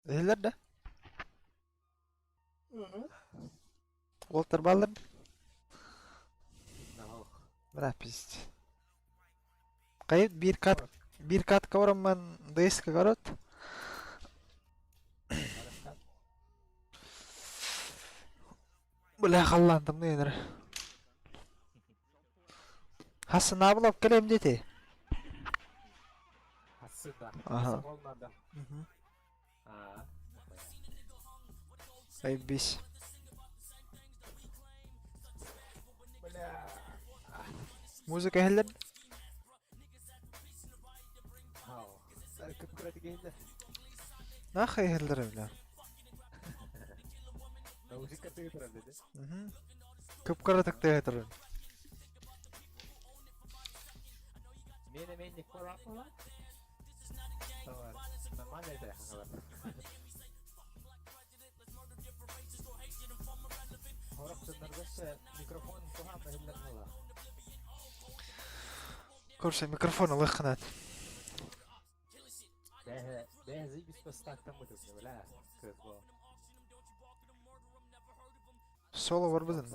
Иһиллэр да? Уолтар бааллар да? Бра пиздец. Хайыт биир кат биир катка барамман ДС-ка город. Бля халлаан тымныйыныр. Хасынаабылап кэлэм дети. Хасыда. Ага. Надо. Заебись. Бля. Музыка иһиллэр? Кыпкыра иһиллэр. Нахуй иһиллэр бля. Музыка тыгы турар dedi. Кыпкыра тыгы турар. Мен мен Никола була. Нормально это микрофон Короче, микрофон ылыххынат. Соло барбытын.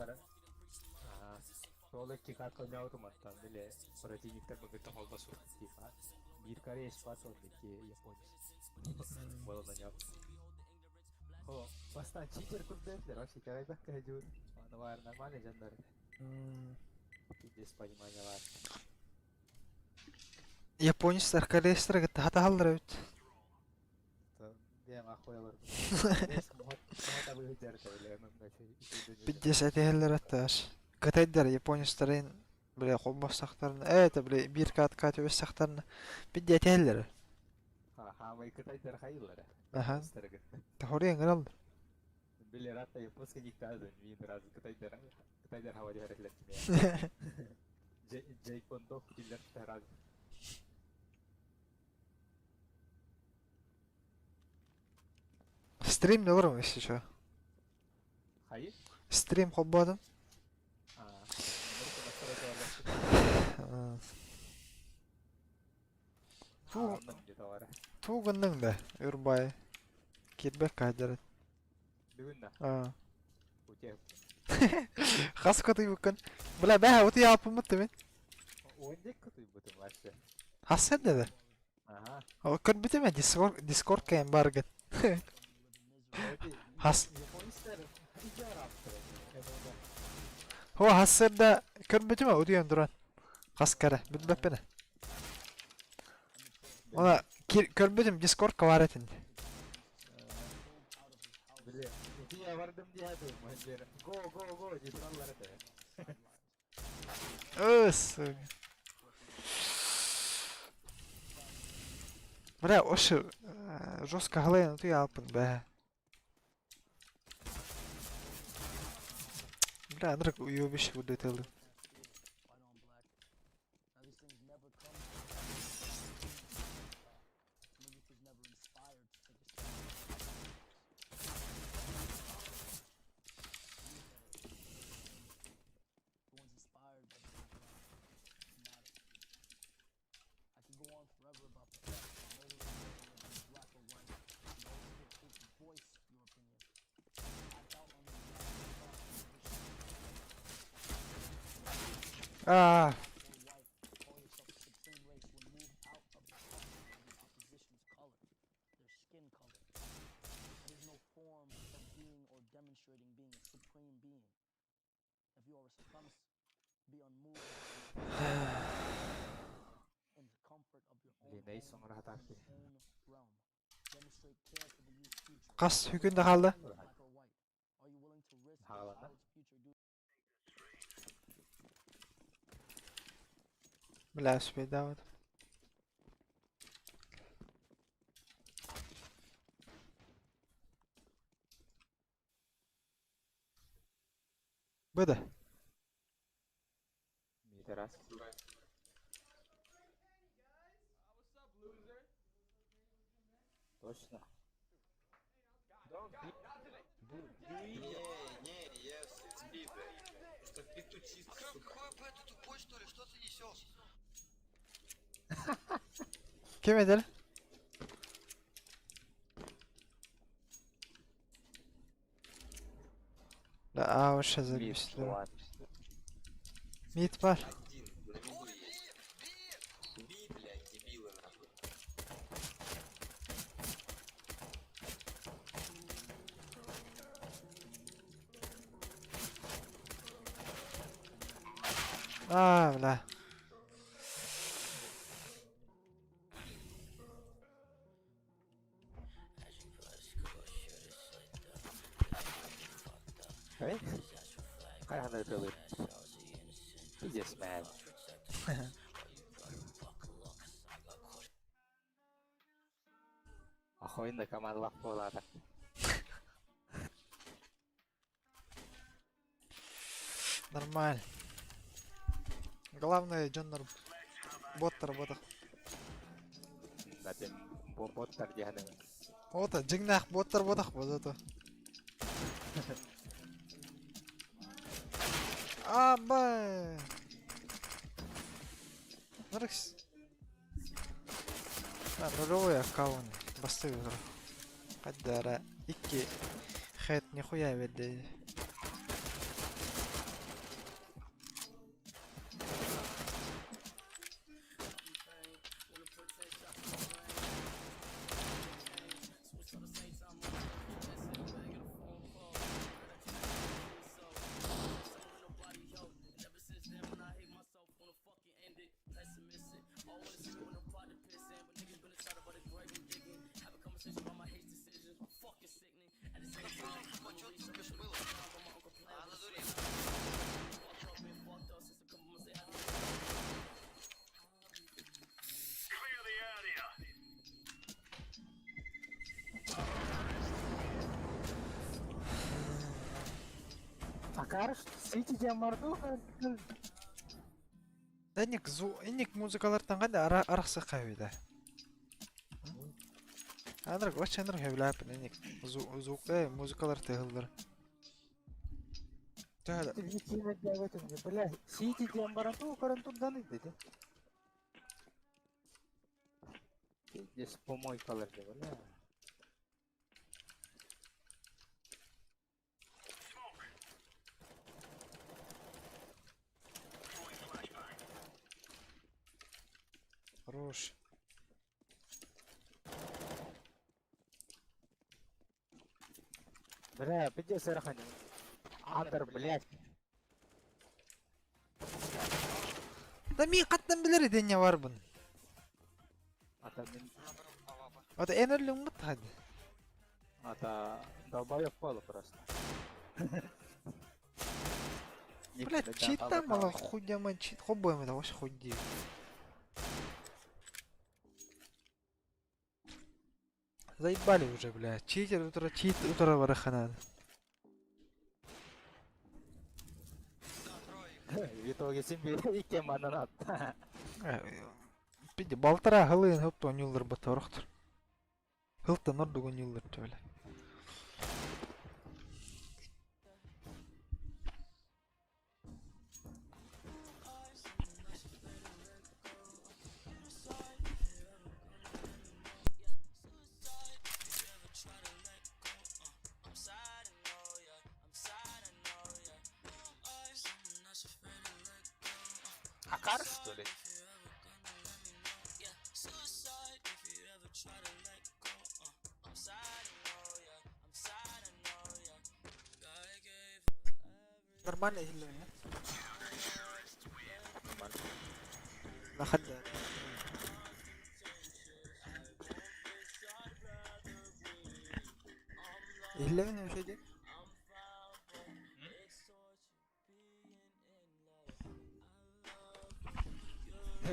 Соло кикат автоматтан биле противниктер бүгүттен холбасу типа. Бир кореец пасыл ики японец. Было на нем. О, бастан читер курдетлер, вообще кайбак кайдур. Аны нормально жандар. Без понимания бар. Японецтар корейстар кытта хатаһаллар эбит. Бэм ахуялар. Пиздец этиһэллэр аттаас. Кытайдар японецтарын бile холбоссахтарына это бile биир катка түбэссахтарына бидде этиһэллэр. Хаамай кытайдар хайыллар. Аха. Тохоруйан гыналлар. Биле ратта японский диктазын мин раз кытайдар кытайдар хава дихарелер Джейкондо киллер раз. Стрим да барым если что. Хайы? Стрим холбоодум. Туу туу гынныҥ да Үрбай киирбэккэ хаадьарат. Бүгүн да. Аа. Утиэ. Хас кытыйбыккын. Бля бэһэ утуйа алпыммыт мин. Уондек кытыйбытым вообще. Хас сэрдэ да? Ага. Ол көрбүтүм ээ Дискорд Дискорд кэйэн баргын. Хас Японецтар Хо хас сэрдэ көрбүтүм ээ утуйан туран. Хас кэрэ билбэппин ээ. Она көрбүтүм Дискордка бар этин. Бile, утуя бардым диэхэ Го, го, го, дии тураллар этэ. Ыс. Бля, ошо жестко халайын утуйа алпын бэ. Бля, анырык уебище вылетело. Аа. Блин, эй соҥор хатаах киһи. Хас күн да хаалла? Хаалана. Бля, успейдаабыт. Быда. Митерас. Точно. Не, не, yes, it's B, блядь. Просто пету чисто, сука. Какой Б, ты тупой что ли? Что ты несешь? Ким эдэр? Да, а, вообще Мид, забесили. ладно. Мид бар. Один, на виду есть. Би, блядь, дебилы, нахуй. А, бля. Эй? Хайа тылы. Пиздец, man. Охуенно команда буолаата. Нормально. Главное, дьоннор боттар ботах. Затем боттар диэхэнэ. Ота, дьиҥнээх боттар ботах бозото. А, бай. Нарыкс. Да, ролевой аккаунт. Басты утро. Каддара. Икки. Хэт нихуя ведь. Тупо, чё ты тупишь мыло? А, надурил. Акар, Сити диэн барду. Эник зу, эник музыкалартан кайда ара арахсы кайда. Анрак, вообще анрак хевляпин эник зу звук музыкалар тыгылдыр. Төһө Бля, Сити диэн барду, көрөн турдан иди. Пиздец, помойкалар диэ, бля. Хорош. Бля, пиздец, Эрхани. Андер, блядь. Да ми каттан билер идене бар бун. Ата мин, Ата энерлүң мут хады. ата долбоёб буола просто. Блядь, чита мала хуйня чит хобой да вообще хуйди. Заебали уже, блядь. Читер утро, чит утро вараханан. В итоге син икки манан атта. Пиди балтара хылын хөп тонюллар баторохтор. Хылтан ордугун юллар төбеле. Акар, что ли? Нормально иһиллэбин Нормально. Находя. Иһиллэбин үчүгэй дии.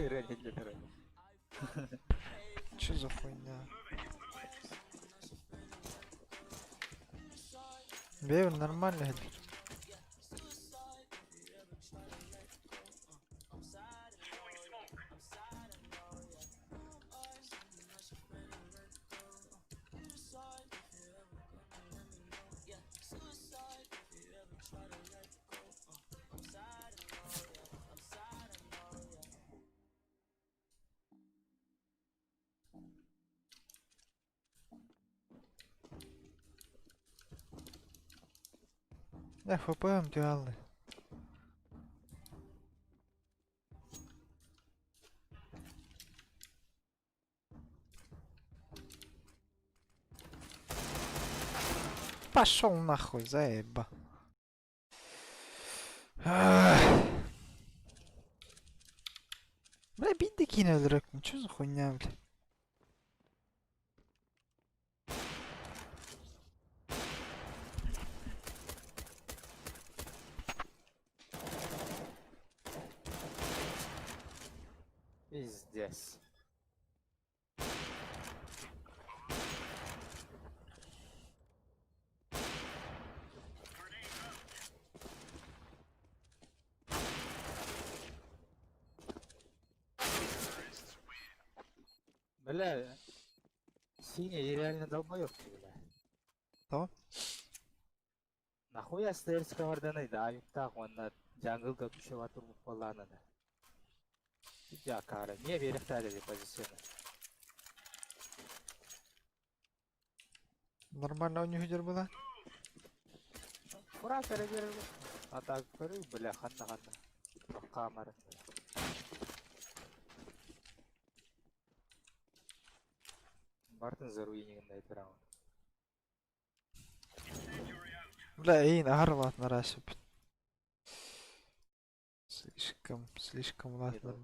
Реально иһиллэр. Че за хуйня? Бэйбин нормально иһиллэр. Да, ФПМ делали. Пошел нахуй, заеба. Бля, бить докинули, дурак. Ну чё за хуйня, бля? Пиздец. Бля, синий реально долбоёб, бля. Тоҕо? Нахуя стерс каварданай да аюктаах уонна джанглга тушева турбут буоллаҕына да. Дьаакаара, эмиэ биэриэхтээх эбит позицияны. Нормально оонньуу была? Фраг эрэ биэрэр А так көрүүй, бля, ханна ханна. Хаамара. Бартын заруинигин раунд. Бля, эйин аһар улаатынара сөп. Слишком, слишком улаатынар.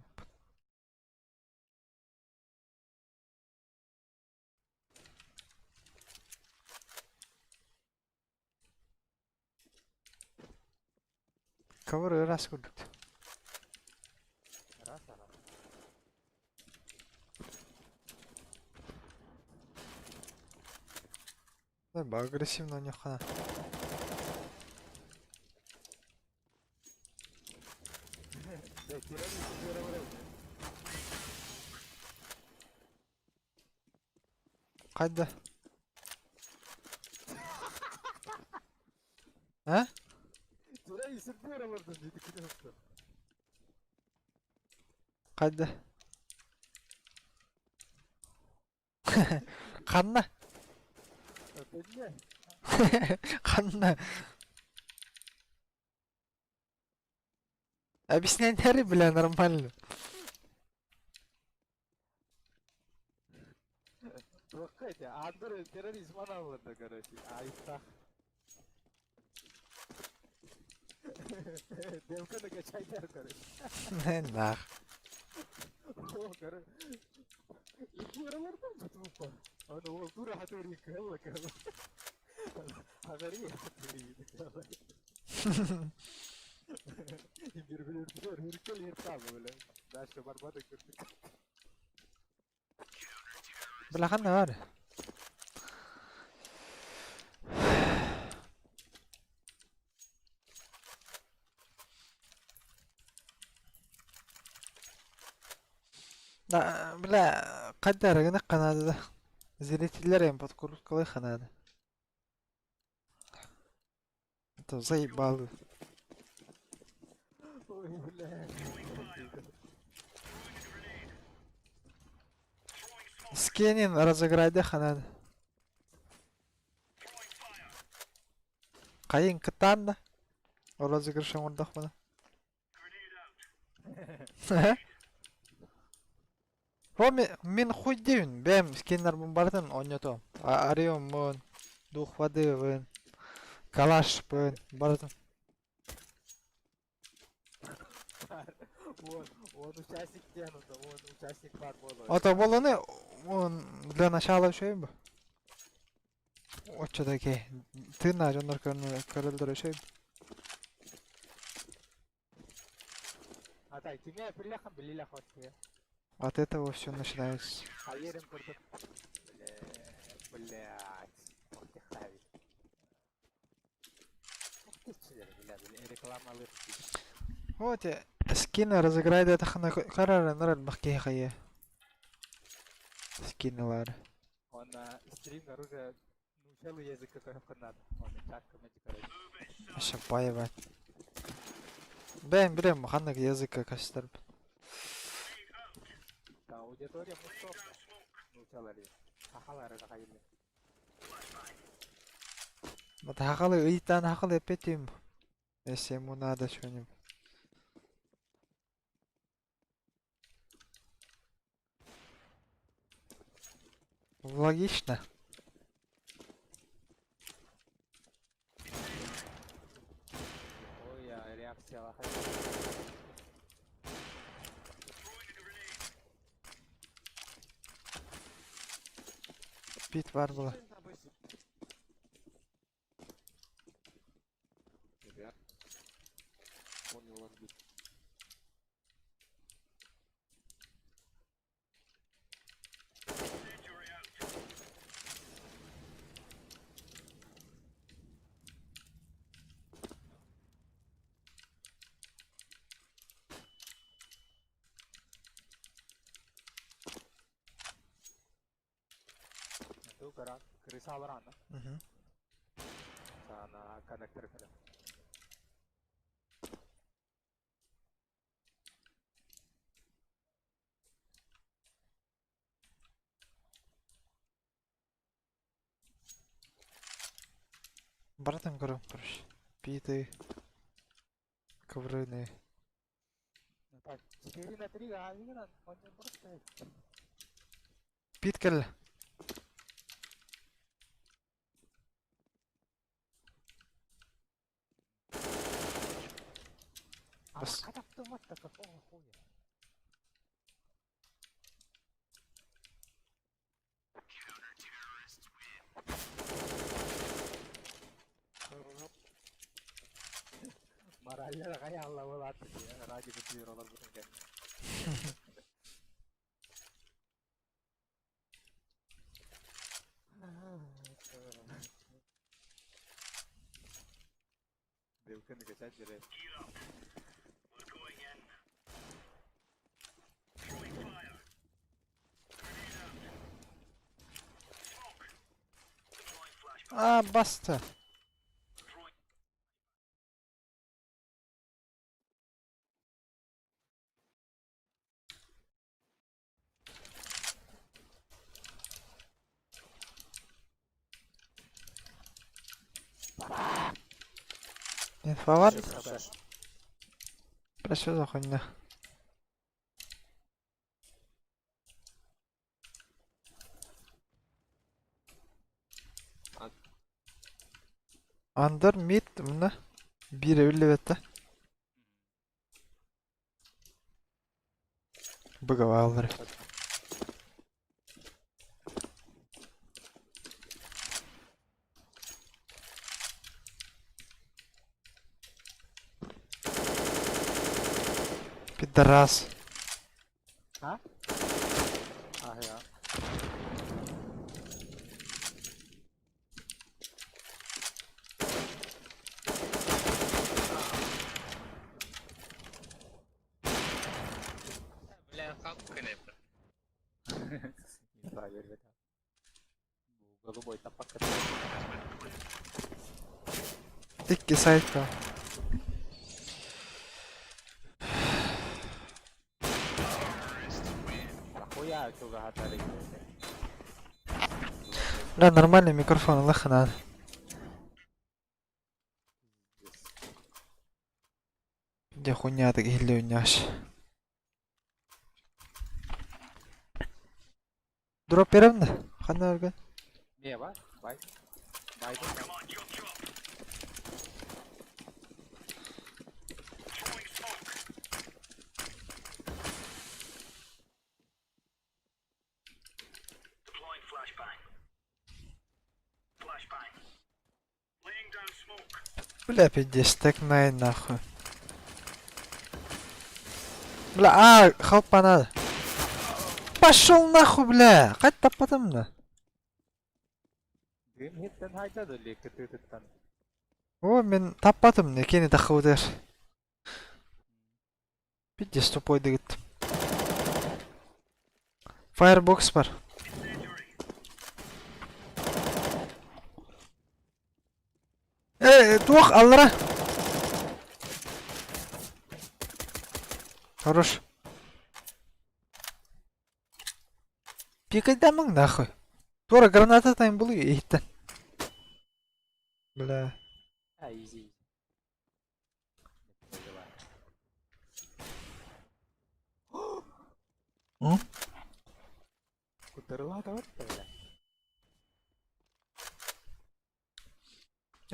Cover ыраас курдук. Раз, ага. Да, агрессивно у них она. Да, террорист, террорист. Хайда? А? Террорист, террорист, диде кнопка. Хайда? Ханна? Это Ханна? Объясняй, бля, нормально. Туохха Андыр терроризм аналларда, короче. Айыптах. Демка накачайдар, короче. Нах. О, короче. Икки тупо. Он ол тура хатыри кэлла кэлла. Хагари хатыри кэлла. Бир ертабы, бля. Дальше барбады кырдык. Бля, ханна бар? Да, бля, қайда гына канады да. Зрительлер эм подкрутка канады. Это заебало. Ой, бля. Скинин разыграйды ханады. Кайын кытанна. Розыгрыш оңордох буна. О, мин хуй диибин, бэйэм скиннарбын барытын оонньотуом. Ориоммун, дух воды, калашпын, барытын. Он, он участник диэн, он участник баар буолар. Ото буоланы он для начала үчүгэй бу. Оччо да ки тыыннаах дьоннор көрөллөр үчүгэй. А так, кимэ билэхин билилэх вообще. От этого все начинается. Хайырын курдук. Блядь. Ох ты хави. Ох ты чилер, бля, бля, рекламалыр. Вот скины разыграй диэтэххинэ карара наар элбэх киһи хайыа. Скинылар. Он стрим оружие научал язык какой надо. Он чатка короче. Шапаева. Бэйм билем ханнык языкка көстөр. Да, аудитория мустов. Научалар. Сахалары да хайылы. Вот хахалы ыйтан хахалы эппетим. Если ему надо что-нибудь. Логично. Ой, я реакция лохай. Пит бар было. Понял, отбить. Ту кара крыса рано. Мгм. На коннектор кэлэ. Братом көрөм, короче. Питы. Коврыны. Ну так, 4 на 3, а именно, он не просто... Пит кэллэ. А Бас- как автомат-то какого хуя? Морально хайалла болады ради бутылер олар бүтүнге. Белканы качать дере. А, баста. Инфовар? Бля, что за хуйня? Андер мид мына биир эбиллибэт да. Быгаваллар. Пидорас. А я. Бля, как крепко. Не знаю, ребята. Голубой тапак. Икки сайтка. Нахуя чугахатары. Бля, нормальный микрофон, Аллах надо. Где хуйня так иһиллиүнньэш. Дроп беремин да? Ханна өргөн? Не, ба? Бай. Бай. Бля, пиздец, так най нахуй. Бля, а, халпа надо. Пошел нахуй, бля! Хать таппатым да. Дым иһиттэн хаайда да или кытыытыттан? О, мин таппатым, не кини тахыбытыр. Пиздец тупой дэгит. Firebox бар. Э, туох аллара? Хорош. Пикайдамаҥ нахуй. Туора граната тайм булуй иһиттэн. Бля. А, изи. Не переживай. М? Кутарылаатабат бля.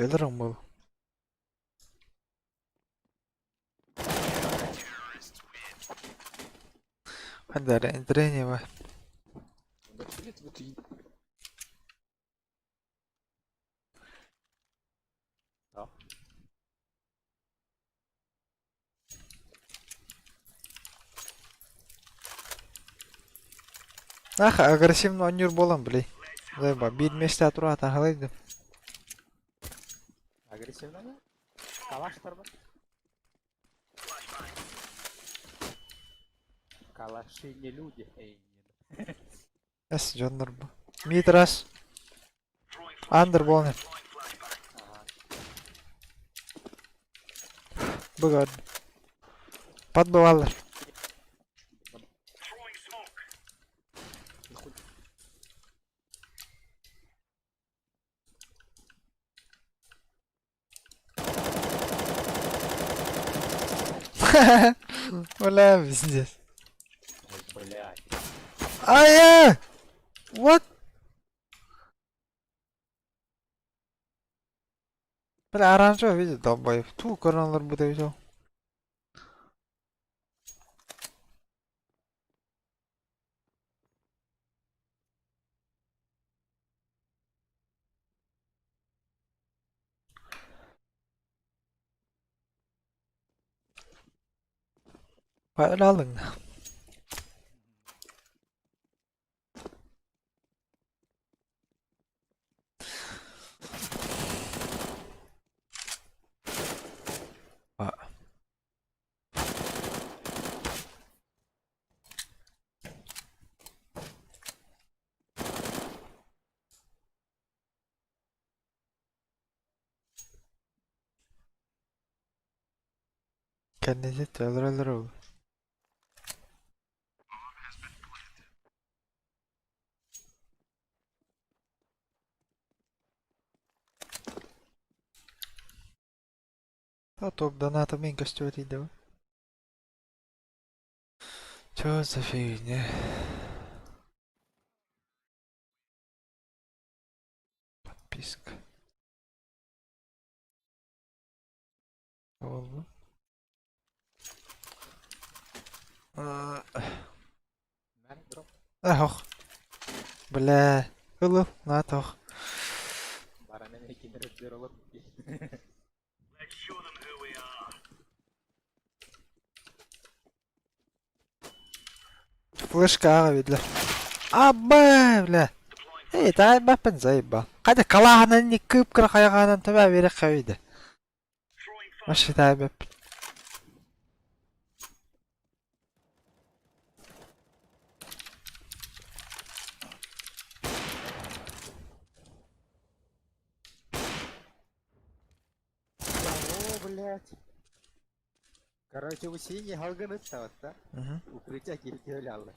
Өлөрөҥ буолуо. Ханна эрэ интэриэһинэй Да блядь, вот и Ах, агрессивно оонньуур буолан блин. Заеба, биир миэстэ тураата аһылайдым. Агрессивно да? Калаштар ба? Калаши не люди. Эй, нет. Эс дьоннор бу. Митрас. Андер буолан Ага. Быгар. Подбываллар. нахуй. Бля, пиздец. Ой, блядь. Ай, What? Бля, оранжевый видит, долбоеб. Ту, коронлар буде взял. Алың. А. Кэннити өлөр-өлөр ол. Та топ доната мин көстүбэт идэбин. Чё за фигня? Подписка. Буолла. Мэр, дроп. Ох. Бля. Ылыл, на тох. Баранын экинер олор. Флешка аҕа видлер. Абба, бля. Эй, таайбаппын заебал. Қайда калааһынан не кып-кыра хайаҕаанан төбө бере хабида. Вообще таайбаппын. О, блядь. Короче, у синий халганы да? Мгм. Укрытие киркелялы.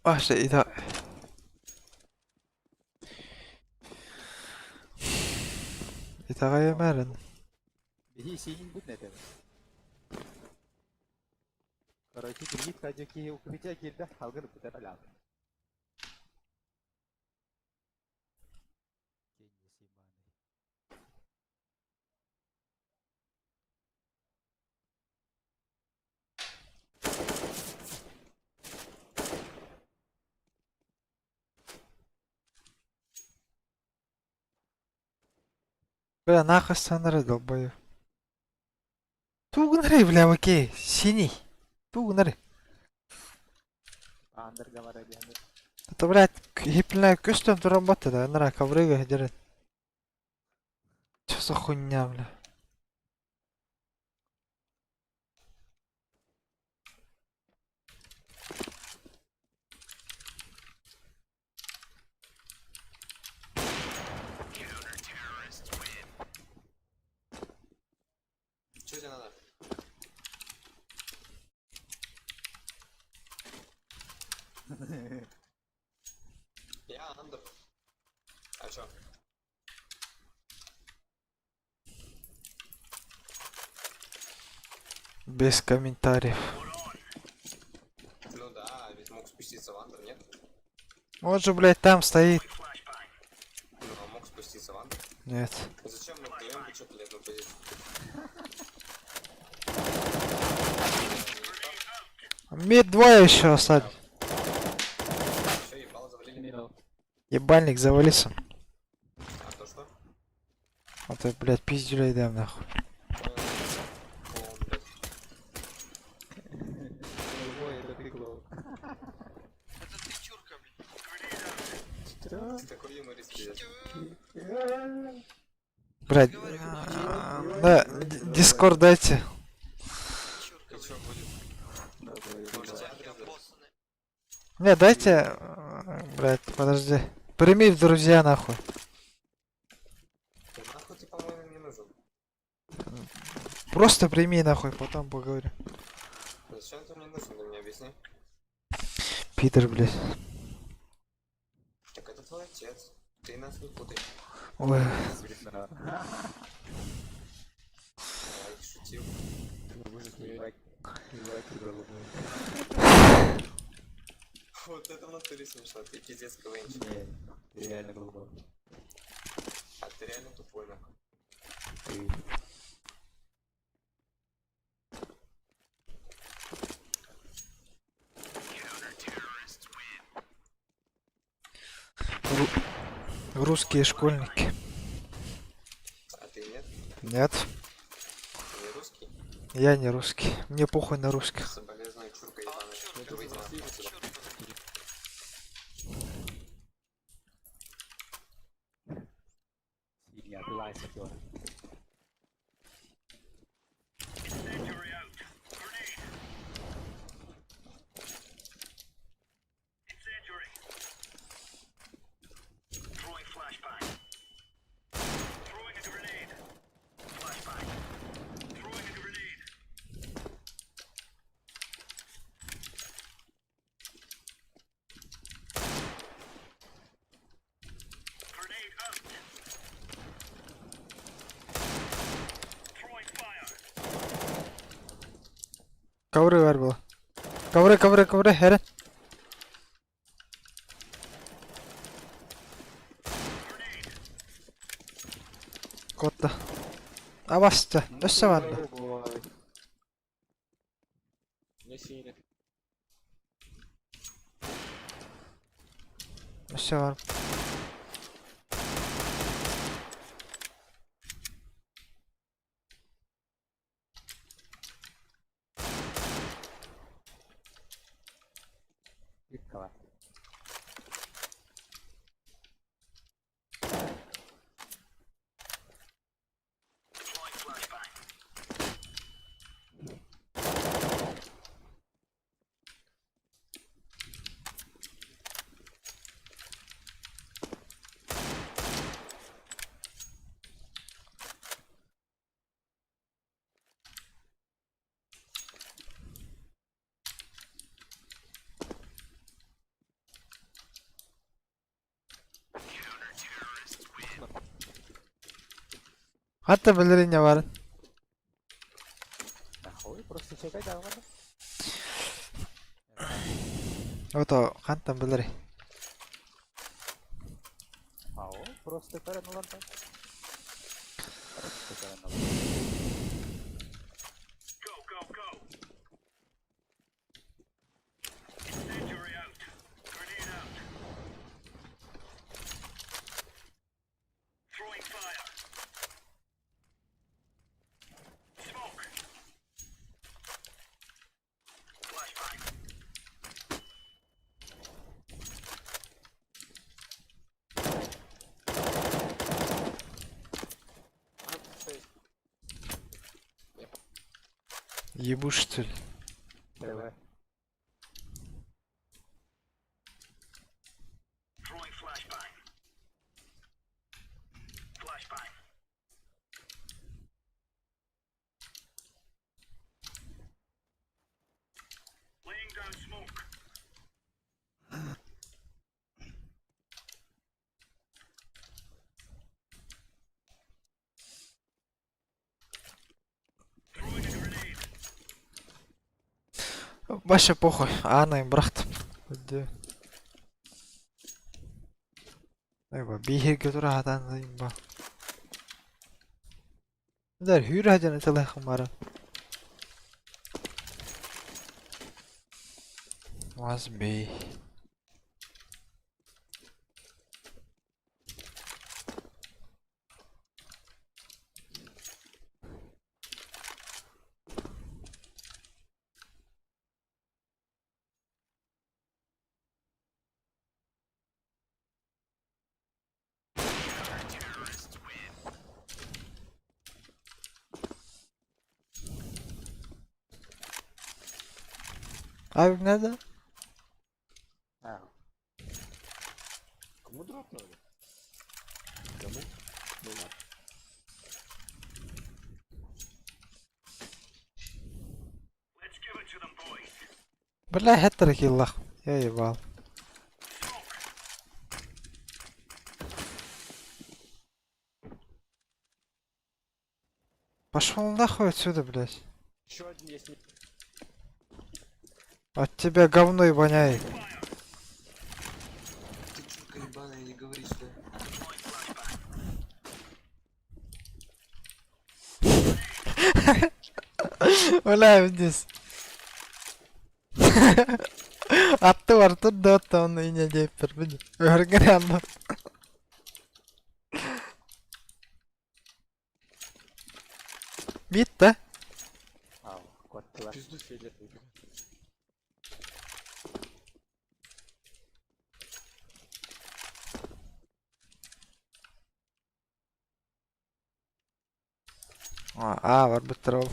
Вообще, это... Итэҕэйимээрин. Биһи синий будет на этом. Короче, киргит кадюки укрытие кирде халганы путаралялы. Бля, нахуй сценары долбою. Тугнары, бля, окей, синий. Тугнары. Андерга бара диэн. Это, блядь, хиплина көстөн туран батты да, нара коврыга дерет. Чё за хуйня, бля? Чё тебе надо? Я Андер. А чё? Без комментариев. Ну да, ведь мог спуститься в Андер, нет? Он же, блядь, там стоит. Ну, а мог спуститься в Андер. Нет. Зачем мы вдвоем вычерпали одну позицию? Мид двое еще остались. Все, ебало завалили. Ебальник, завалился. А то что? А то, блядь, пиздюлей дам нахуй. Понял. Клоун, блядь. Ой, это ты клоун. Это ты чурка, блядь. Что? Ты такой юморист, пиздец. Что? Блядь, Говорю, да, дискорд дайте. Чурка, И чё будет? Может, тебе блядь. адрес дать? Обоссанный. Не, дайте, блядь, подожди. Прими в друзья нахуй. Да нахуй ты, по-моему, не нужен. Просто прими нахуй, потом поговорим. Зачем ты мне нужен, ты мне объясни. Питер, блядь. Так это твой отец. Ты нас не путай. Ой, Смешно. Я шутил. Ебать, ебать, ты голубой. Вот это в натуре смешно. Ты пиздец КВНчик. Не, ты реально голубой. А ты реально тупой, нахуй. Ты русские школьники. А ты нет? Нет, Ты не русский? я не русский. Мне похуй на русских. Соболезную, чурка А он ебаная. чурка, Выйди блядь. нахуй отсюда. Чурка, блядь. фигня, ты лайк хотела. Ковры var было. Ковры, ковры, ковры, Херен. Котта. Абасты. Өссө бар да. Голубой. Өссө бар. Пикала. Hatta bildirin var. Нахуй, просто чекай, да, ладно. Ото хантан билери. Ау, просто перенула. Просто перенула. Ебушитель. Давай. Вообще похуй, Аана бырахтым. Өйдөө. Айба, биһиргэ тура хатаан ба. Дэр хүүр хажан ытылайхым бара. Was B. Abi nerede? А, Кому дропнули? Кому? Ну ладно. Бля, хеттер киллах. Я ебал. Пошел нахуй отсюда, блядь. Еще один есть. От тебя говно и воняет. Ты чурка ебаная, не говори сюда. Бля, вниз. Атты бар турда отта оны ине деп бір бин. Өргер анны. Битті. ау, куоттылар. Пизду фиолетовый. А, бар биттер ол.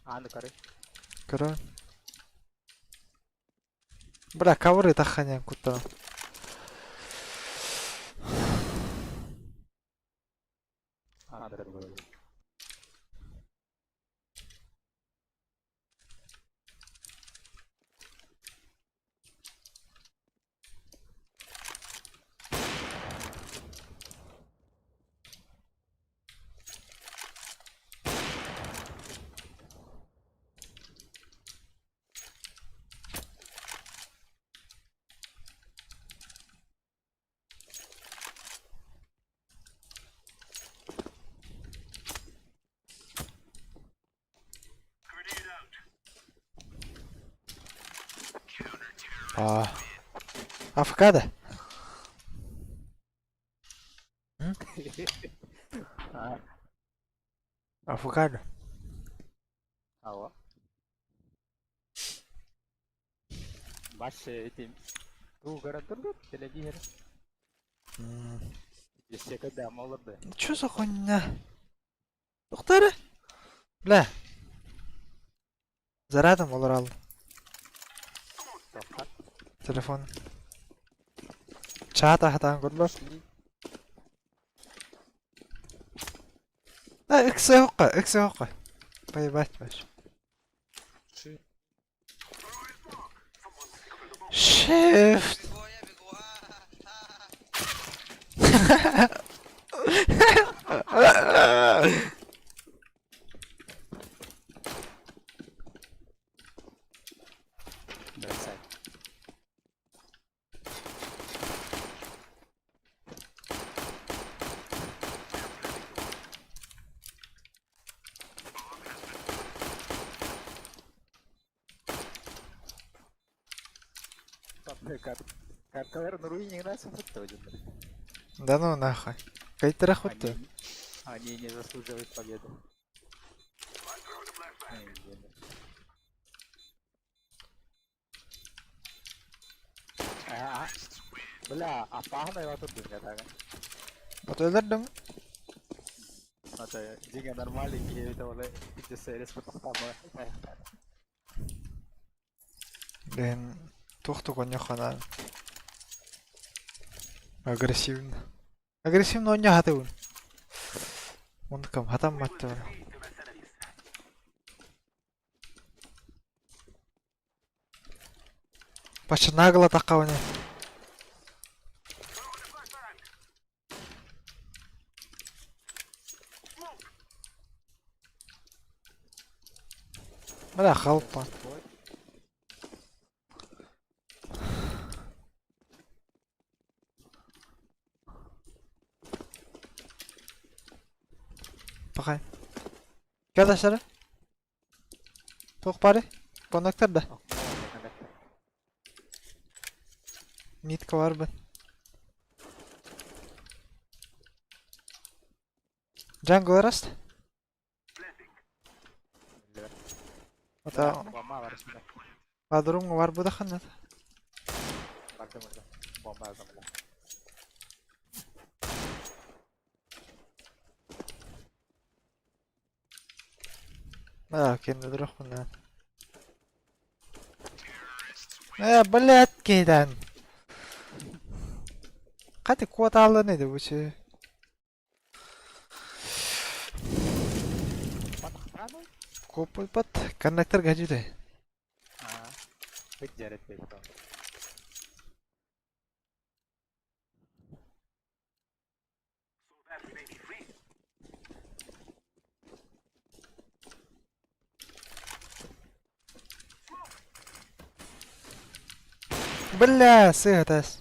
Ааны көрүй. Көрө. Бля, ковры таханян куттан. Ааны көрүй. А. Авокадо. А, Авокадо. алло. Баш этим тугара тургут телевизор. Все когда молоды. Чё за хуйня? Доктор? Бля. Зарядом олар алды. Тоқта. Телефон. Чат ахтан көрбөр. А, иксе хоққа, иксе хоққа. Бай бат баш. Ши. Shift. Бегу, я бегу. А, а, а. Бросай. Карталар на руине нас один. Да ну нахуй. Кайтара хотты. Они не заслуживают победы. Ай, блин. А, Бля, опасно его тут дымка так. Вот өлөрдүм. Это дига нормальный, это вот где сервис потом. Блин, туох тугунньаххана агрессивно. Агрессивно оонньуу сатыыбын. Онтукам хатаммат да. Бачча нагло таххабыный. Бля, халпа. Пахай. Кэл aşağı. Туох баарый? Коннектор да. Нитка барбын. Jungle Rust? Ата Бадрум бар бу да ханна. Аа, кэннилэр охуннаан. Ээ, блядь, киһитэн. Хати куотааллан edi бу чи. Куоппайбат, коннектор гаджитэй. Бля, сыһытас.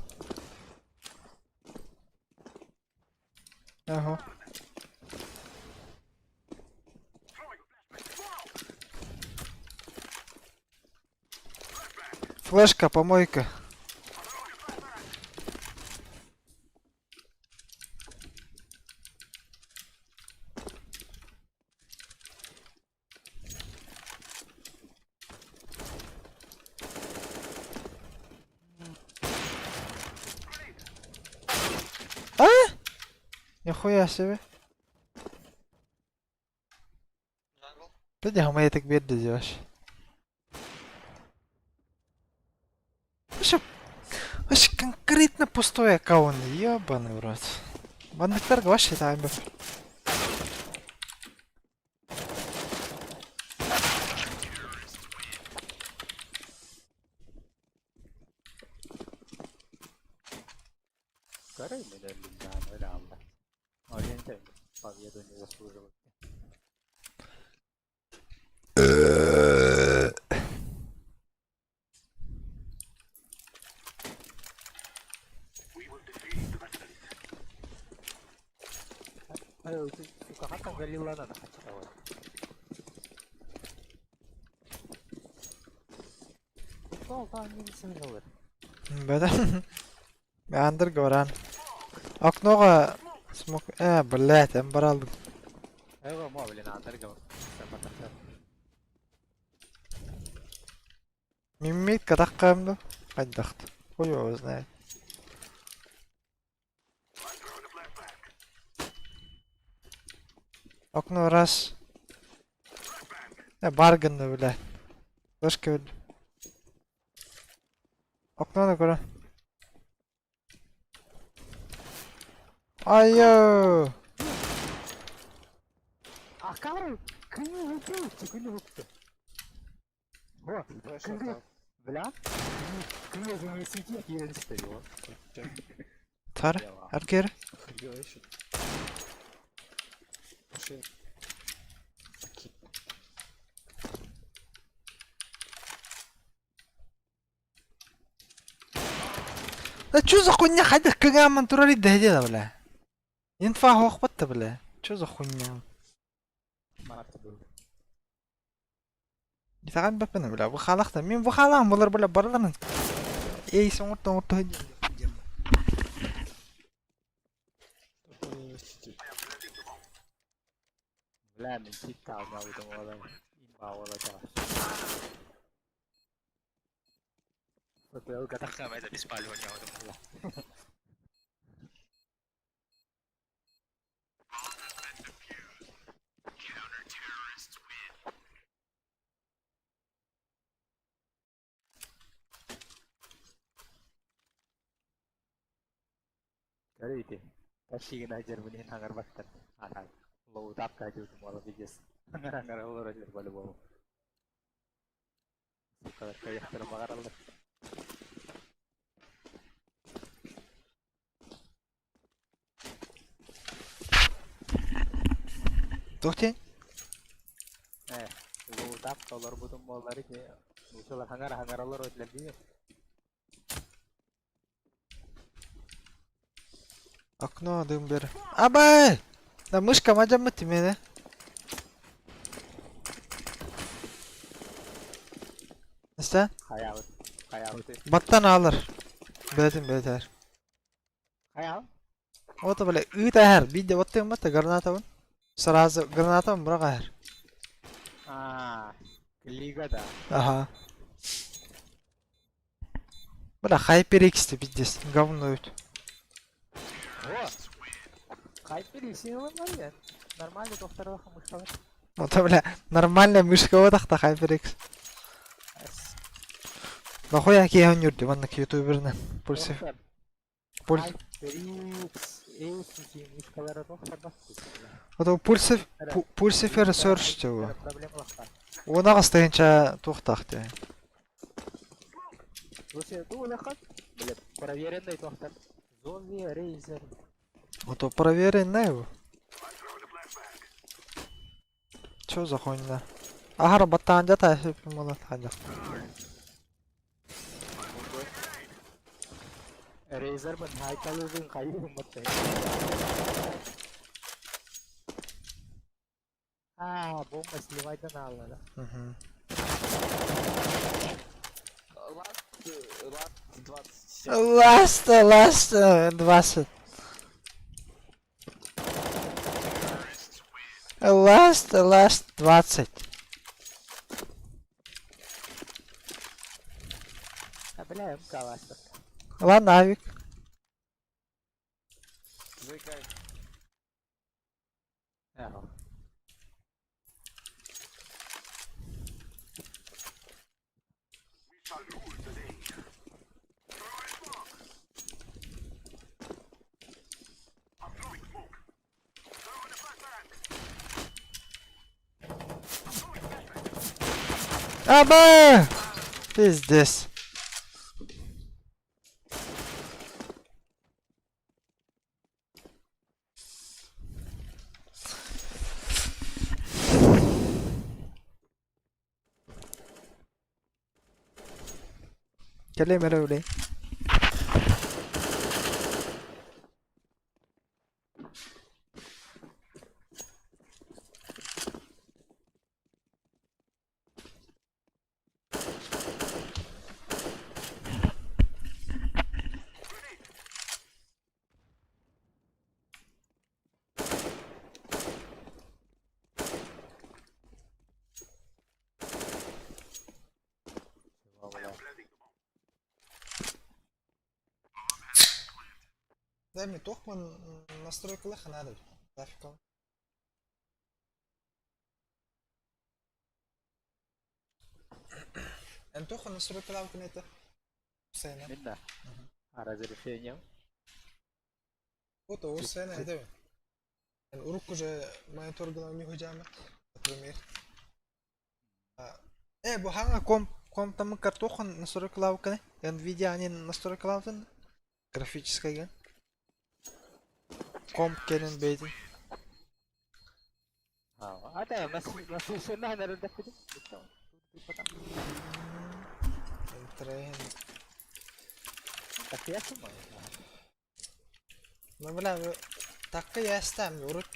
Ага. Флешка, помойка. А? Нихуя себе. Ты хамаятык биэрдэ дьиэш. Вообще, вообще конкретно пустой аккаунт, ебаный в рот. Манныктарга вообще таайбап. Горы мы дали, да, ну реально. Ориентир победу не заслуживает. Сука, хатан горилла надо хотя бы. Бэдэ. Андер горан. Окноҕо смок э, блядь, эн баралдым. Эго, мо, блин, андер го. Миммит катаххаам ду? Хайдахт. Хуй его знает. Окно раз. Э, баргынна, бля. Флешка бил. Окнону көрө. Айо! Акары, күнү өтө, күнү өттү. Во, күнгө, бля, күнгө замесити кирен стоял. Тар, аркер. Да чё за хуйня хайдах кыгааман турар идэһэ да бля. Инфа хоохпат бля. Чё за хуйня? Итэҕэн бэппин бля бу хаалахта мин бу хаалаан булар бля барыларын эй соҥурта оҥорто диэн Бля, мен чит алмабытым оҕолор. Имба оҕолор. Тахха это беспалевно буолла. Көрө ити. Тащигин айдьарбын иһин хаҥарбаттар. Аһаа. Лоутап каадьыбытым буола пиздец. Хаҥар-хаҥара олорор по-любому. Сукалар кыайыахтарын баҕараллар. Туох диэн? Ээ, лоутап толорбутум буоллар ити нууччалар хаҥара-хаҥара олорор этилэр дии. Окно дым бер. Абай! Да мышка мадьаммыт тимиэнэ. Истэ? Хайаабыт. Хайаабыт. Баттан аалар. Бээтин бээтэр. Хайаабыт? Вот бля, ыыт аһар. Биирдэ баттыаммат да гранатабын. Сразу гранатабын бырах аһар. Аа, лига да. Ага. Бля, HyperX пиздец, говно ведь. О! HyperX нормально. Нормально тохторох мышкалар. Вот, бля, нормальная мышка вот так HyperX. Нахуя киһи үрдү маннык ютуберынан пульсы пуль HyperX мышкалара тохторбас. Ото пульсы пульсифер search диво. Проблемалахта. Уон аҕыс тыһыынча туохтаах дии. Лучше туулахат. Бля, проверенный тохтор. Зомби, Razer. Ото проверенный его. Чё за хуйня? Ахара баттаан жата молот ханья. Razer бын хайталыгын хайыгын баттай. А, бомба сливайдан алла. Угу. Last, last 27. Last, last, 20. Last, last, 20. А, бля, МК ласт. Ладно, авик. Заикай. Ага. Аба! Пиздец. Кэлиэм эрэ үлэй. Чего, бля? Дай мне тохман настройкалаха надо. Графика. Эн туох настройкалаабыкын этэ? Сцена. Мин да. А разрешением? Вот ол сцена этэбин. Эн урукку же мониторгынан ньуһудьааммыт, например. Э, бу хаҥа комп комптаммыккар туоххун настройкалаабыккыный? Nvidia ани настройкалаабытын графическайгын. Комп кэлин бэйэтин. А, да, насыщенная, наверное, Интрэһин. Так я сама. Ну, бля, такка ястам урут.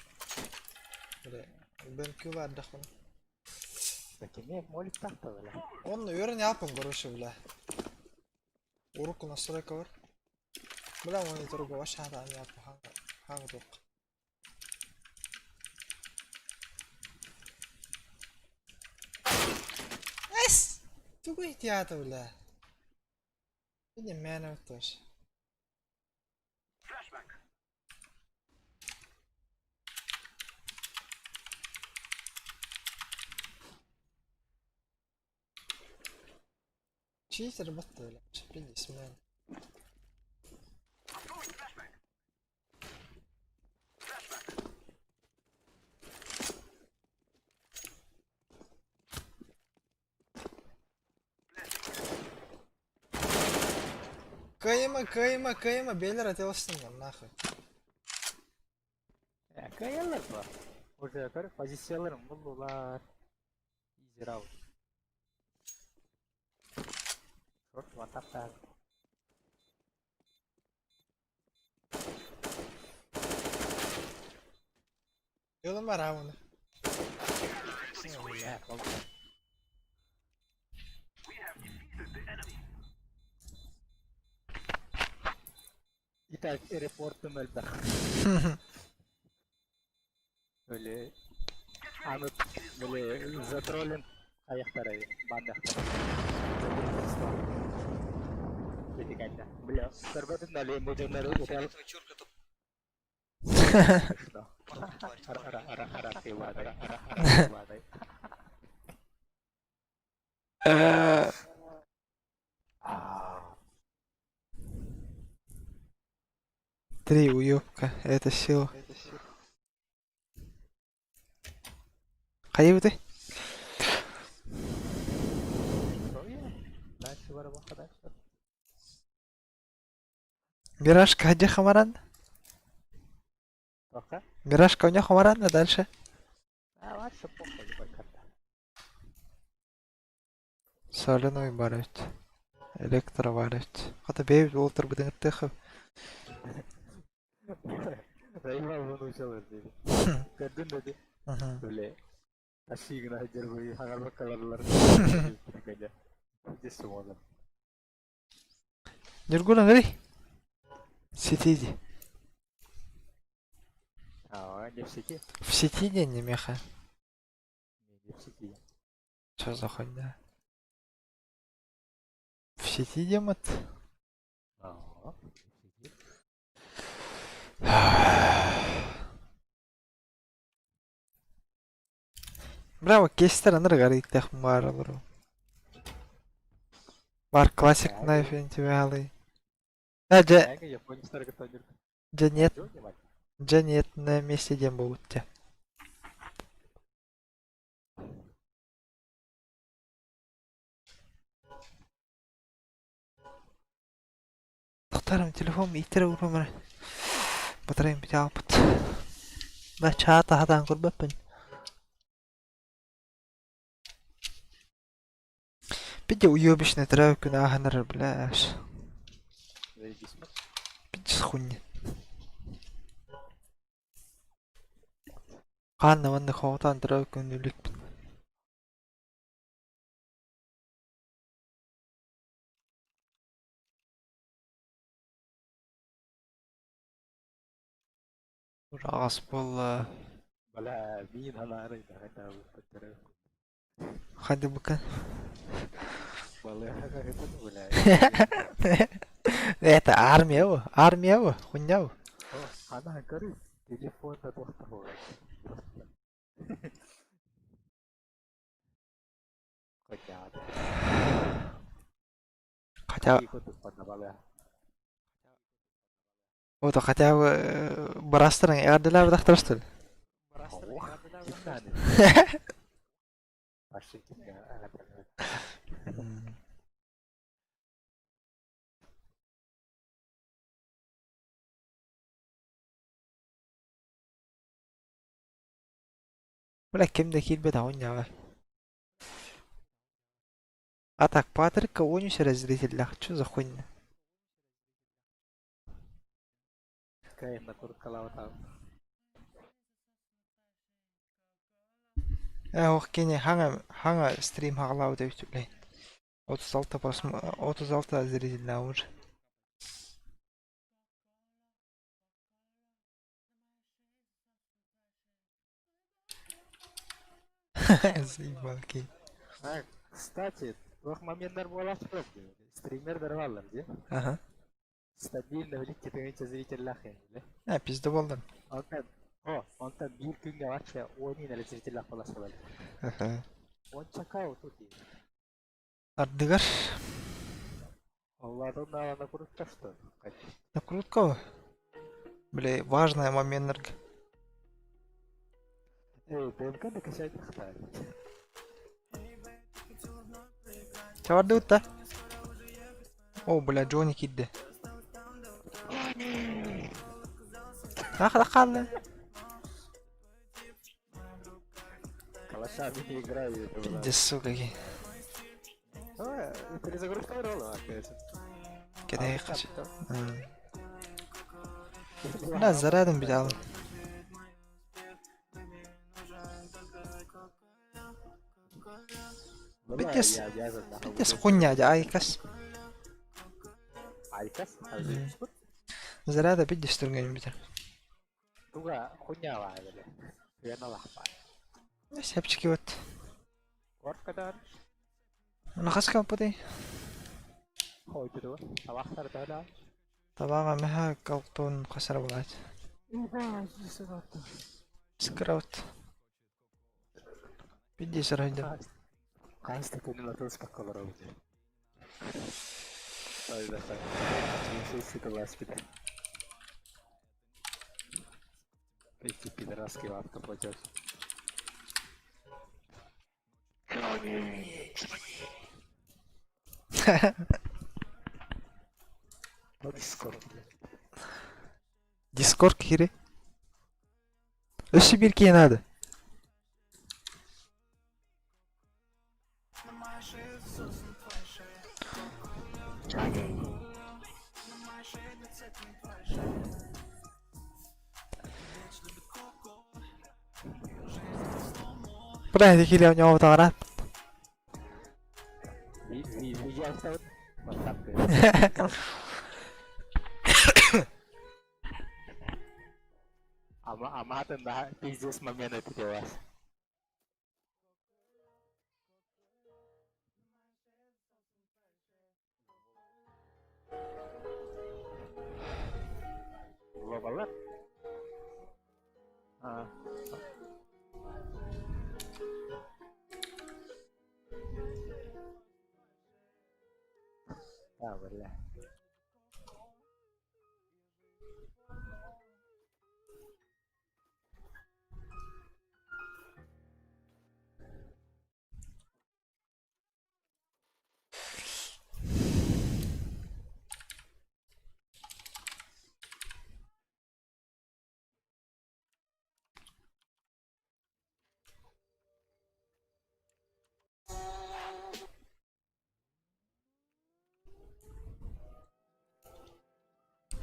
Бля, BenQ баардахпына. Так имеет молик так-то, бля. Онно үөрэн яаппын, короче, бля. Урукку настройка бар. Бля, мониторга вообще хаатаан яаппын хаҥа туох. Эс! Тугу иһитиэхэ бля? Види мээнэ тоже. Читер батта блядь, пиздец мээнэ. Кыайыма, кыайыма, кыайыма, бээлэр атыыластыннар нахуй. Э, кыайаллар дуо? Уже көр, позицияларын буллулар. Easy round. Short one tap tap. Ылыма рауны. Бля, полка. Итак, аэропортум элбэх. Били, аны били затроллин хайахтарай, банныахтара. Ити кэннэ. Бля, көрбөтүм да бу дьоннору утал Этого чурка туп смешно. тварь. Ара ара ара ара ара ара ара. Три уёбка, это сила. Хайыбыты? Дальше барабаха дальше. Миражка где хамаран? Пока. Миражка у него хамаран, а дальше? А дальше похуй, любой карта. Соляной барыть. Электро барыть. Хата бейбит болтыр быдың тыхы. Заебал выучил диди. Көрдүн да ди. Бля. Ташигына жер хагарбаккаларлар. Здесь можно. Нюргуна, говори. Сети иди. А, не в сети? В сети не, не меха. Не, не в сети. Что за хуйня? В сети демот? А, не в сети. Браво, кестер аныр гариктах мааралар. Бар классик knife интивалы. А, дже, Эгэ японецтар кытта дже нет, Чего не мать? дже нет на месте дем болутте. Тохтарым телефон итере урумар. Батареям бит алпыт. Да чаата хатан көрбөппүн. Пиде уебищный трав күн аханар, бляш. Заебись. Пиздец хуйня. Ханна ванны хоотан трав күн үлүкпүн. Ағас болла. Бля, мин халары да это подтерел. Ханды бука. Бля, это бля. Это армия, во. Армия, во. Хуйня, во. Ана көрү телефон да тохтоо. Хотя. Хотя, вот, хотя бы барастырың, эрделер дактырыстыр. Ох, кимнәне? Башы кимгә? Бля, ким да килбет хуйня, во. А так, Патрика онюс разделителях. Чё за хуйня? Кайна курткалава там. Ох, кене хаңа хаңа стрим хагалау деп үтүлей. 36 просмотр, 36 зритель уже. Заебал, окей. А, кстати, Туох моменнар буолааччылар дии. Стримердэр бааллар дии. Аха. Стабильно билик тыһыынча зрителлээх киһи. Э, пизда буоллун. Онтон о, онтон биир күҥҥэ вообще 10 эрэ зрителлээх буолааччылар. Аха. Уончака отут дии. Ардыгар Оллаатын накрутка что? Накрутка Бля, важная момент. Эй, ДМК накачать хватает. Чаварды да? О, бля, Джонни киирдэ. Нахала хаалла. Калашами не играю. это было. Пиздец, сука. ки. А, перезагрузка ролла, конечно. Кэтэй хас. Бля, зарядом билялым. Пиздец. Пиздец хуйня, дьэ, айкас. Айкас? Заряда пиздец түргэн бүтэр. Туга хуйня били. Хуяналахпа. Сэпчики вот. Коркадар. Нахас каппытай. Хойдуду. Табахтар дала. Табаҕа мэһэ калтон хасара булаат. Скраут. Пиздец райдым. Хаста күнүн атыс каккалар бу. Ой, да. Эти пидораски лапка платят. Дискорд, блядь. Дискорд кири. Өссө биир киһи наада. Бля, ити киһи оонньообутаҕына Видео WhatsApp. Ама аматын да пиздец момент это вас. Глобалар? А. А, бля.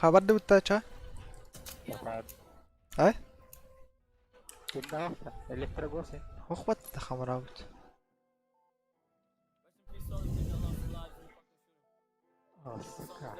Хабарды бутта ча? Ай? Кимдаа электрогосы. Хохбат хамараабыт. О, сука.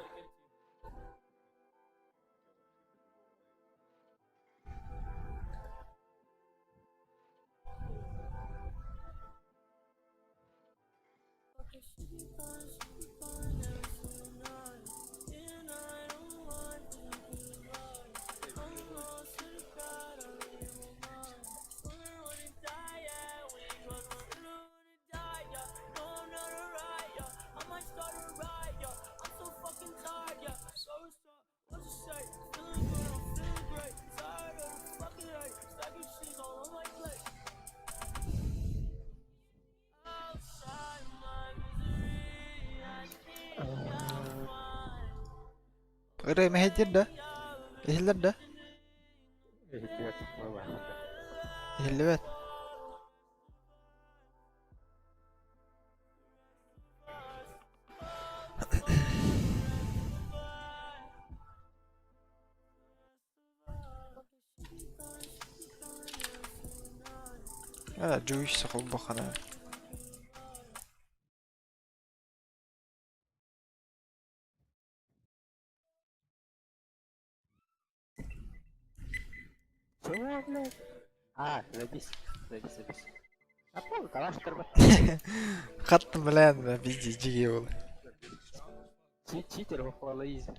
Ырыа мэһэйдиир да? Иһиллэр да? Иһиллибэт буолла. Иһиллибэт. А, Джуис холбохана. Чего, блядь? А, запись. Запись, запись. Хат блин, бля, пиздец, дьиги был. Читер похвала изи.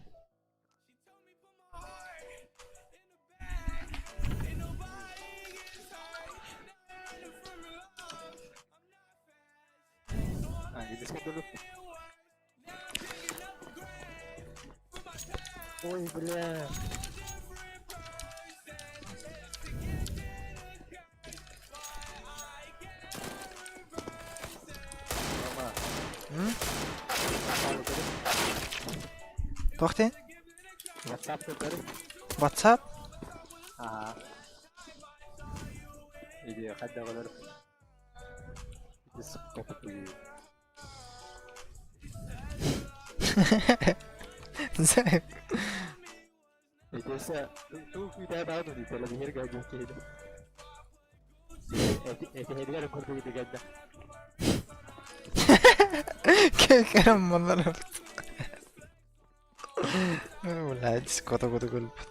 Ой, бля. Туох диэн? WhatsApp көрөр. WhatsApp? Аа. Или хайдах олор. Итиэсэ туу күүтээ баар дуу телевизорга дьон киһи. Этиһэригэр курдук итигэрдэ. Кэкэрэн маннар. Блядь, кота-кота күлбүт.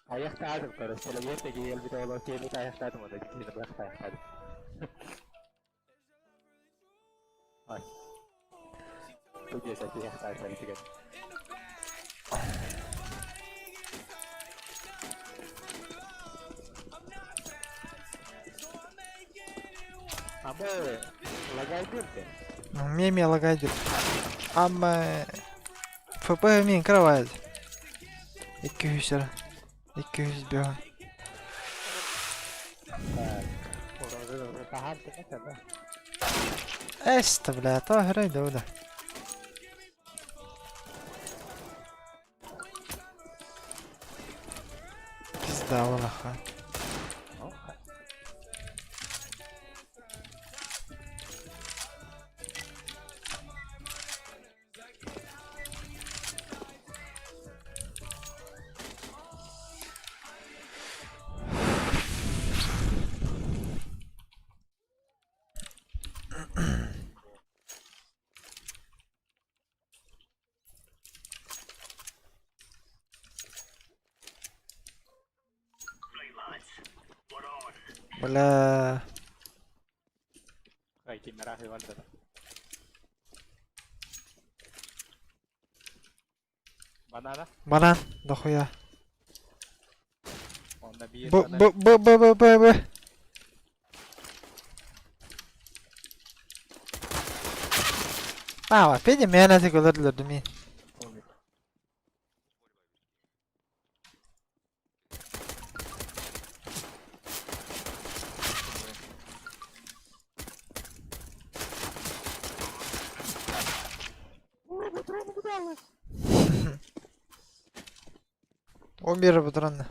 Айахтаатым көрө телевизор тегиэлбит оҕолор киэбит айахтаатым ода киһини бырахта айахтаатым. Ай. Бу диэсэ тиһэхтаатым итигэр. Абы лагайдыр де. Меми лагайдыр. Ама ФП мин кровать. 200 эрэ. 200 бөҕө. Эста, бля, то хрень да да. Пизда улахан. Бля. Банана? Банан, дохуя. Онно биир Б Б Б Б Б Б Б. Аа, педи мээнэ көрөллөр дими. 11 патронна.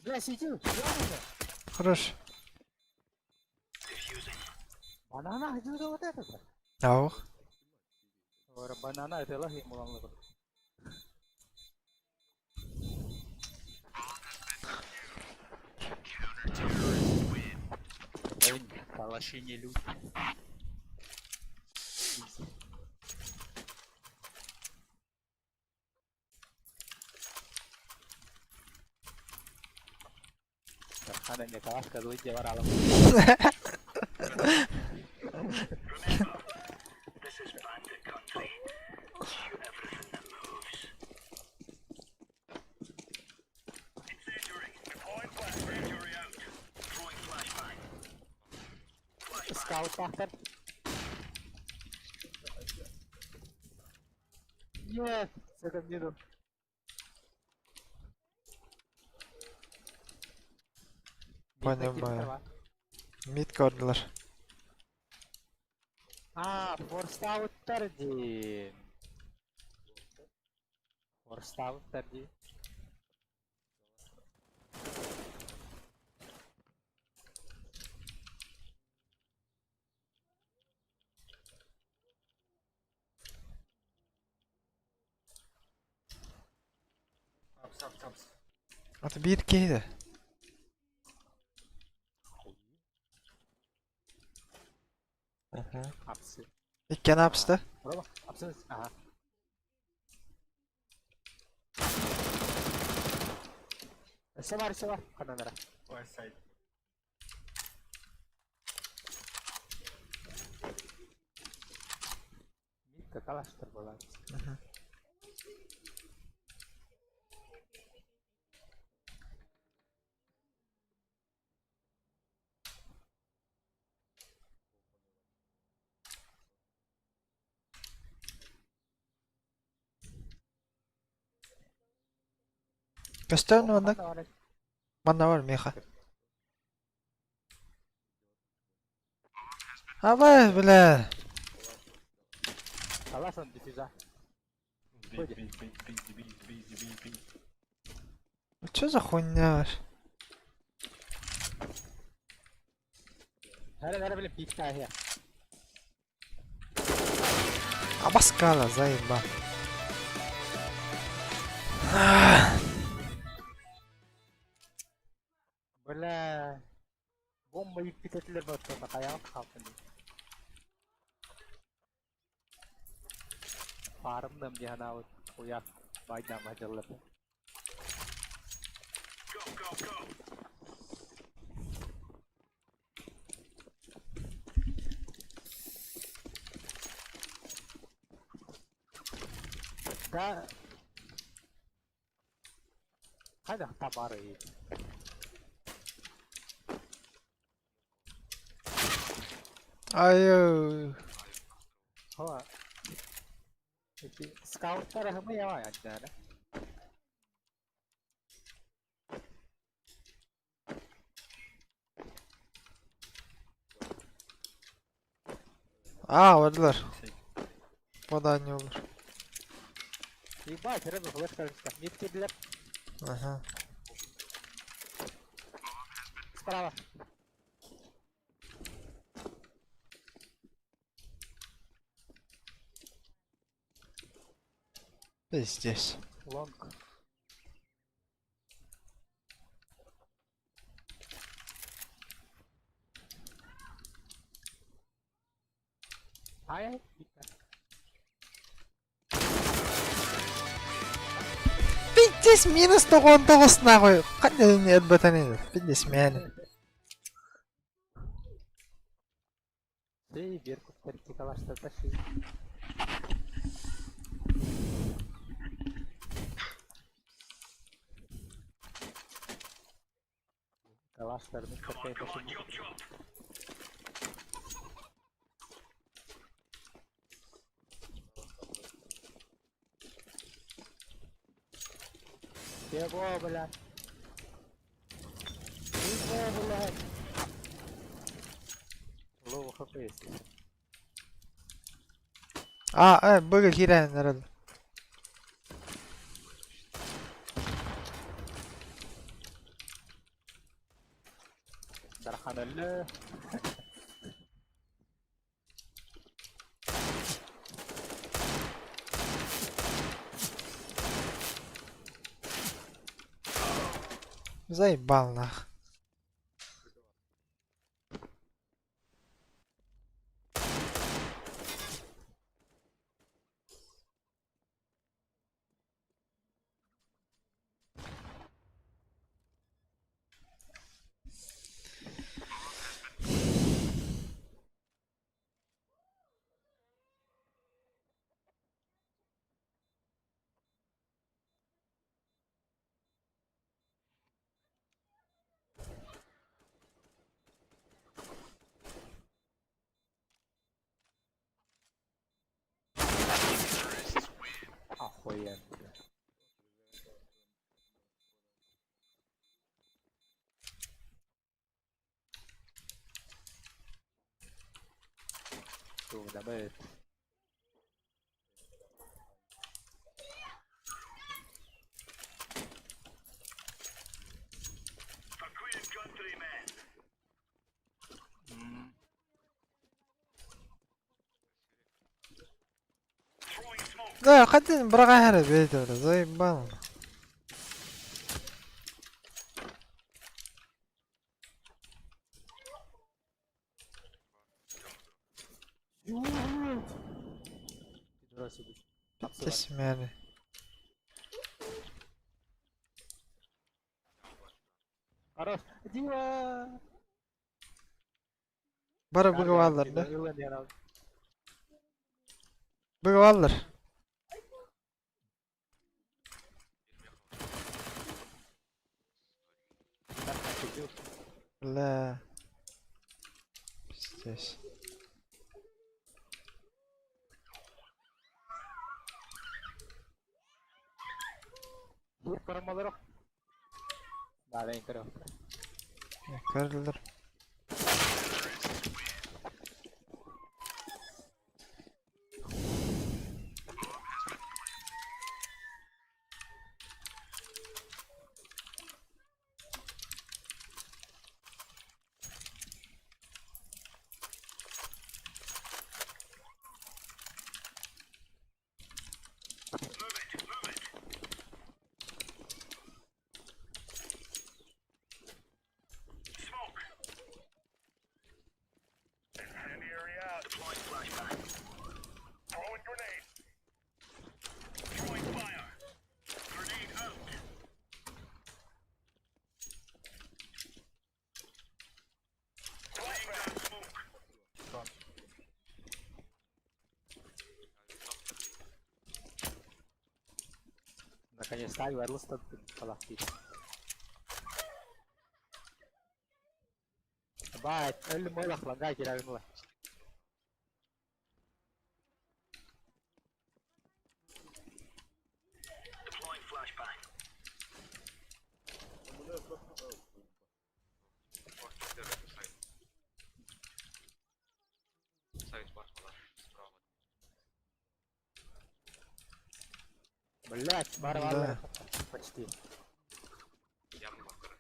Бля, сиди! Хорош. Банана, где вот этот? Аух. Банана, это лаги муланлы. Калаши не люди. Она мне калашка будет llevar a la Scout after. Yes, second middle. Понимаю. Мид көрдүлэр. А, Force дии. Force дии. Аты биир киһи Апсы. Иккиэн апста. Рома, абсолютно. Ага. Все бар, все бар. Хананара. Митка калаштыр буолар. Көстөн манна манна бар миэхэ. Абай, бля. Калаш он диффюза. Би, би, би, би, би, би, би, би. Что за хуйня? Хәрә хәрә биле пикта here. Абаскала, заеба. Бля. Бомба икпитетилер баттата каян калсын. Фармным диһанаабыт уяк байдама дьыллата. Да. Хайда табары. Айыы. Хоа. Ити скауттара хымыява яннара. Аа, бардылар. Бу да не olur. Ебать, рыба флешка Митки, бля, Ага. справа. Пиздец. Лонг. Ай, Пиздец, минус 99 нахуй. Қандай не отбатанин. Пиздец, мен. Ты Беркут тактикалаштырда ши. Калаштарны какая-то Бего, бля. Бего, бля. Лоу хп если. А, быга кирен народ. Дархан өллө. Заебал нах. Охуенно. Бля. Добавит. Да, хотя браға бейді, заебал. сидит. Bitti смени. Хорош. Дима! Бары быгы бааллар да. Быгы бааллар. Бля. Пиздец. Биир коромолорох. Да, мен көрөм. Көрдүлэр. Наконец-то Арлстон палахтит. Бать, өлүм ойлахланга кирабимла. Сайт бар справа. Блять, бар Да. Почти. Явно бар.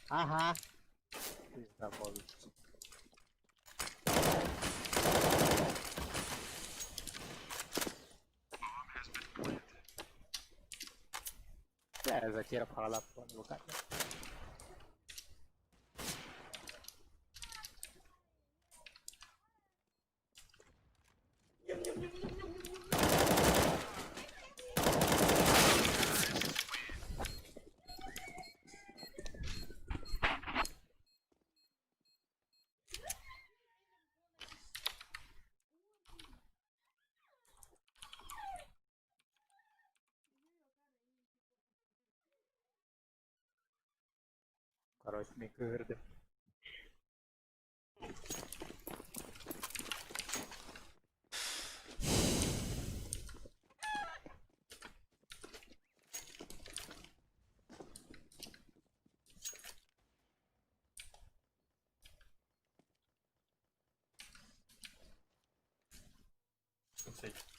Ага. Пизда болит. Я затерял халат, он Короче, мен кірдім. Inside.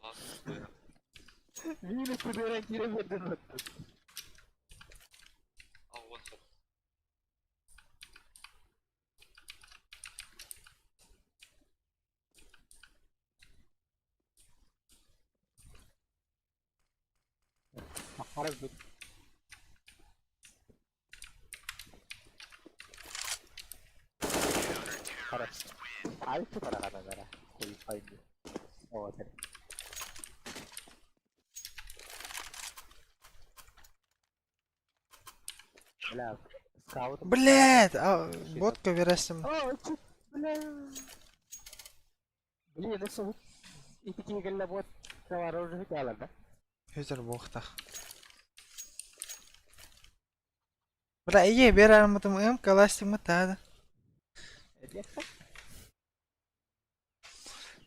Last player. Мені кудера кіре А вот хоп. Харап Харап. Альфа караганагара. Хуй пойми. О, это. Бля, скаут. Блять, а ботка вересим. О, чё, бля. Блин, ну что, и такие говорят, вот, оружие да? Хөзөр буохтах. Бля, ие берер мытым ым каластым мытады.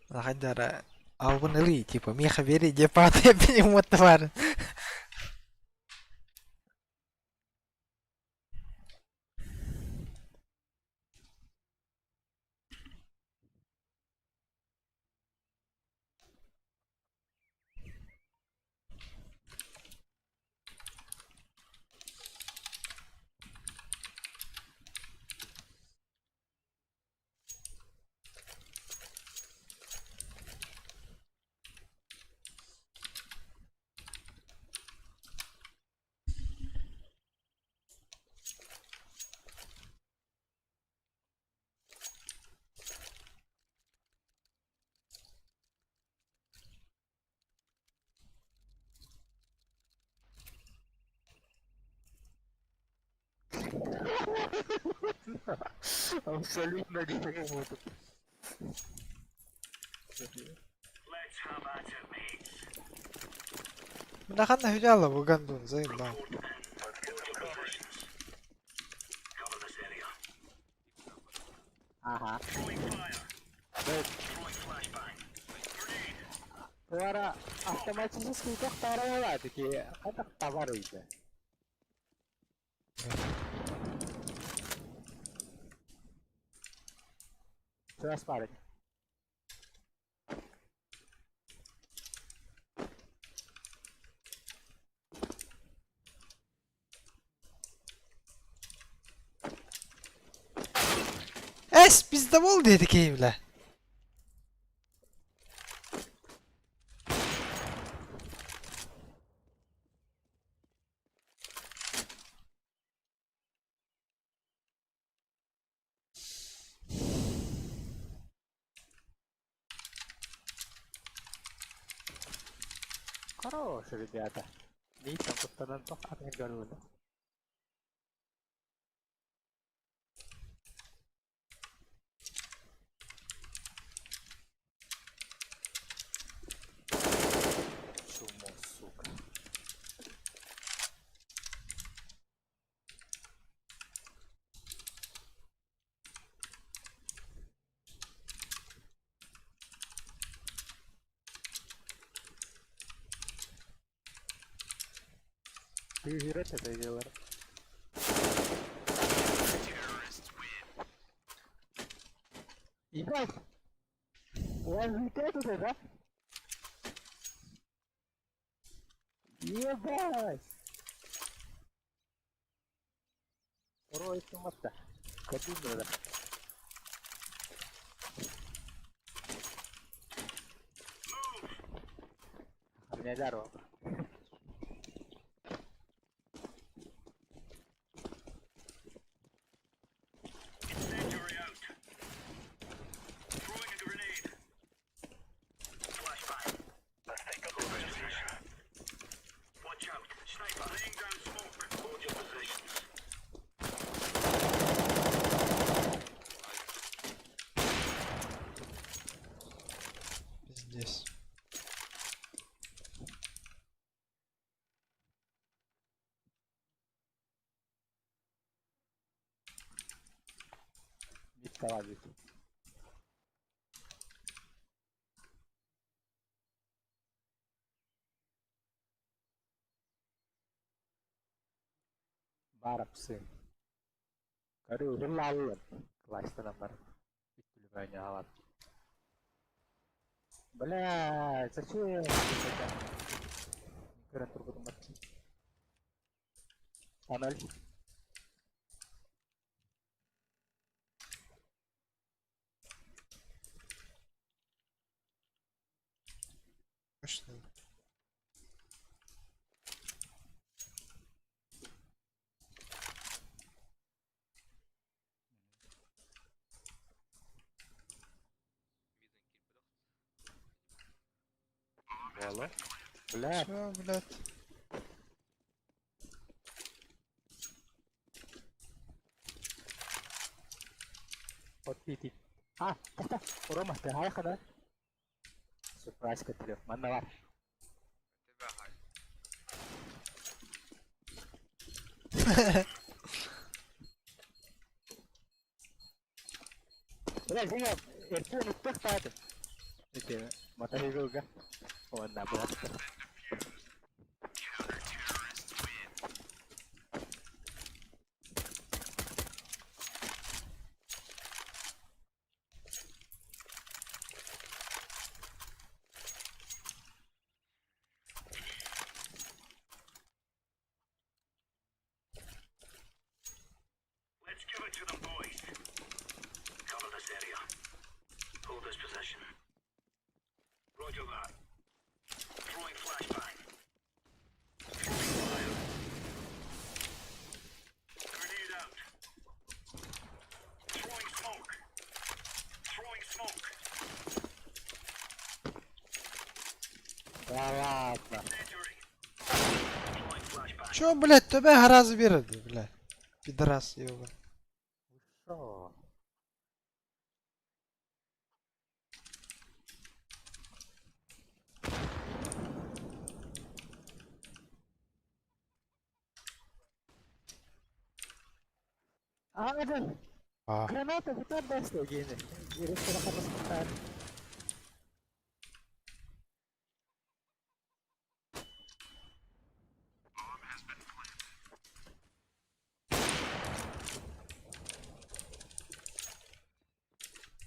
Лахадара албын ылый, типа, меха бери, депат, я твар. Абсолютно не работает. Мына ханна хүлэ бу гандон заебал. Ага. Туара автоматически тохтарала таки это товар үйде. Сейчас парень. Эс пиздобол диэти киһи бля. Хорош, ребята. Миитän kuttanan tohkan görüldü. Чумо, сука. Ты это дело. Ебать! У вас же это, да? Ебать! Второй сумата. Кабина, да. Меня здорово. Пиздец. Бит. Бара псы. Көрү хыллааллар. Класстан бар. Бүттүлүмөөнү алат. Бля, зачем? Көрө тургудум бар. Аноль. Точно. Боло. Бля, Чё, блядь? вот ти А, Рома, ты хайха, да? Сюрприз көтүрү. Манна бар. Бля, сиңа эртен уттах тааты. Эте, мотоциклга. Онна буатта. Да ладно. Чё, блядь, тебя гораздо берет, блядь. Пидорас, ёбан. А, это А. граната бутар баста гейне. Ерекше.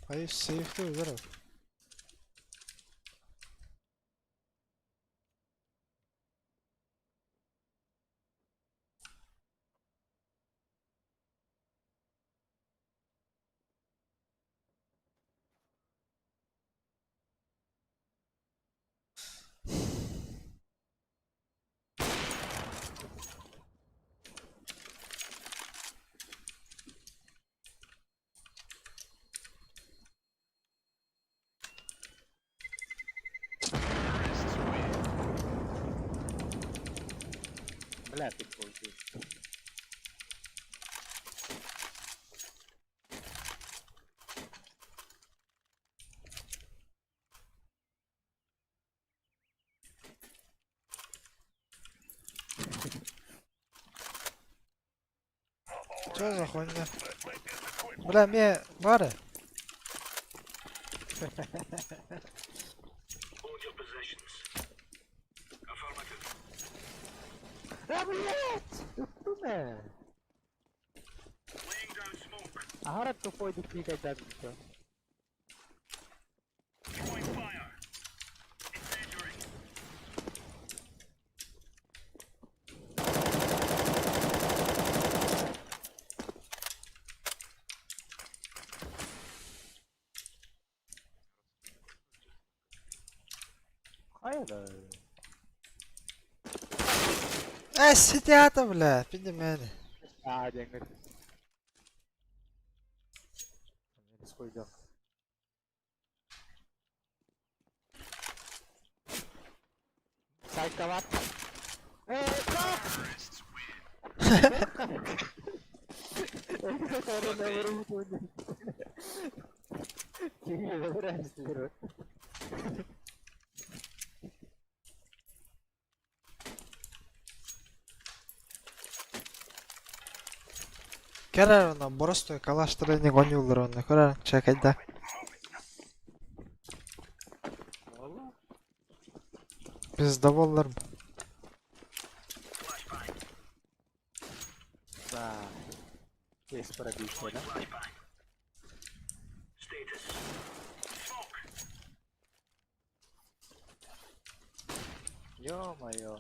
Hayır safe'de özel. Бля, ты получил. Что за хуйня? Бля, мне бары. Да, блядь! Туне! Ага, тупой никогда не. Хайда. Сидят, бля, пиди меня. А, деньги. Сколько? Сайковат. Эй, как? Керер она просто калаш тренинг ойнулар онно көрөр чекайда. Пиздоболлар. Да. Есть пробитие, да? Ё-моё.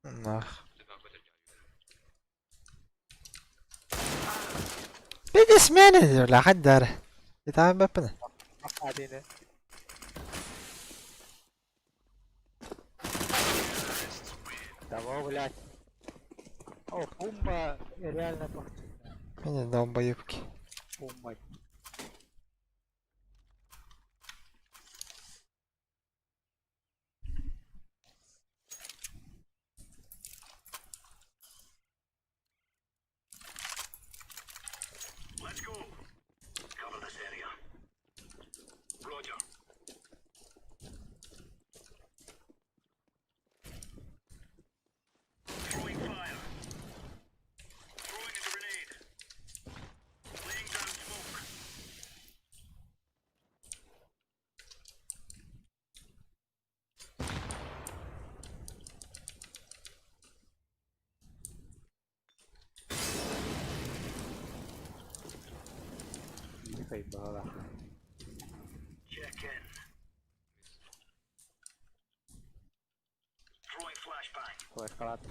Нах. Бидис менеджер ла хаддар. Итам бапна. Один. Того, блядь. О, Пумба реально похтина. Меня долбоебки. Пумба. Тихо. Флеш-халат.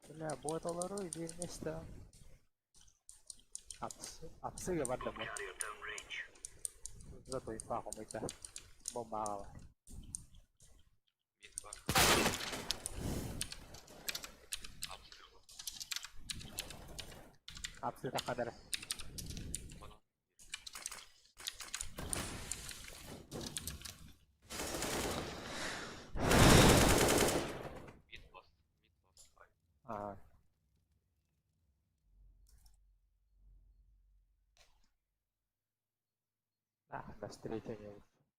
Бля, будет олору и вместе. Апсы барда бу. Зато и фахом это. Бомба. Мид бар. Апсы Апсы тахадар. Банан. Мид ласт. Мид ласт. Ай. А. А, на встрече не лучше.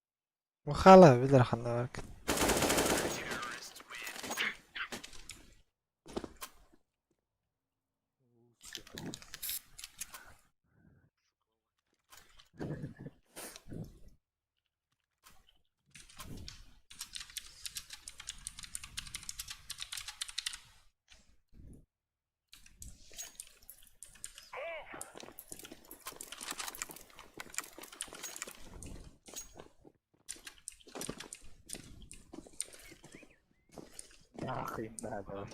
Михайло билэр ханна барбыт. Нахуй надо.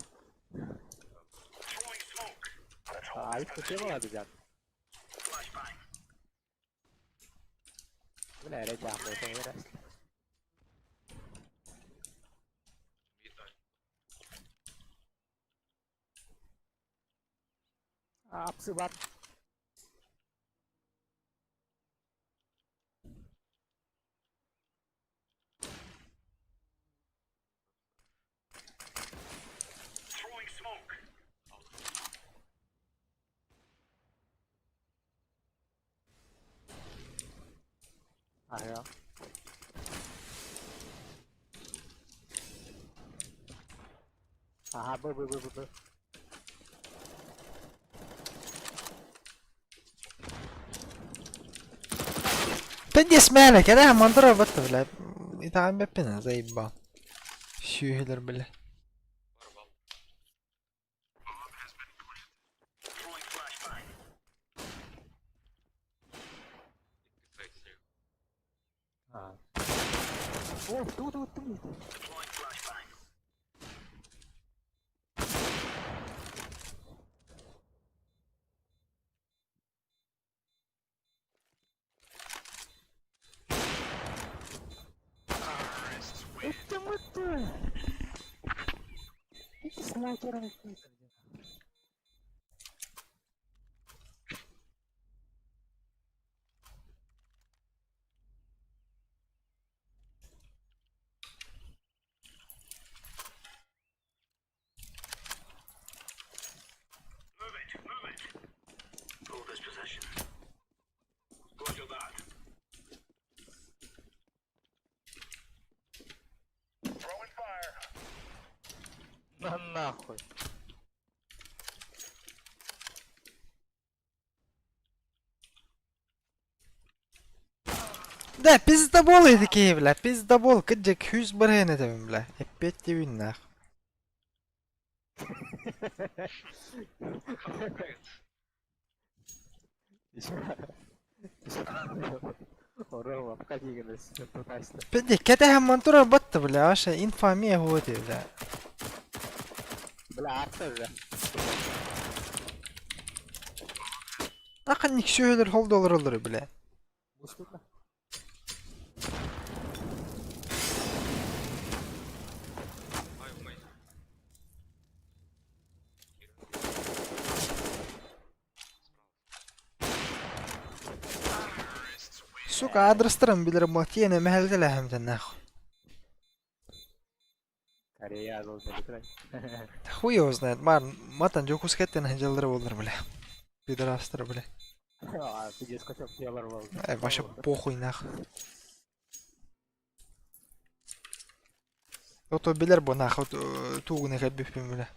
Айып тема дьан. Бля, эрэ дьаамбыта эрэ. Апсы бар. Аһыа. Аха, бу бу бу бу бу. Пиздец мээлэ, кэлэ мандыра батта, бля. Итэҕэйбэппин, заебал. Сүөһүлэр, бля. Аа. Оо, туу туу туу. Это вот Эти снайперы. На нахуй. Да, пиздобол эдики, бля, пиздобол, кыджик хүз барайын этэбин, бля. Эппиэттибин нах. Ороо, апка дигэнэс тутаста. Пиздец, кэтэһэн мантура батта, бля, аша инфамия хуоти, бля. Бля, арта бля. Аханник сүөһүлэр хол долларылары, бля. Мустуна. Сука, адрестарын билэр матиэне мэһэлгэлэһэмтэн нахуй. Корея ол бэлитрэ. Хуй его знает, мар, матан дьокуускайтан сылдьаллара буоллар, бля. Пидорастар, бля. Аа, пиздец котел делар бол. Э, вообще похуй нахуй. Ото билэр бу нахуй туугуна кэлбиппин, бля.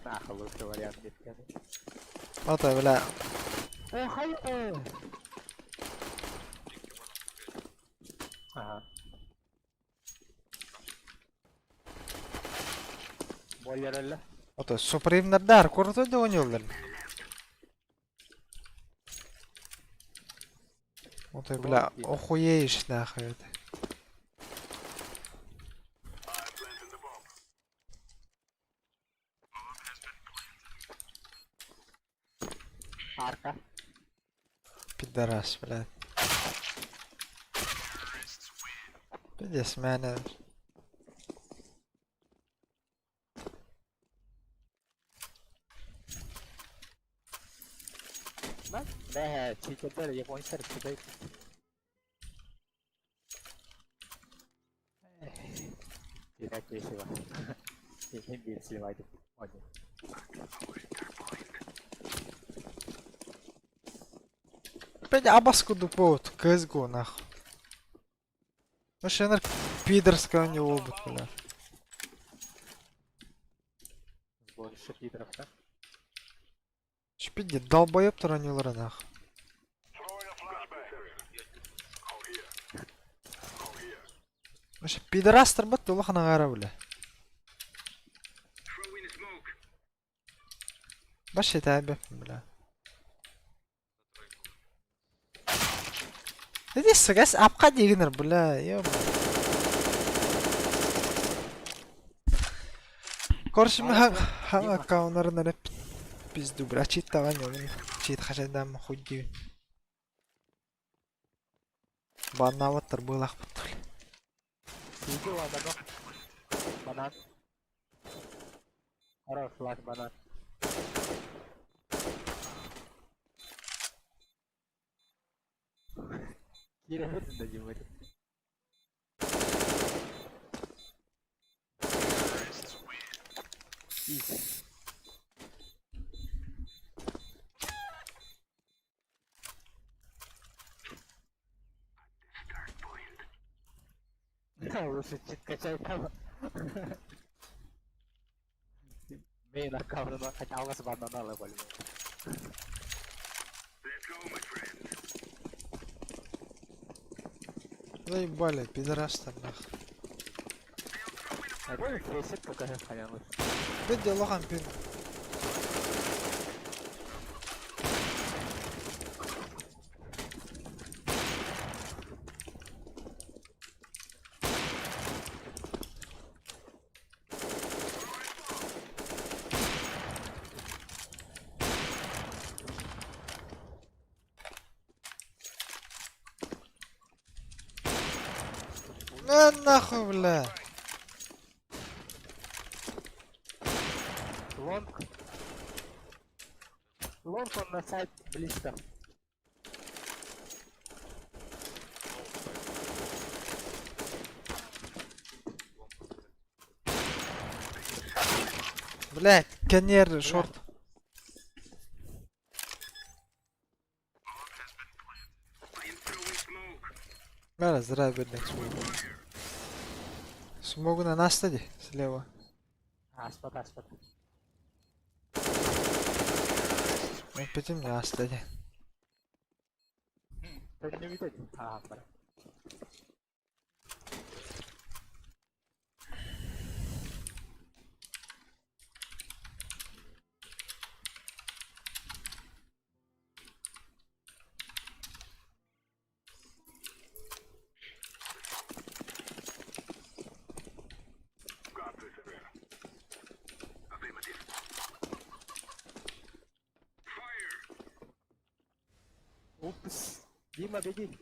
Нахуй лучший вариант детка. Ото, бля, Э, хай э. Ага. Бойлер эле. ото супримнардар курту да оонньууллар. Ото, бля, охуеешь нахуй это. Арка. Пидорас, бля. Пиздец, мээнэ. Бэ, читердер японецтар читай. Терять весело. Не биир сливайдык. Один. Опять абас курдук буолбут, CSGO нахуй. Машина пидорская у него будет, бля. Больше пидоров, да? Шпиди, долбоеб туранилара нахуй. Вообще пидорастар бат улахан аҥаара бля. Вообще тээбэппин бля. Иди сыгас апка дигинер бля, ё. Короче, мы хан аккауннарын эрэ пизду, бля, чит таҕан ёбун, чит хачайдаам хуй диибин. Баннаабаттар быылаахпыт бля. Иди ладно, Банан. Хорош, флаг, банан. Киирэбит да диэбит. Ис. Лучше чит качай там. Мейн аккаунтuna хотя алгас бананалы более. Заебали, пидорастар нахуй. Ресет покажи хаялы. Бидди улахан пин. На нахуй, бля. Лонг. Лонг он на сайт близко. Блять, конер, шорт. Бля, зря бедный смог. Смогу на нас стади, слева. Аспат, аспат. Опять мне астади. Ты не видишь? А, бля. Упс. Дима, беги.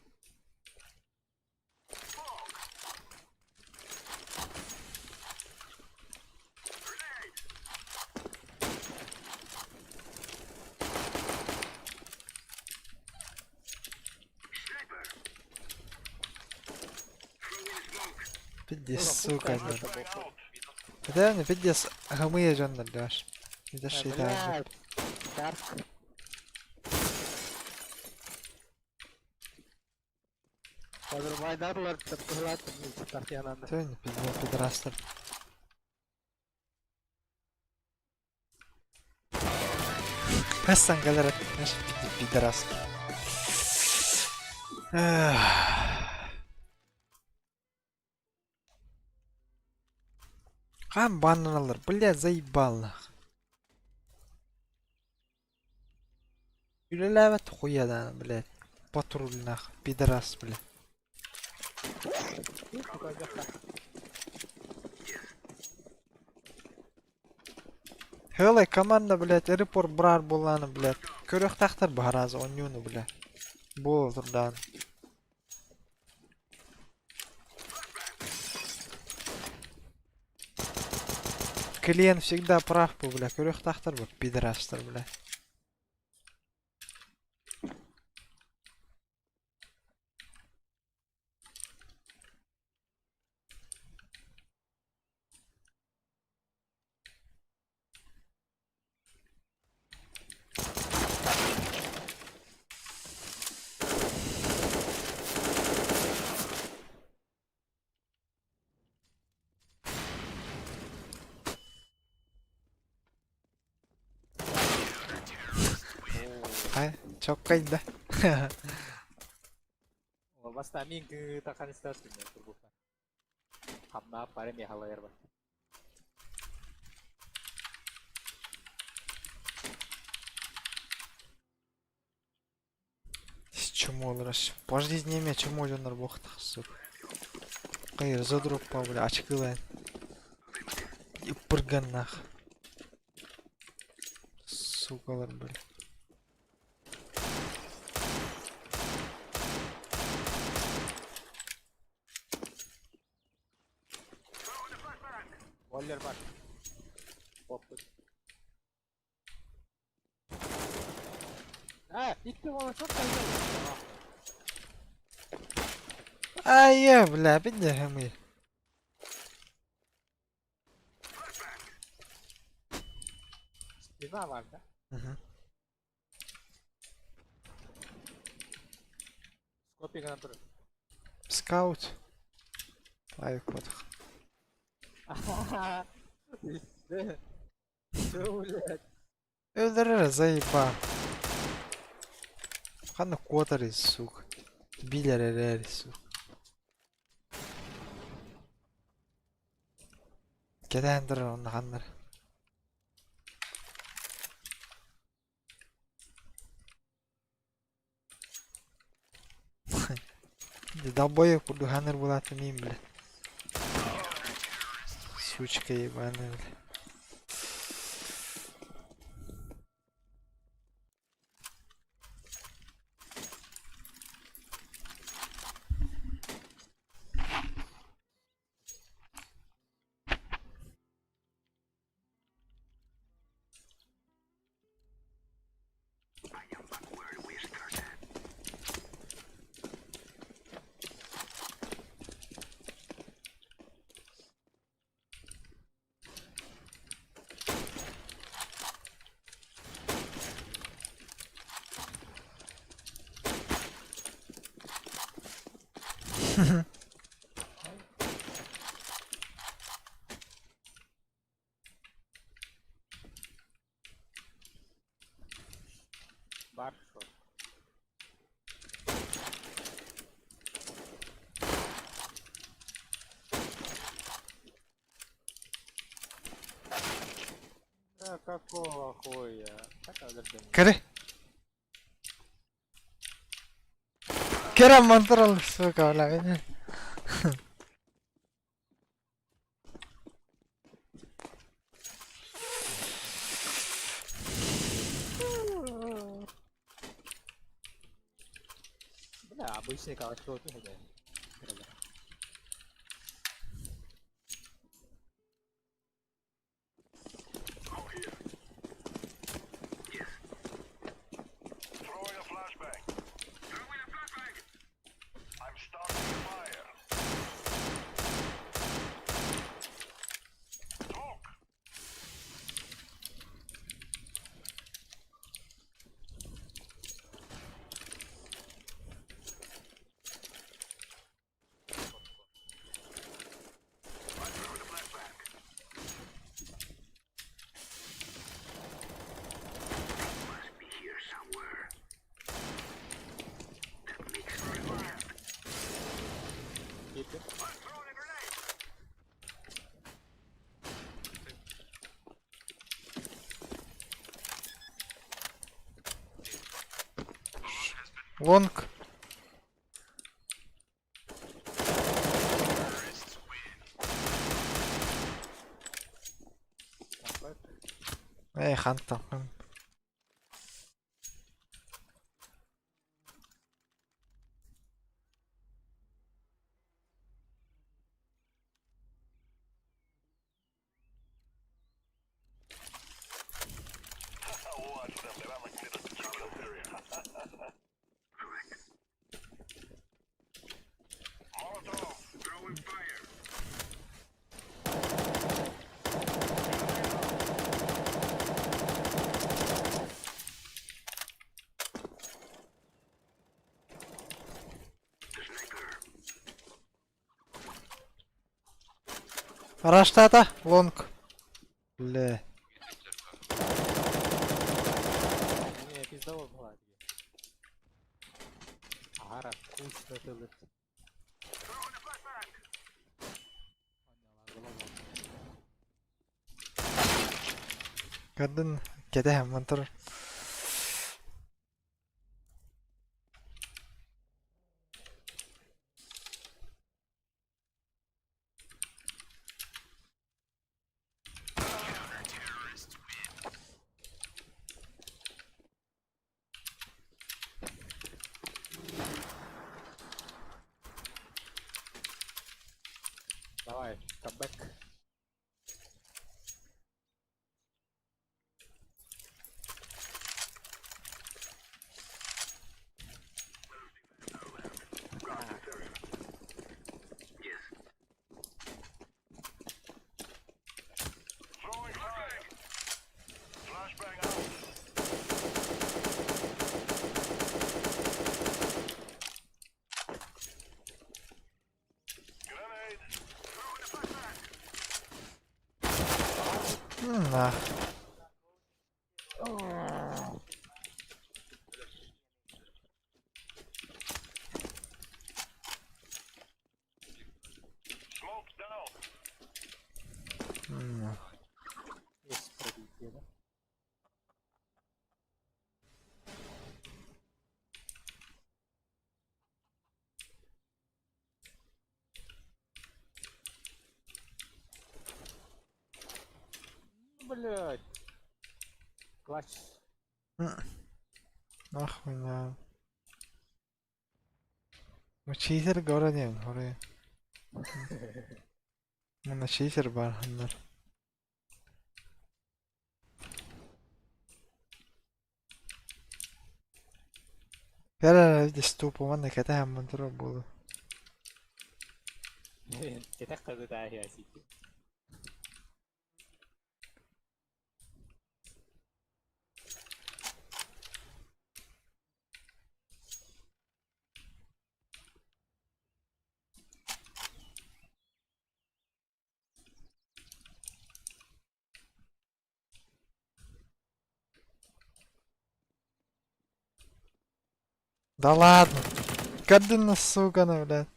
Пиздец, сука, блядь. Это пиздец, гамыя дьоннор дэш. Видишь, Блядь. Дарк. Подрубайдарлар тапкылат Тön пиздец, пидорастар. Хасан галерат, знаешь, пидорас. Хам банналар, бля, заебал нах. Үлэлээбэт хуядан, блядь. Патруль нах, пидорас, бля. Хеле команда, блядь, репорт брар буланы, блядь. Көрөхтахтар баһаразы онньууну, бля. Буол турдаан. Клиент всегда прав был, бля. Көрөхтахтар бу, пидорастар, бля. Хай, чоккай да. Бастаан мин кыытахан истэс күннэр турбута. Хамнаап бары миэхэ алайар бар. Чумолар По жизни эме чумо дьоннор буохтах сук. Кайыр задроппа бля ачкылаан. Иппырганнах. Сукалар бля. Бойлер бар. Оппут. Ээ, икки уола çok Айя, бля, бинде Спина бар да? Мгм. Скопи гынан турар. Скаут. Лайк вот. Чё, блядь? Өлөрөр заеба. Ханна куотар сука. Билэр эрээр сука. Кэтээн турар онно ханнар. Долбоеб курдук ханнар булаата мин бля. Сучка ебаная бля. Бар шо. Да какого хуя? Так, подожди. Кэрэ. Кэрэ мантарал сука бля. Бля, обычный калашников не хозяин. Кипи. Лонг. Эй, ханта. Раштата, лонг. Бля. Не, пиздовод была. Обычно тылыр. Көрдүн кэтэһэн турар. Давай, камбэк. На. М. Есть пробитие, да? Ну, блядь. Клатч. Нахуй на. Читер говорим, говори. Мына читер бар ханнар. Кэлэр ступу манна кэтэһэн турар буолу. Кэтэх хазытаа сити. Да ладно. Кадына сука, ну, блядь.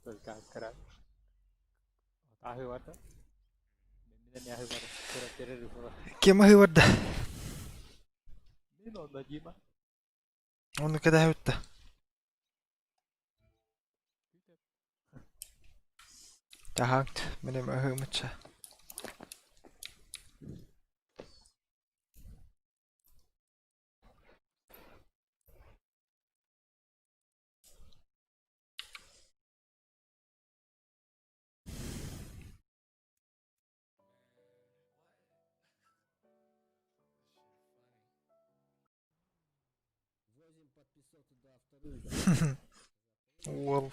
Только кыра. Аһыы барда. Мин эмиэ аһыы бар. Кыра перерыв бар. Ким аһыы Мин онно Дима. Оны кэтэһэ бүттэ. Таһаант мин эмэ аһыымычча. Уол.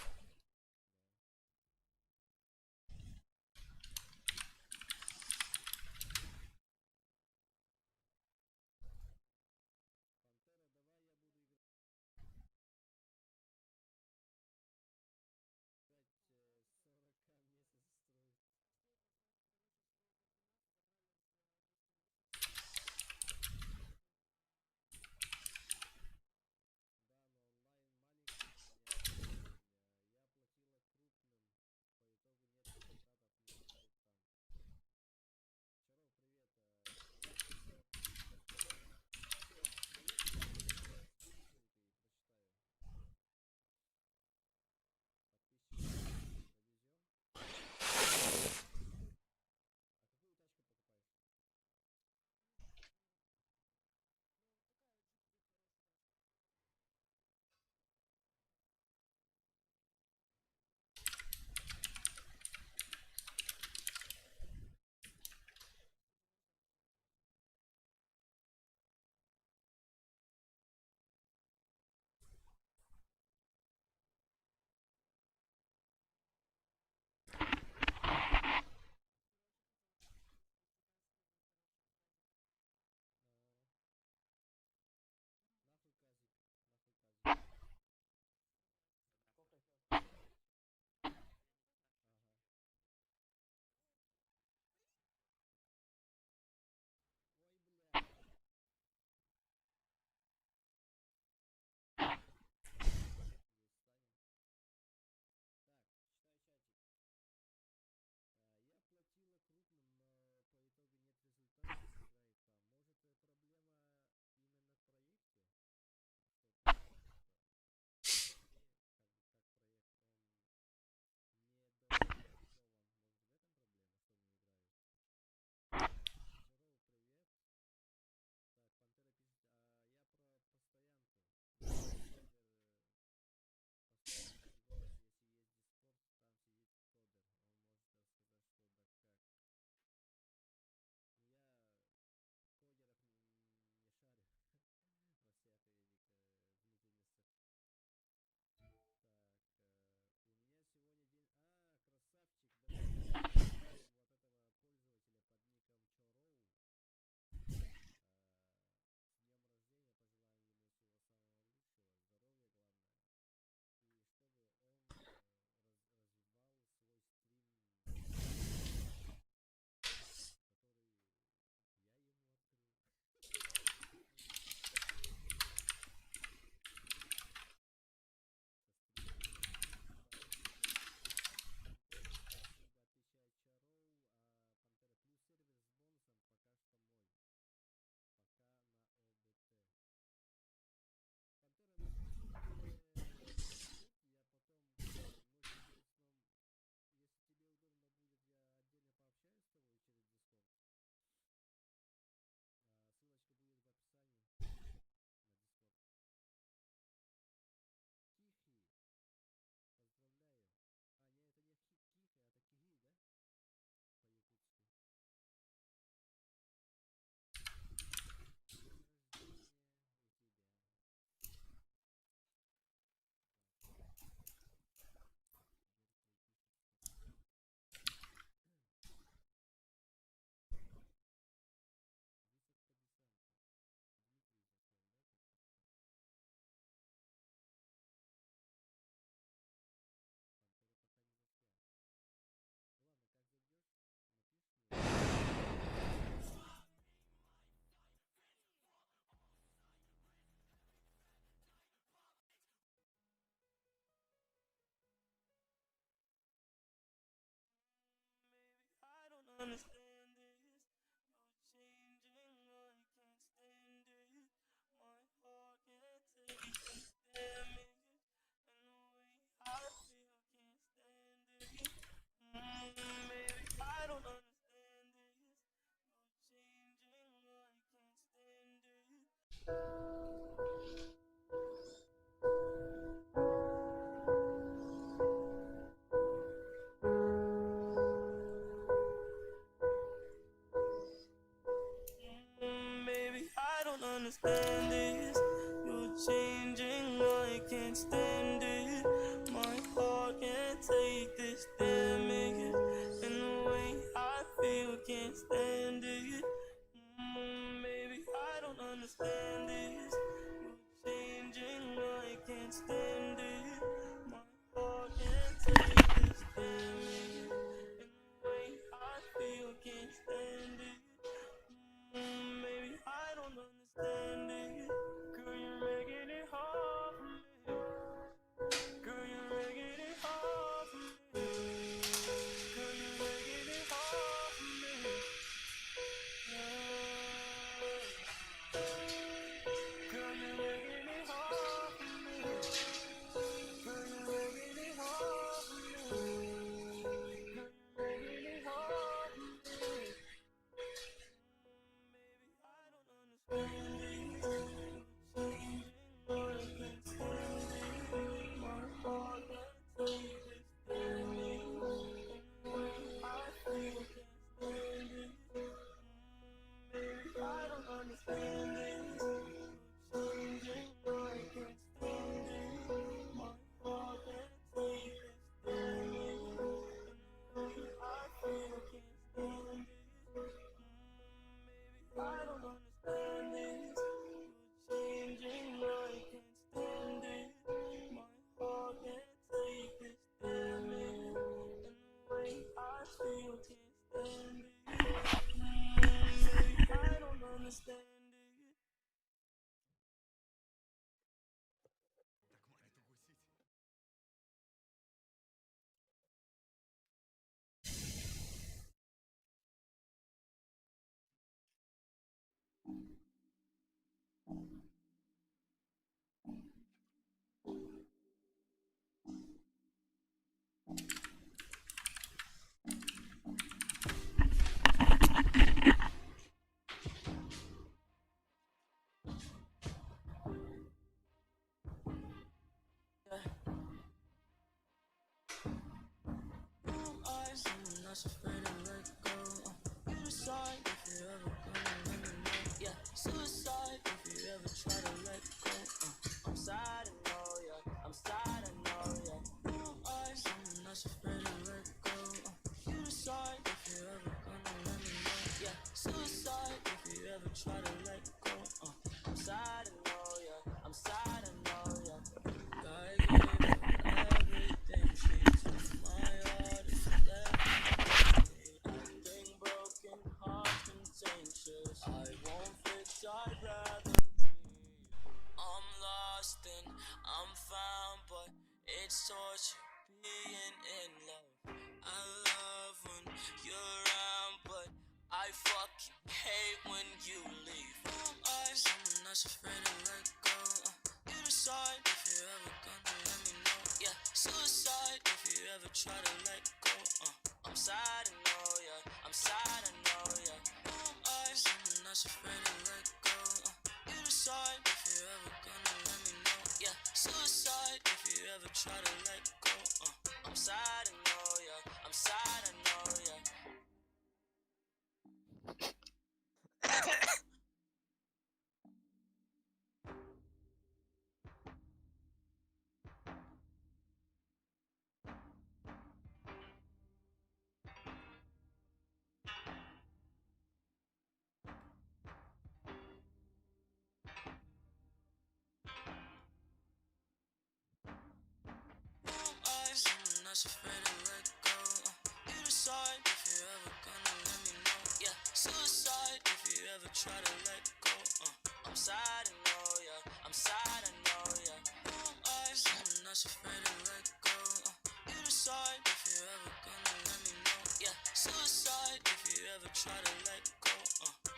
Suicide if you ever try to let go.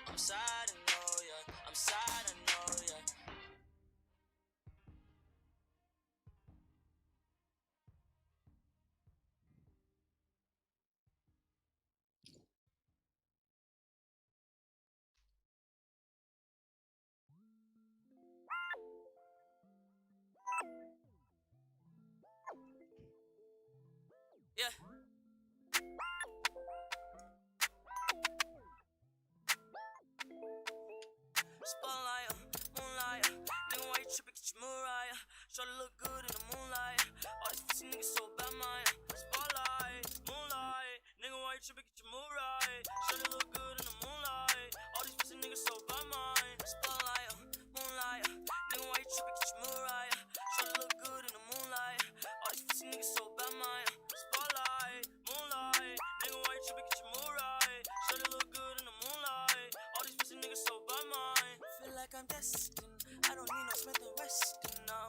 I'm sad, I know, yeah. I'm sad, I know, yeah. Yeah. Spotlight, moonlight. Nigga, why you tripping? Get your Mariah. Shawty look good in the moonlight. All these pussy niggas so bad, man. Spotlight, moonlight. Nigga, why you tripping? Get your Mariah. Shawty look good in the moonlight. All these pussy niggas so bad, man. Spotlight, moonlight. Nigga, why you tripping? Get your Mariah. Shawty look good in the moonlight. All these pussy niggas so bad, man. Spotlight, moonlight. Nigga, why you tripping? Get your Mariah. Shawty look good in the moonlight. All these pussy niggas so bad, man. Feel like I'm destined. I don't need no Smith and Weston, no.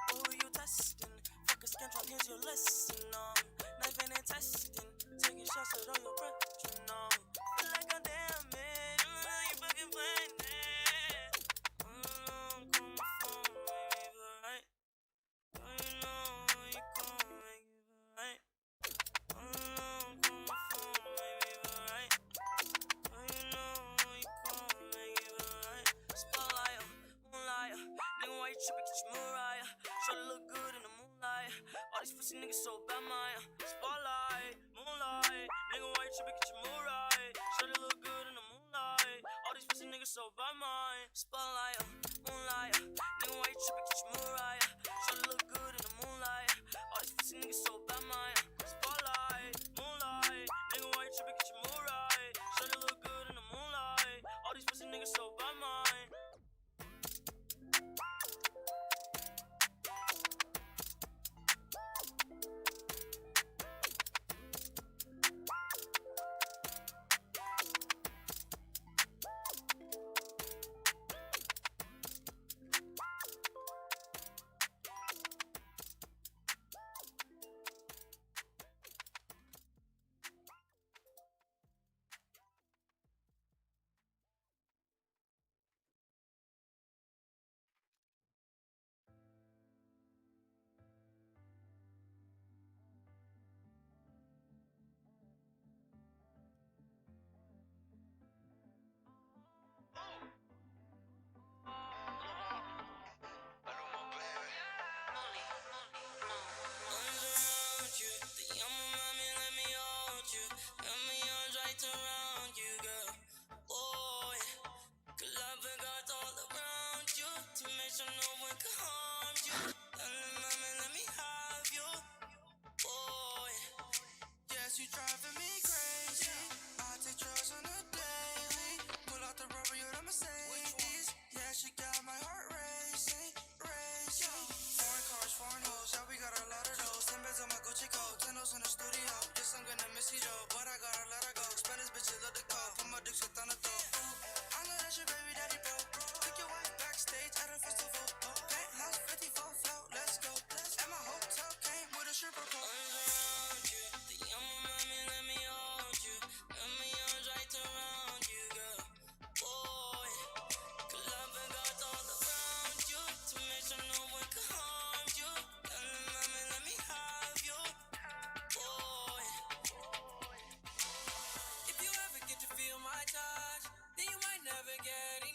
But who you testing? Fuck a scantron, here's your lesson, no. Knife and testing. Taking shots at all your brethren, no. Feel like I'm damaged. You fucking playing it. Alone, call my phone, make me feel right. Oh, you know you call, make me feel right. Alone, call my phone, make me feel right. Oh, you know you call, make me feel right. Spotlight, moonlight. Nigga, why you tripping? Get your Mariah. Shawty look good in the moonlight. All these pussy niggas so bad, man. Spotlight, moonlight. Nigga, why you tripping? Get your Mariah. Shawty look good in the moonlight. All these pussy niggas so bad, man. Spotlight, moonlight. Nigga, why you tripping? Get your Mariah. Shawty look good in the moonlight. All these pussy niggas so bad, man. Spotlight, moonlight. Nigga, why you tripping? Get your Mariah. Shawty look good in the moonlight. All these pussy niggas so bad, man. Arms around you, the young mommy, let me hold you. Got me arms right around you, girl. Boy, good love and God's all around you to make sure no one can harm you. Little mommy, let me have you, boy. Yes, you driving me crazy. I take drugs on the daily. Pull out the rubber, you're the Mercedes. Yeah, she got my heart racing, racing. Foreign cars, foreign hoes, yeah, we got a lot of those. 10 bands on my Gucci coat, 10 O's in the studio. Yes, I'm gonna miss you, though, but I gotta let her go. Spanish bitches love the call, put my dick shit on the throat. Ooh, I know that's your baby daddy, bro. Took your wife backstage at a festival. Penthouse 54 float, let's go. And my hotel came with a stripper pole. Arms around you, the young mommy, let me hold you. Got me arms right around you, girl. Boy, good love and God's all around you to make sure no one can harm you. Little mommy, let me have you, boy. If you ever get to feel my touch, then you might never get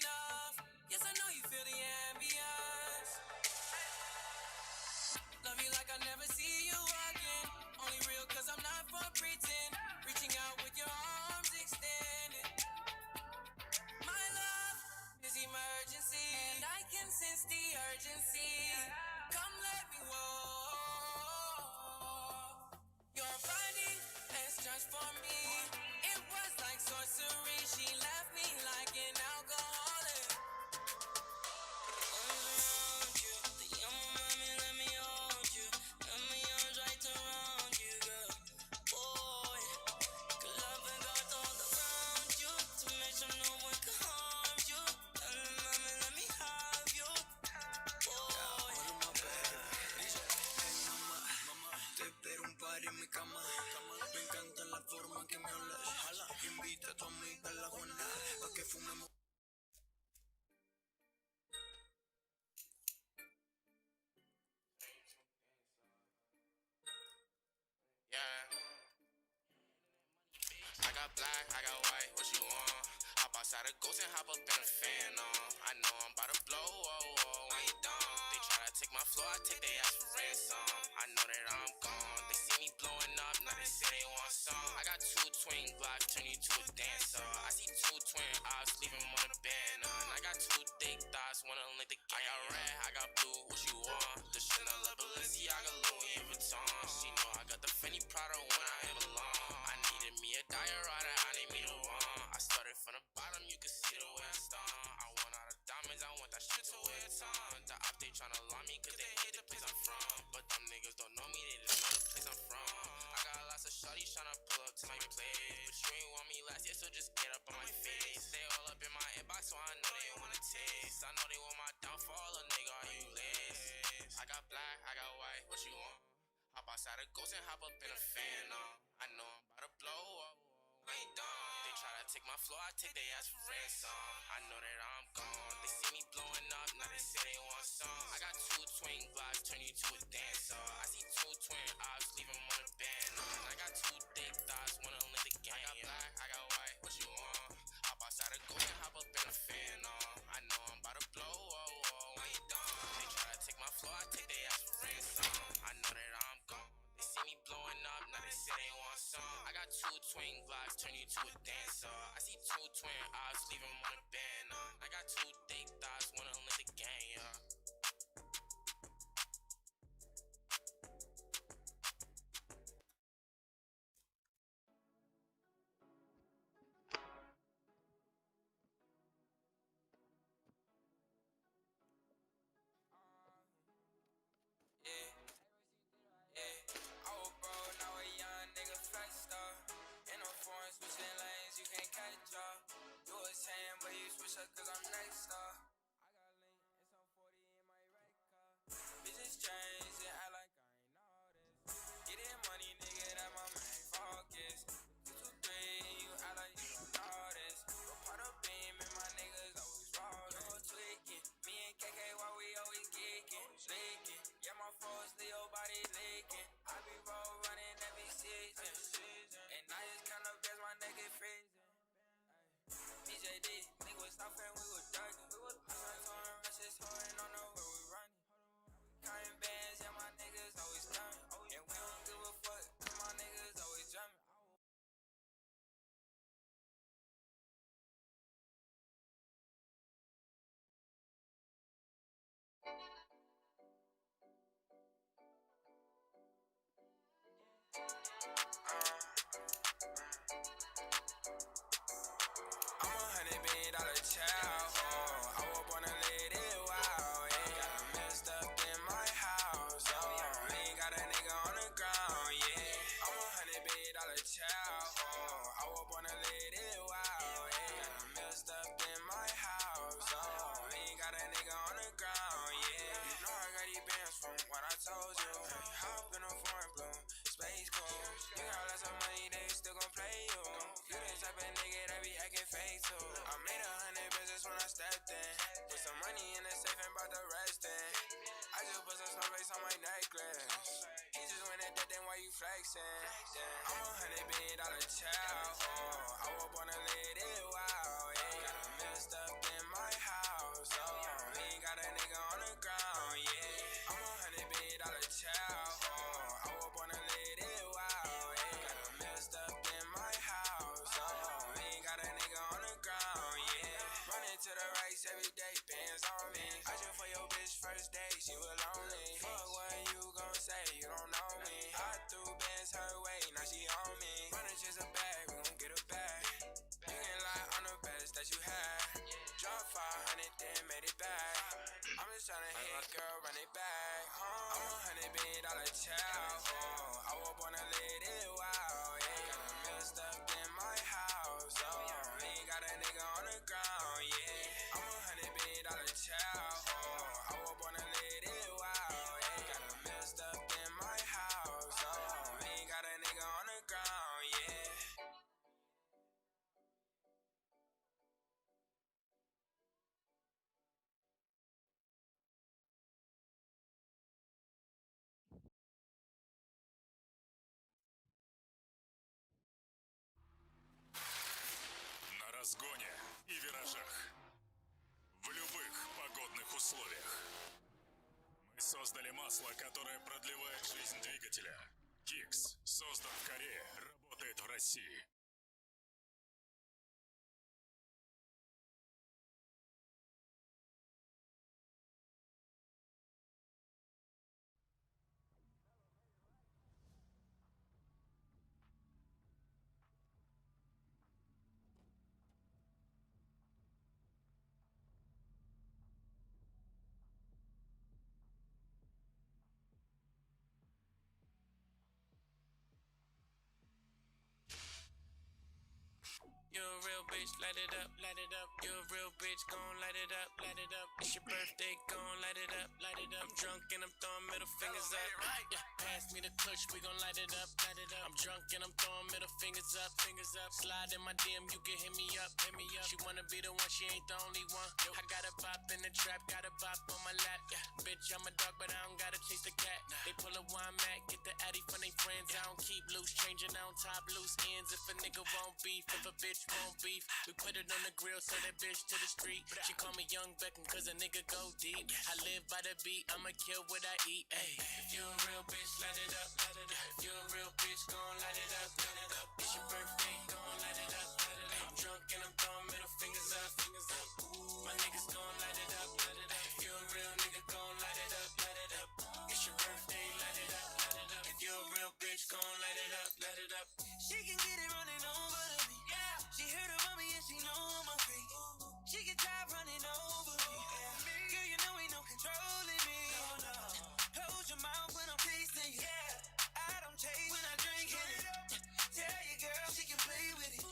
Yeah. I got black, I got white, what you want? Hop outside a ghost and hop up in a phantom. I know I'm about to blow, oh, oh, I ain't dumb. They try to take my flow, I take they ass for ransom. I know that I'm gone. They see me blowing up, now they say they want some. I got two twin Glocks, turn you to a dancer. I see two twin ops, leave 'em on the banner. And I got two thick thighs, wanna link the gang. I got red, I got blue, what you want? The Chanel, Balenciaga, Louis Vuitton. She know I got the Fendi Prada when I am alone. I needed me a diorata, I need me the one. I started from the bottom, you can see the way I start. I want all the diamonds, I want that shit to wear a ton. The op, they tryna lie me, cause they hate the place I'm from. But them niggas don't know me, they just know the place I'm from. I got lots of shawty's tryna pull up to my place. But you ain't want me last year, so just get up on my face. They all up in my inbox, so I know they wanna taste. I know they want my downfall, a nigga, are you list? I got black, I got white, what you want? Hop outside a ghost and hop up in a phantom. I know I'm about to blow up. I ain't dumb. They try to take my flow, I take they ass for ransom. I know that I'm gone. They see me blowing up, now they say they want some. I got two twin Glocks, turn you to a dancer. I see two twin ops, leave 'em on the banner. And I got two thick thighs, wanna link the gang. I got black, I got white, what you want? Hop outside a ghost and hop up in a phantom. I know I'm about to blow, oh, oh, I ain't dumb. They try to take my flow, I take they ass for ransom. I know that I'm gone. They see me blowing up, now they say they want some. I got two twin Glocks, turn you to a dancer. I see two twin ops, leave 'em on the banner. I got two thick thighs, wanna link the gang, yeah. Yeah, yeah. I was broke, now a young nigga flexed up. In no foreign, switching lanes, you can't catch up. You was saying, but you switch up cause I'm next up. I got lean and some 40 in my right car. Bitches change and act like I ain't all this. Getting money, nigga, that my main focus. 2, 2, 3, you act like you don't know this. But part of beam and my niggas always rollin'. No tweaking. Me and KK, why we always geeking, leaking. Yeah, my foes, Leo body leaking. I be roll running every season. And I just count up gas, my nigga freezing. BJD, nigga was stopping, we was ducking. We was touring, rushes, holding on know where we running. Counting bands, yeah, my niggas always coming. And we don't give a fuck, 'cause my niggas always drumming. I'm a $100 billion child. Oh, I was born to live it wild. Yeah, got a messed up in my house. Oh, ain't got a nigga on the ground. Yeah, I'm a $100 billion child. Oh, I was born to live it wild. Yeah, got a messed up in my house. Oh, ain't got a nigga on the ground. Yeah, you know I got these bands from what I told you. Hop in a foreign blue, space cool. You got lots of money, they still gon' play you. You the type of nigga that be acting fake too. I made 100 business when I stepped in. Put some money in the safe and bought the rest in. I just put some snowflakes on my necklace. He just went at that, then why you flexing? I'm a $100 billion child. Oh, I was born to live it wild. Yeah, got a messed up in my house. Oh, ain't got a nigga on the ground. Yeah, I'm a $100 billion child. Oh, I was born to live it wild. Yeah, got a messed up in my house. Oh, ain't got a nigga on the ground. Yeah, running to the race every day, bands on me. I just for your bitch first day, she was lonely. Fuck what you gon' say, you don't know me. I threw bands her way, now she on me. Running just a bag, we gon' get her back. You can lie on the создали масло, которое продлевает жизнь двигателя. Кикс создан в Корее, работает в России. You a real bitch, light it up, light it up. You a real bitch, gon' light it up, light it up. It's your birthday, gon' light it up, light it up. I'm drunk and I'm throwing middle fingers up. Yeah, pass me the kush, we gon' light it up, light it up. I'm drunk and I'm throwing middle fingers up, fingers up. Slide in my DM, you can hit me up, hit me up. She wanna be the one, she ain't the only one. I got a bop in the trap, got a bop on my lap. Yeah, bitch, I'm a dog, but I don't gotta chase the cat. They pull a wine mat, get the addy from they friends. I don't keep loose, changing on top loose ends. If a nigga won't beef, if a bitch won't beef, we put it on the grill, so that bitch to the street. She call me Young Beckham, cause a nigga go deep. I live by the beat, I'ma kill what I eat. Ay. If you a real bitch, light it up, light it up. If you a real bitch, gon' light it up, light it up. It's your birthday, gon' light it up, light it up. I'm drunk and I'm throwing middle fingers up, fingers up. My niggas gon' light it up, light it up. If you a real nigga, gon' light it up, light it up. It's your birthday, light it up, light it up. If you a real bitch, gon' light it up, light it up. She can get it running over to me. Yeah. She heard about me and she know I'm a freak. She can try running over me. Girl, you know ain't no controlling me. No, no. Close your mouth when I'm tasting you. Yeah. I don't chase when I drink it. Tell your girl she can play with it.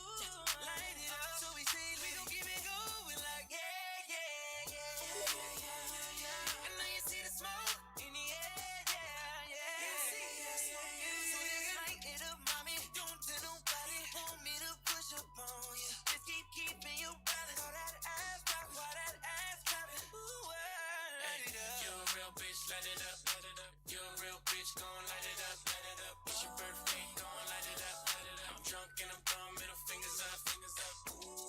Light it up so we stay lit. We gon' keep it going like yeah, yeah, yeah, yeah, yeah, yeah. I know you see the smoke in the air, yeah, yeah. You see the smoke, so just light it up, mommy. Don't tell nobody. Want me to push up on you? Just keep keeping your balance. All that ass pop, all that ass poppin'. Ooh, light it up. You a real bitch, light it up, light it up. You a real bitch, gon' light it up, light it up. It's your birthday, gon' light it up, light it up. I'm drunk and I'm throwing middle fingers up, fingers up.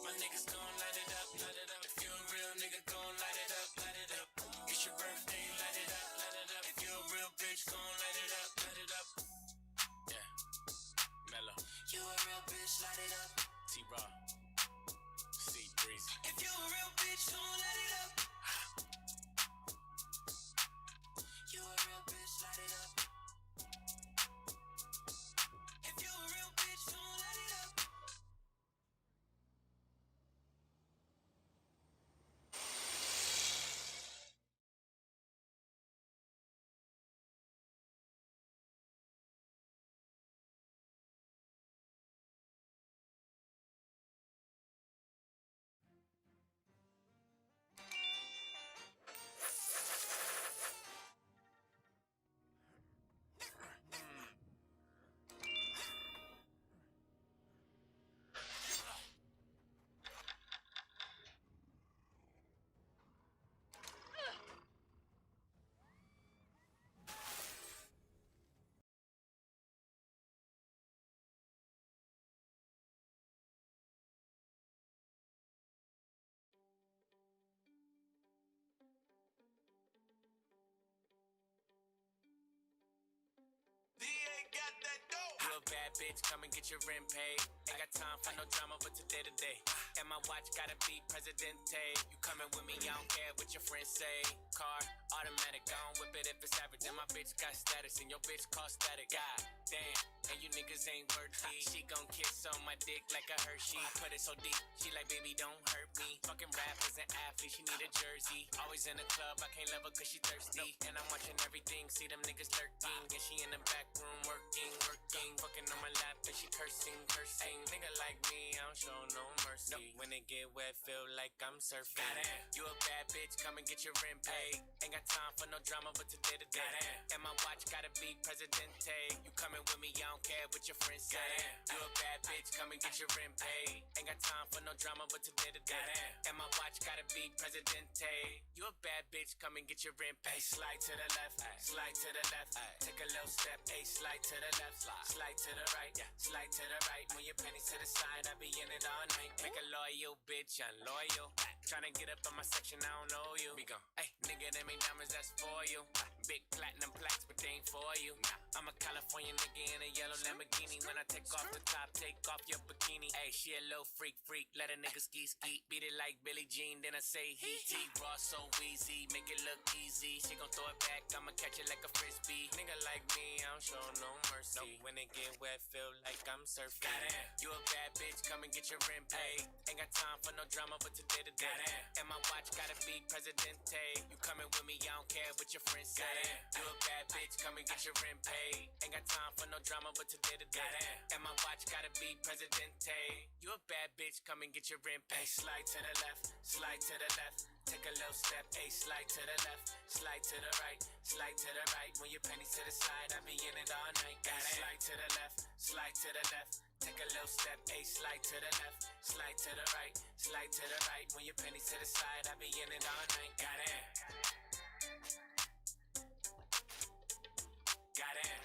My niggas gon' light it up, light it up. If you a real nigga, gon' light it up, light it up. It's your birthday, light it up, light it up. If you a real bitch, gon' light it up, light it up. Yeah, Mello, You a real bitch, light it up. T-Raw, C Breezy. If you a real bitch, gon' light it up. You a real bitch, light it up. If you a real bitch, gon' light it up. You a bad bitch, come and get your rent paid. Ain't got time for no drama, but today to day. And my watch gotta be Presidente. You coming with me, I don't care what your friends say. Car, automatic, I don't whip it if it's average. And my bitch got status, and your bitch call static. God damn, and you niggas ain't worthy. She gon' kiss on my dick like a Hershey. Put it so deep, she like, baby, don't hurt me. Fucking rappers and athletes, she need a jersey. Always in the club, I can't love her cause she thirsty. And I'm watching everything, see them niggas lurking. And she in the back room working, working. Fucking on my lap and she cursing, cursing. Nigga like me, I don't show no mercy. When it get wet, feel like I'm surfing. Goddamn. You a bad bitch, come and get your rent paid. Ain't got time for no drama, but today to day. And my watch gotta be Presidente. You coming with me, I don't care what your friends say. You a bad bitch. bitch, come and get your rent paid. Ain't got time for no drama, but today to day. And my watch gotta be Presidente. You a bad bitch, come and get your rent paid. Slide to the left, slide to the left. Take a little step, ayy, slide to the left, slide to the right, slide to the right. When your pennies to the side, I be in it all night. Make a loyal bitch unloyal. Tryna get up on my section, I don't know you. Be gone. Ay, nigga, them ain't diamonds, that's for you. Big platinum plaques, but they ain't for you. I'm a California nigga in a yellow Lamborghini. When I take off the top, take off your bikini. Ay, she a little freak, freak. Let a nigga ski, ski. Beat it like Billie Jean, then I say he, he. Raw so easy, make it look easy. She gon' throw it back, I'ma catch it like a frisbee. Nigga like me, I don't show no mercy. When it get wet, feel like I'm surfing. You a bad bitch, come and get your rent paid. Ain't got time for no drama, but today to day. And my watch gotta be Presidente. You coming with me, I don't care what your friends say. You a bad bitch, come and get your rent paid. Ain't got time for no drama, but today to day. And my watch gotta be Presidente. You a bad bitch, come and get your rent paid. Slide to the left, slide to the left. Take a little step, ayy, slide to the left, slide to the right, slide to the right. When your pennies to the side, I be in it all night. Ayy, slide to the left, slide to the left. Take a little step, ayy, slide to the left, slide to the right, slide to the right. When your pennies to the side, I be in it all night. Got it. Got it.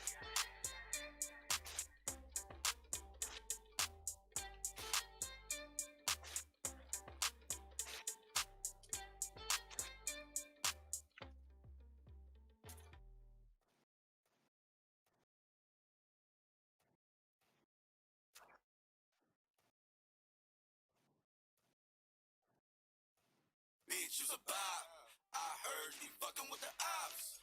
Bitch, you's a bop. I heard you fucking with the ops.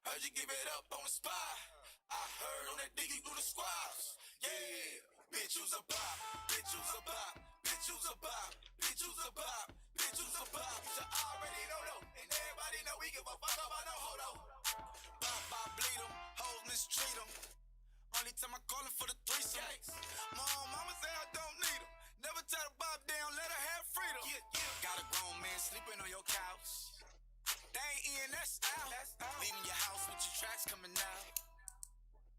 Heard you give it up on the spot. I heard on that dick you do the squats. Yeah, bitch, you's a bop. Bitch, you's a bop. Bitch, you's a bop. Bitch, you's a bop. Bitch, you's a bop. You should already know though. And everybody know we give a fuck about no hold on. Bop, bop, bleed 'em. Hoes mistreat 'em. Only time I call him for the threesome. My own mama say I don't need him. Never tell the bob down, let her have freedom. Yeah, yeah. Got a grown man sleeping on your couch. They ain't in, that's out. Leaving your house with your tracks coming out.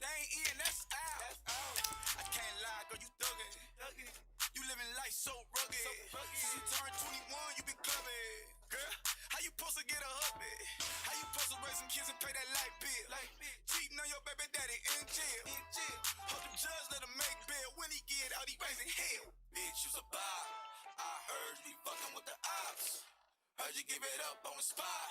They ain't in, that's out. I can't lie, girl, you thuggin'. You living life so rugged. Since you turned 21, you been clubbing. Girl, how you supposed to get a hubby? How you supposed to raise some kids and pay that light bill? Cheating on your baby daddy in jail. In jail. Hope the judge let him make bail. When he get out, he raising hell. Bitch, you's a bop. I heard you be fucking with the ops. Heard you give it up on the spot.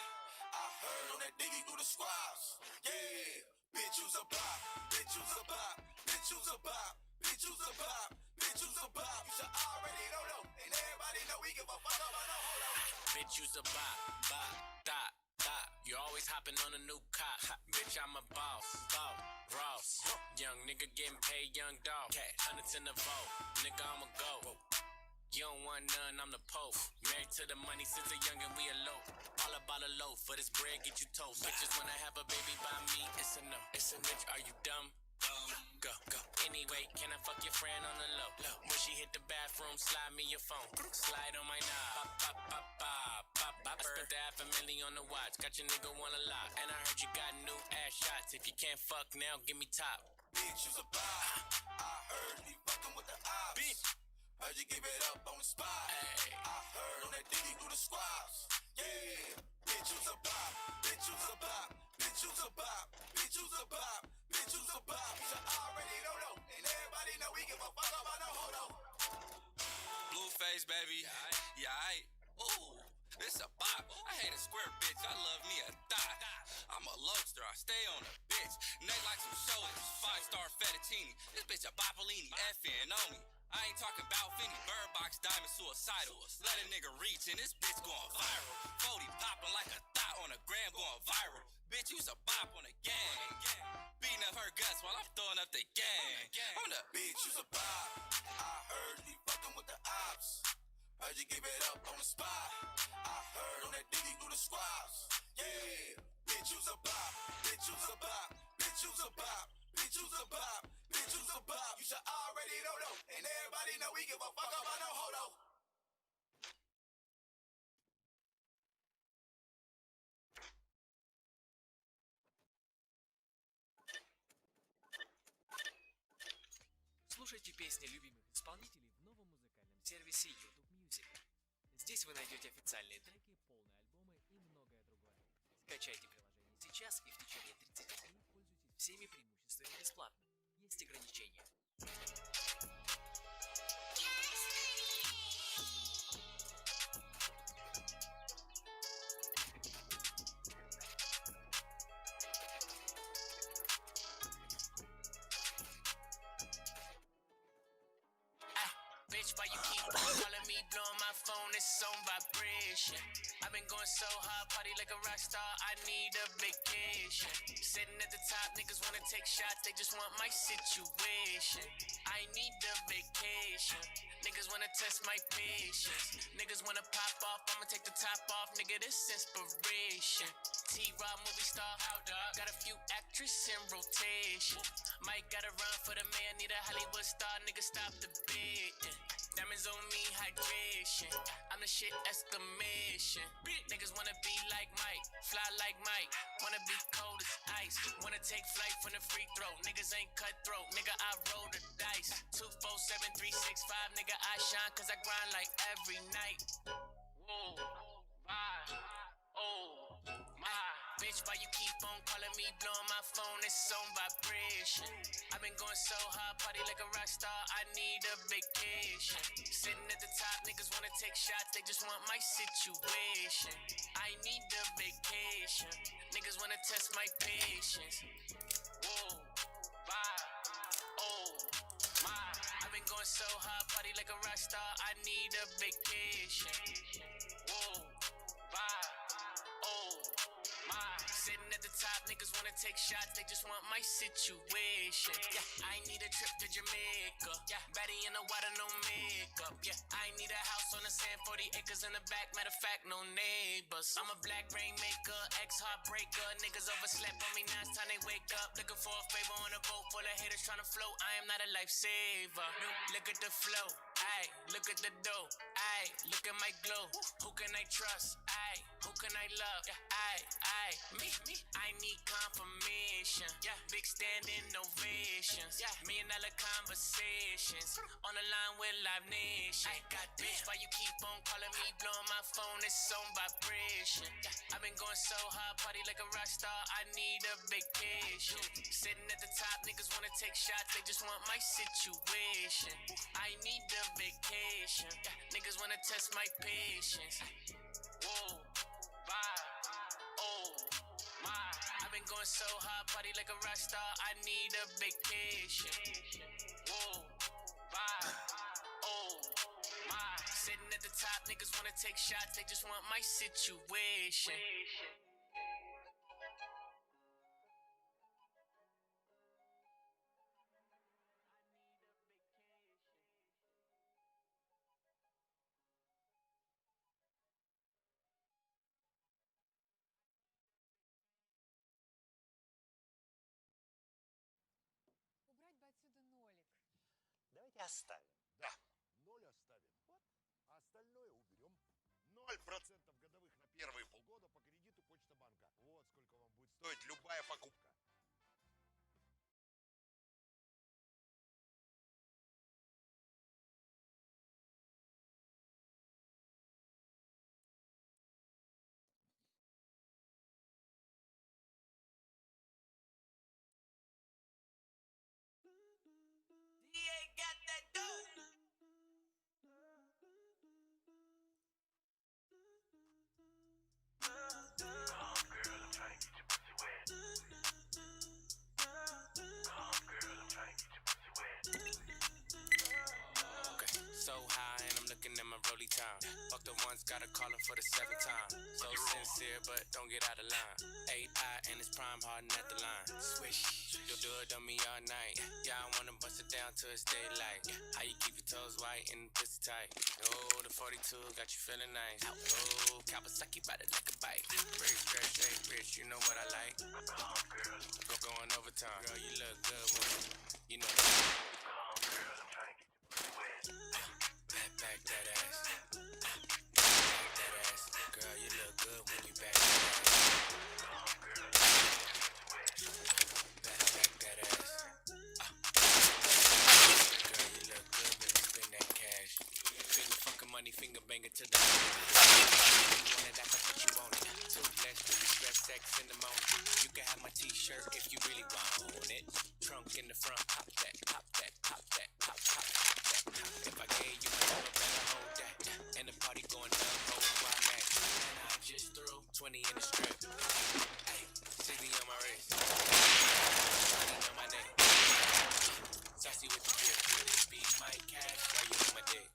I heard on that dick you do the squats. Yeah, bitch, you's a bop. Bitch, you's a bop. Bitch, you's a bop. Bitch, you's a bop. Bitch, you's a bop. You should already know though. And everybody know we give a fuck about no hold on. Bitch, you's a bop, bop, dot, dot. You always hopping on a new cop. Bitch, I'm a boss, boss, Ross. Young nigga getting paid, young dog. Hundreds in the vote, nigga, I'ma go. You don't want none, I'm the Pope. Married to the money since a youngin', we elope. All about a loaf, for this bread get you toast. Bitches wanna have a baby by me, it's a no. It's a bitch, are you dumb? Go, go. Anyway, can I fuck your friend on the low? Low. When she hit the bathroom, slide me your phone. Slide on my knob. Bop, bop, bop, bop, bop. I spent the half a million on the watch. Got your nigga wanna lock. And I heard you got new ass shots. If you can't fuck now, give me top. Bitch, you's a bop. I heard you be fucking with the ops. Bitch. Heard you give it up on the spot. Ay. I heard on that dick you do the squats. Yeah, bitch, you's a bop. Bitch, you's a bop. Bitch, you's a bop. Bitch, you's a bop. Bitch, you's a bop. You should already know though. And everybody know we give a fuck about no hold on. Blueface, baby. Yeah, I. Ooh, this a bop. I hate a square bitch. I love me a thot. I'm a lobster. I stay on a bitch. Neck like some shoulders. 5-star fettuccine. This bitch a Bopolini. Effing on me. I ain't talking about Finny. Bird box diamond suicidal. Let a nigga reach and this bitch going viral. 40 popping like a thot on a gram going viral. Bitch, you's a bop on a gang. Beating up her guts while I'm throwing up the gang. On the Bitch, you's a bop. I heard you be fucking with the ops. Heard you give it up on the spot. I heard on that dick you do the squats. Yeah, bitch, you's a bop. Bitch, you's a bop. Bitch, you's a bop. Bitch, you's a bop. Bitch, you's a bop. You should already know though. And everybody know we give a fuck about no hold on. Слушайте песни любимых исполнителей в новом музыкальном сервисе YouTube Music. Здесь вы найдете официальные треки, полные альбомы и многое другое. Скачайте приложение сейчас и в течение 30 дней пользуйтесь всеми преимуществами бесплатно. Есть ограничения. Bitch, why you keep on calling me, blowing my phone? It's on vibration. I've been going so hard, party like a rock star. I need a vacation. Sitting at the top, niggas wanna take shots. They just want my situation. I need a vacation. Niggas wanna test my patience. Niggas wanna pop off, I'ma take the top off. Nigga, this inspiration. T-Raw movie star, got a few actresses in rotation. Mike gotta run for the man, need a Hollywood star, nigga, stop the bid. Diamonds on me, hydration. I'm the shit, exclamation. Niggas wanna be like Mike, fly like Mike. Wanna be cold as ice. Wanna take flight from the free throw. Niggas ain't cutthroat, nigga, I roll the dice. 2, 4, 7, 3, 6, 5, nigga, I shine cause I grind like every night. Whoa, vibe, oh my. Bitch, why you keep on calling me, blowing my phone? It's on vibration. I've been going so hard, party like a rock star. I need a vacation. Sitting at the top, niggas wanna take shots. They just want my situation. I need a vacation. Niggas wanna test my patience. Whoa, vibe, oh my. I've been going so hard, party like a rock star. I need a vacation. Whoa, vibe, oh my. Sitting at the top, niggas wanna take shots. They just want my situation. Yeah, I need a trip to Jamaica. Yeah, baddie in the water, no makeup. Yeah, I need a house on the sand, 40 acres in the back. Matter of fact, no neighbors. I'm a black rainmaker, ex heartbreaker. Niggas overslept on me, now it's time they wake up. Looking for a favor on a boat full of haters trying to float. I am not a lifesaver. Look at the flow. Ayy, look at the dough. Ayy, look at my glow. Who can I trust? Ayy, who can I love? Ayy, ayy, me, me. I need confirmation. Yeah, big standing ovations. Yeah, me and all conversations. On the line with Live Nation. I got bitch, why you keep on calling me, blowing my phone? It's on vibration. Yeah, I've been going so hard, party like a rock star. I need a vacation. Sitting at the top, niggas wanna take shots. They just want my situation. I need a vacation. Yeah, niggas wanna test my patience. Whoa, vibe, oh my. I've been going so hard, party like a rock star. I need a vacation. Whoa, vibe, oh my. Sitting at the top, niggas wanna take shots. They just want my situation. Убрать бы отсюда нолик. Давайте оставим. Да, ноль оставим. Вот. А остальное уберем. 0% годовых на первые полгода по кредиту Почта Банка. Вот сколько вам будет стоить любая покупка. DA got that dope. Okay, so high and I'm looking at my rollie time. Fuck the ones, gotta call him for the seventh time. So sincere, but don't get out of line. AI and it's prime harden at the line. Swish, do it on me all night. Yeah, I wanna bust it down till it's daylight. How you keep your toes white and pussy tight? Oh, the 42 got you feeling nice. Oh, Kawasaki bite it like a bite. Rich, rich, rich, rich, you know what I like. Going overtime. Girl, you look good when you know. Back, back that ass. Back that ass. Girl, you look good when you back that ass. Back, back that ass. Girl, you look good. Bang it to the You want it, I can put you on it. Too blessed to be stressed, sex in the morning. You can have my t-shirt if you really want it. Trunk in the front, pop that, pop that, pop that, pop, pop, pop that. If I gave you my number, better hold that. And the party going dumb, oh, why not? And I just threw 20 in the strip. Ay, 60 on my wrist. 20 on my neck. Saucy with the drip. Could it be my cash? Why you on my dick?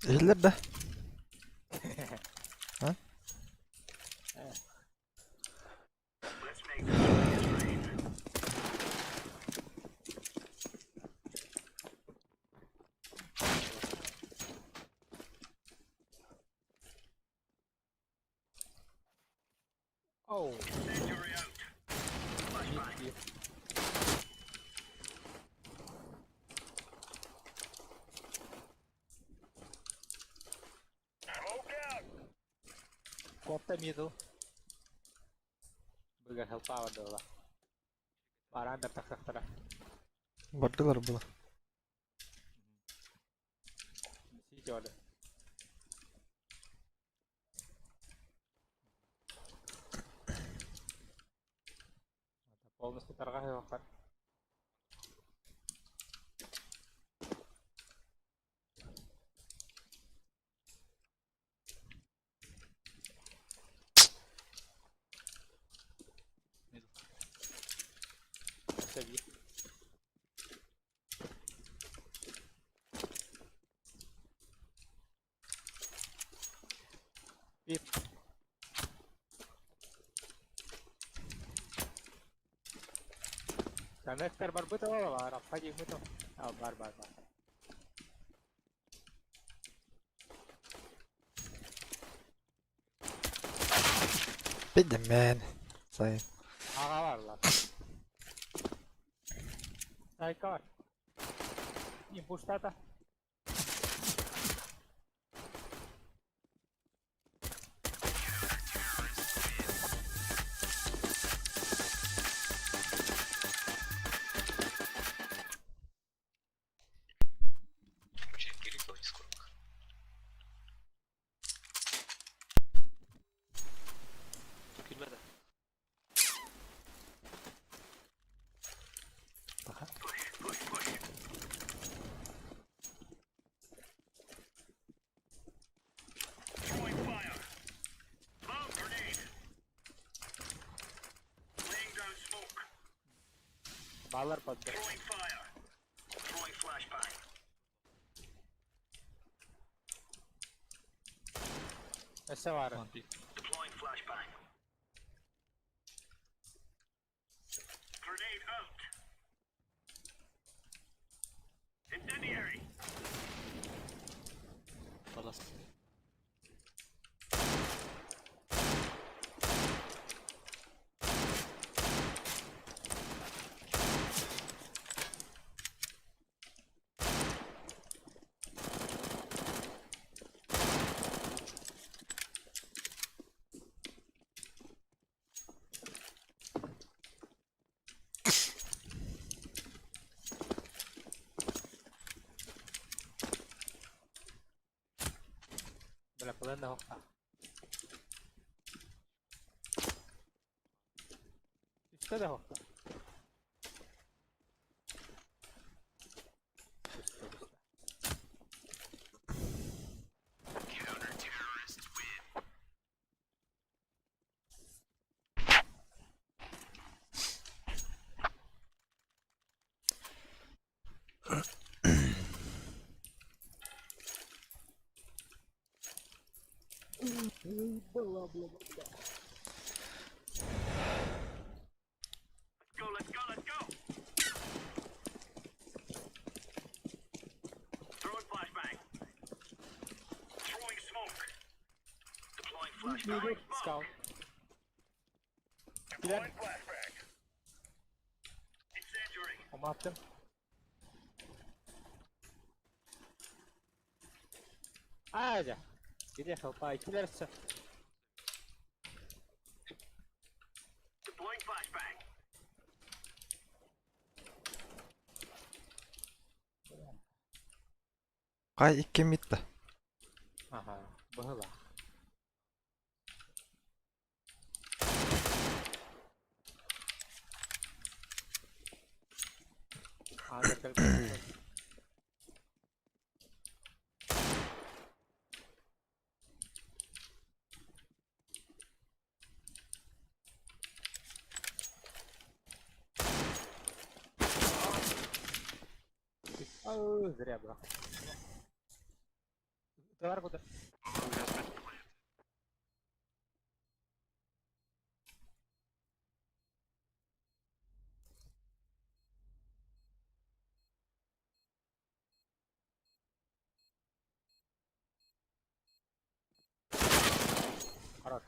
Иһиллэр да? А? Оу. Мид Копта мидл. Быга хелпава дала. Барандар тахсахтара. Бардылар было. Сидели. Полностью тарҕаһыаххар. Өссө биир. Биир. Коннектор барбыт ол арахха диэбит ол. А, бар бар бар. Бидимэн. Сайын. Аҕа барлар. Сайка бар. Импульстата. Баллар подбер. Өссө баара. Бля, половина охта. Үстэ да охта. Үстэ, үстэ. Заебала, бла, бла. Скаут. Килер. Уматтым. Аja. Где хелпа? Килер все. Хай икки мид да. Ага, быһыла. Андер кэлбит. Зря брал. Товар куда? Хорош.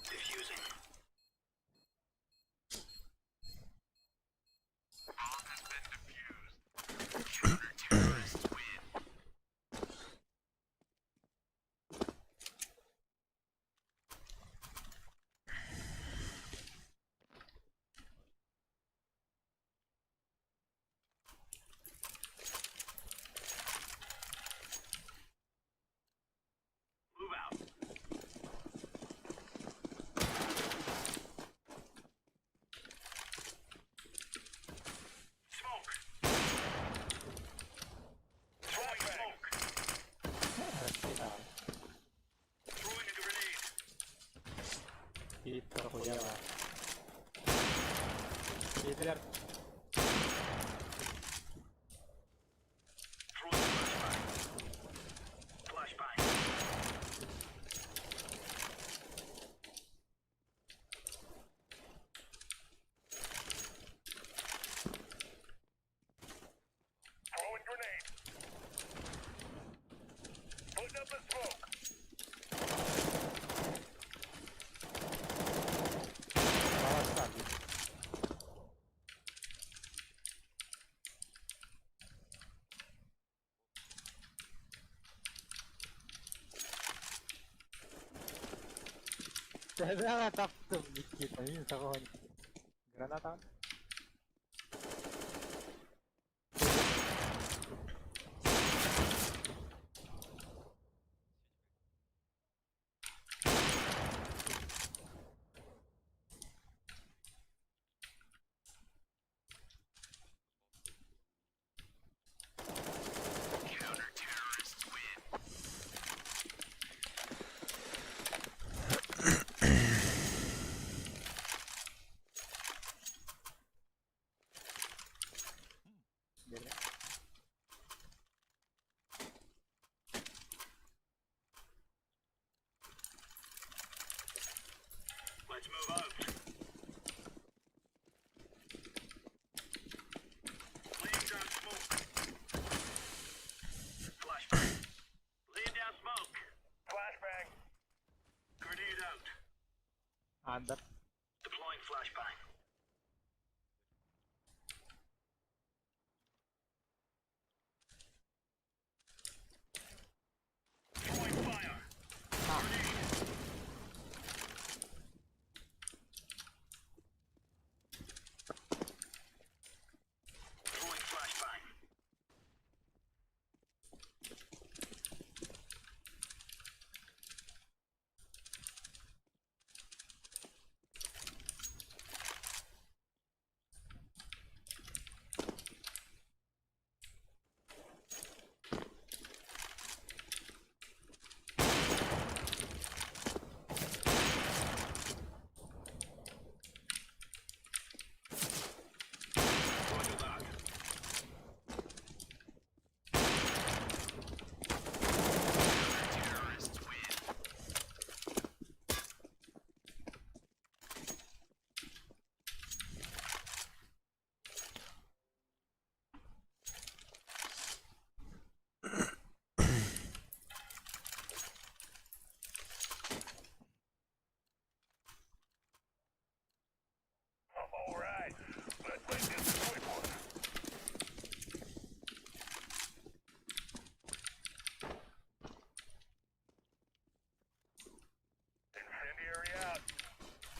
Питер хуява. Питер. Молодца. Да, таптым, Никита, мин саҕан. Граната. Бери. Андер.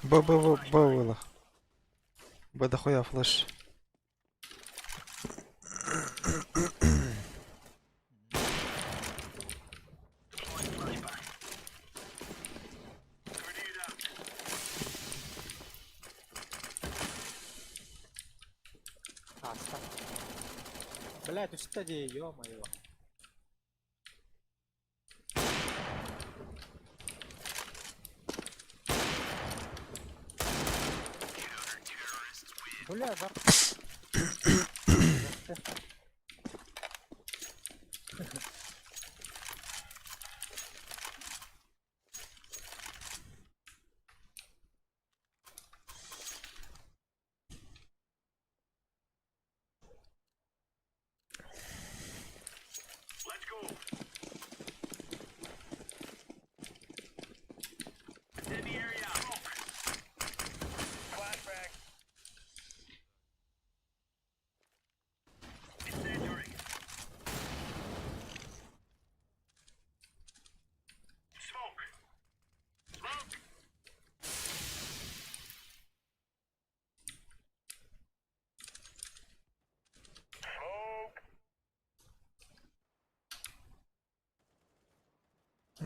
Б Б Б Б было. Б дохуя флеш. Ааста. Блядь, түстэ дии, ё-моё. Бля, бар.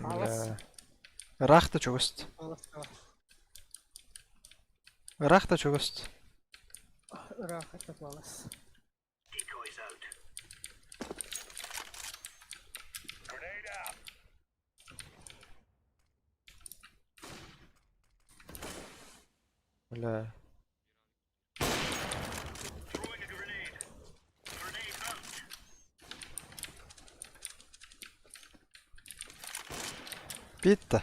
Бля. Ыраах да чугаст. Ыраах да чугаст. Ыраах это балас. Бля. Bitti.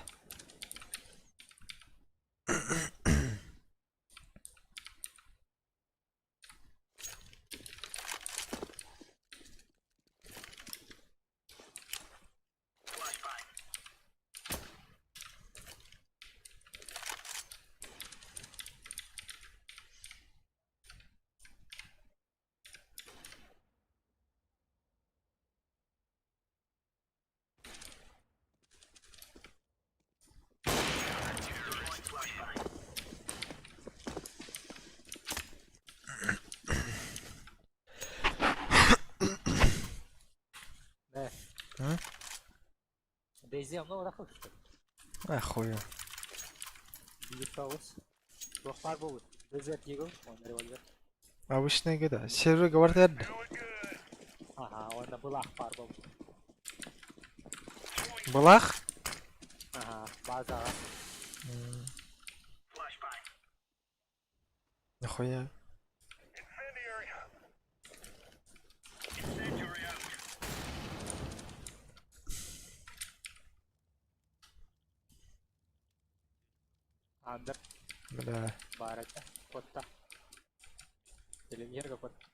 Э. М? Дейзи онно ыраах что Ахуй. Биир тоҕус. Туох баар буолбут. Desert Eagle уонна револьвер. Обычный года. Сервер говорит Аха, уонна былаах баар буолбут. Былах? Аха, базаҕа. Нахуя? Андер Бля. баар этэ. Куотта. Телевизорга куотта.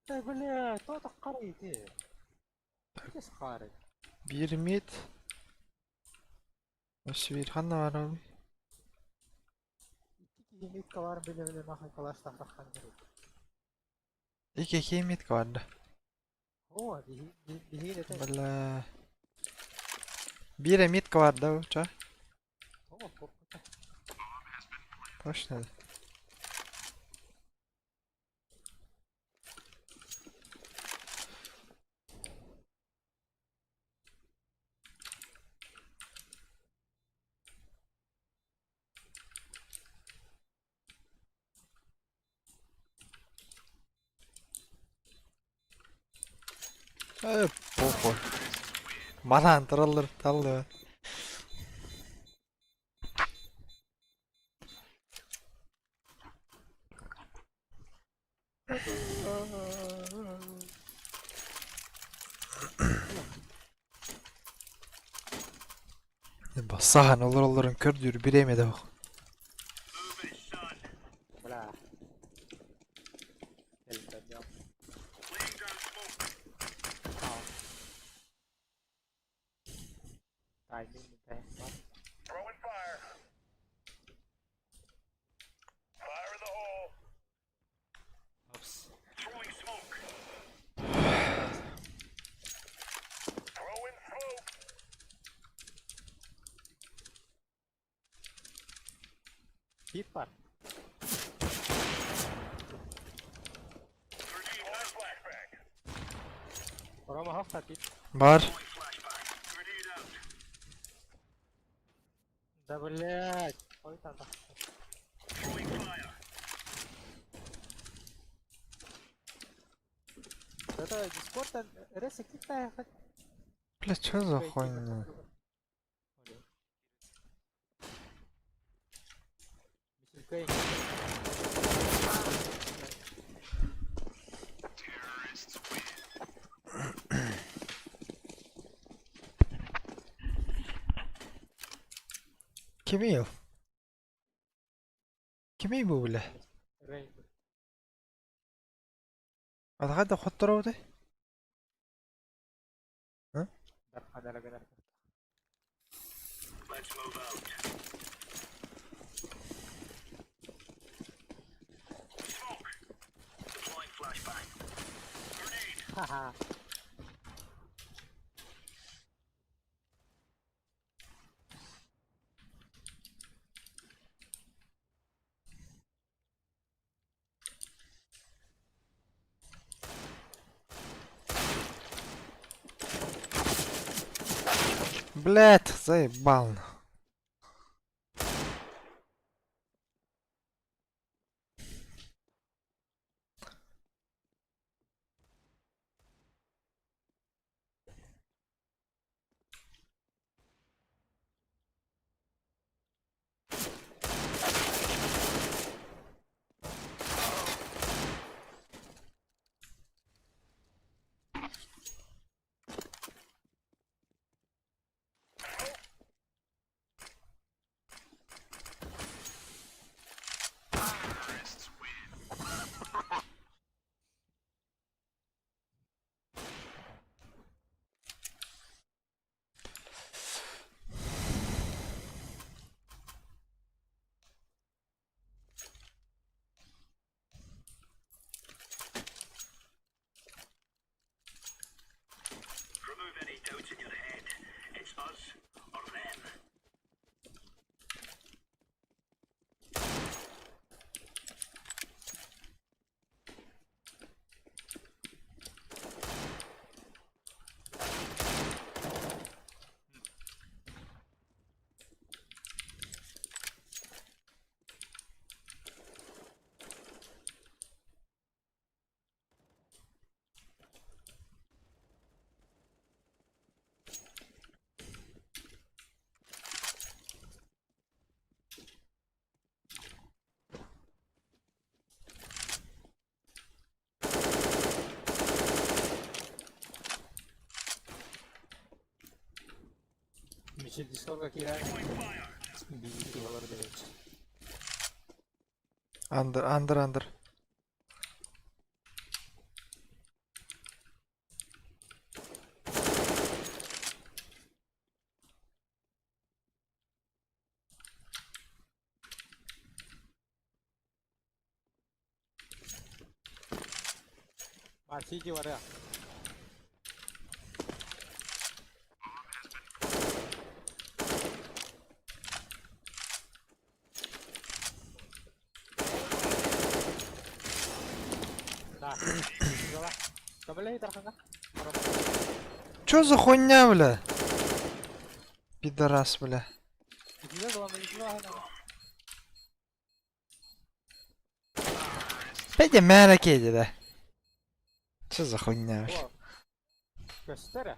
Да, бля, кто так қарайды? Кес қары? Биир мид. Өссө биир ханна барабый? Икки киһи митка бар биле-биле махай калаштахтахан керек. Икки киһи митка барда. О, биһиги это. Бля. Биир митка барда ча. О, коппута. Точно. Э, похуй. Манаан тураллар таллыбат. Саһан олороллорун көрдүүр бириэмэ да суох. Бля. Элбэм. Тайминг бүтэһик баар. Опс. Хит бар. Рома хохта пит. Бар. Да блять. Ой там. Это Дискорд ресик Бля, чё за хуйня? Кимий ол? Кимий бу бля? Атаха да хотторобутай? Блять, заебал. Мичи Дискордка киирэн биир олор дэбит. Андер, андер, андер. А, сиди варя. Да. Чё за хуйня, бля? Пидорас, бля. Петя мэра кеди, да. Чё за хуйня, бля? Көстөрө.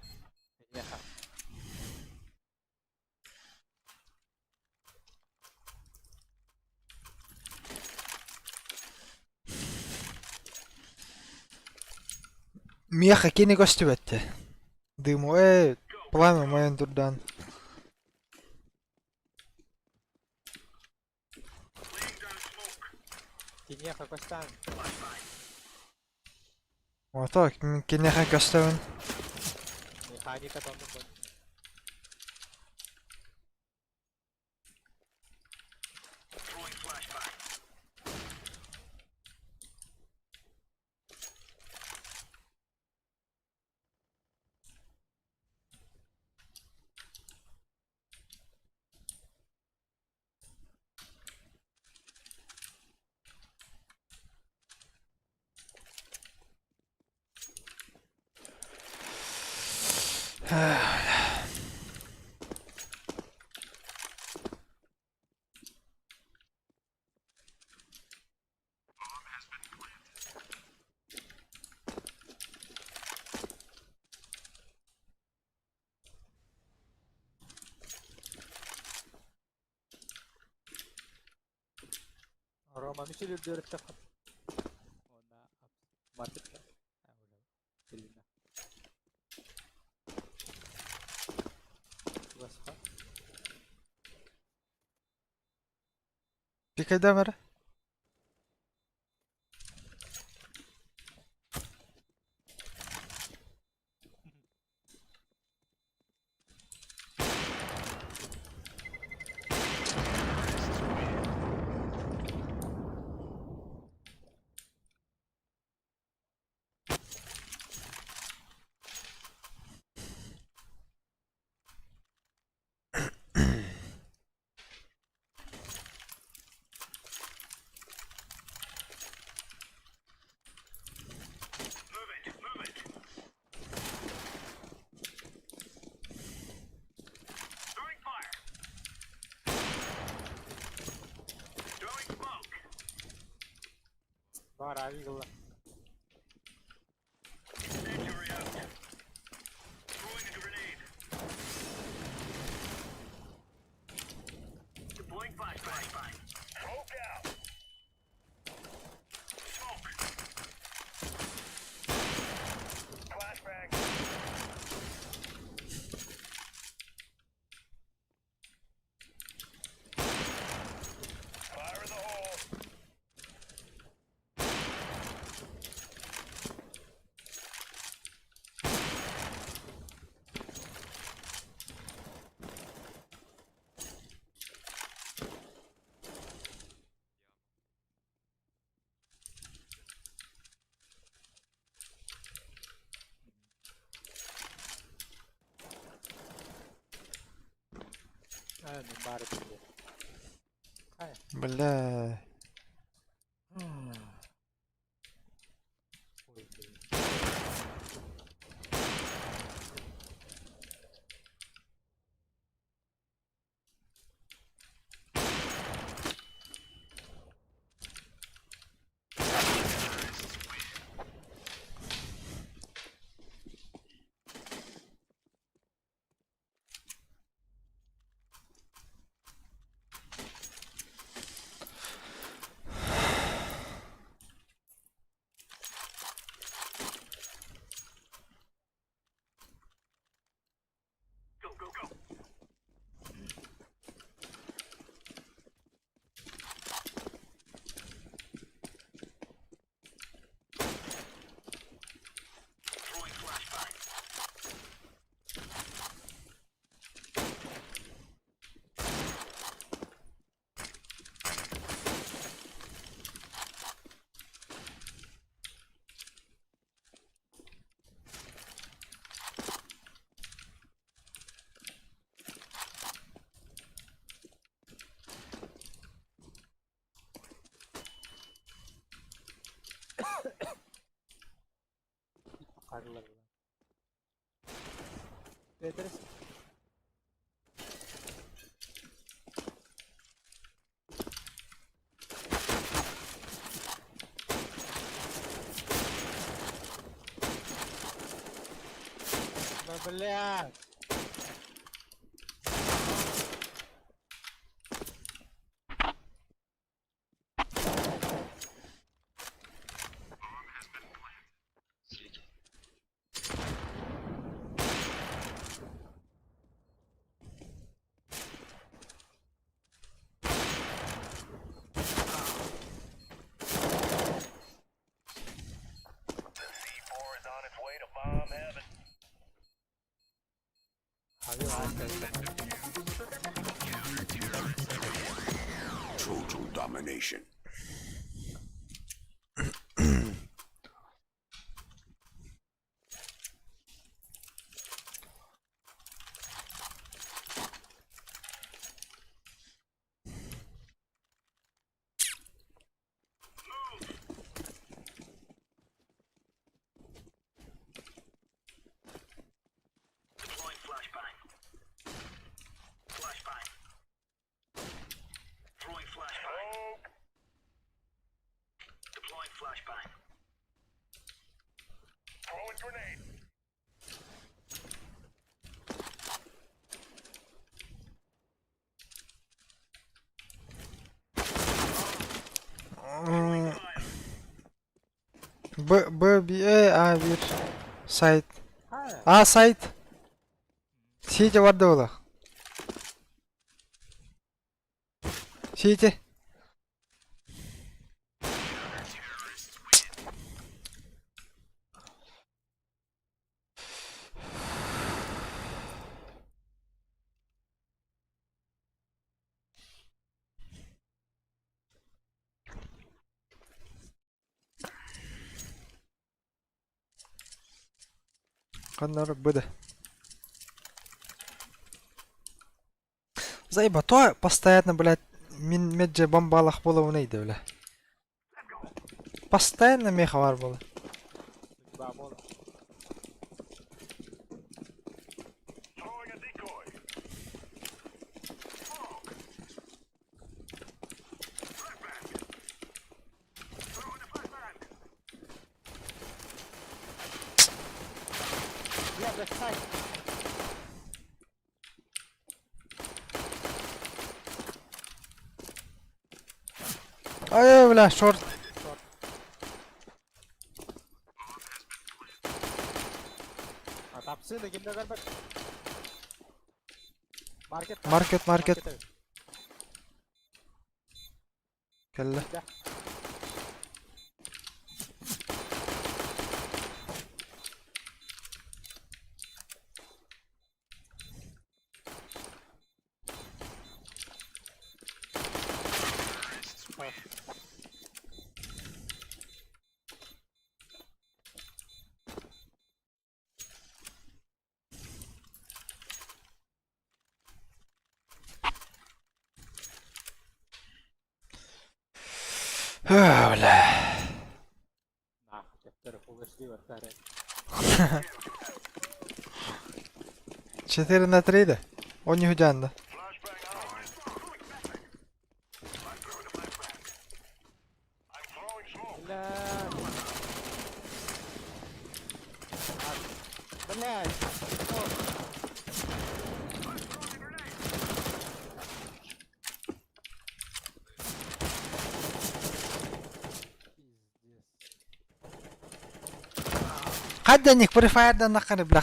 Меха кини көстүбэттэ. Дыму, эй, пламя моен турдан. Киниэхэ көстөн. Ото киниэхэ көстөбүн. Механика тонну. Рома Мишель үрдүөрүттэх. Уонна маркетка. Билиннэ. Чугасха. Пикайдам эрэ. Баар авик ылла. Аа, мин баар этим диye. Хайа. Бля. Ой, блин. Харылар була. Петрис. Да блядь! Abi var. Total domination. Б, Б, Б, Э, А, бир. Сайт. А, сайт. Сити барда була. Сити. Ханнары быда. Заеба, то постоянно, блядь, мин медже бомбалах буолабын да, бля. Постоянно меха бар буола. Ай, бля, шорт. Тапсы да кимде көрбөт. Маркет. Маркет, маркет. Кэллэ. Бля. 4 на 3 да? Он не да. Блядь. Хадданик префайрдан наханы, бля.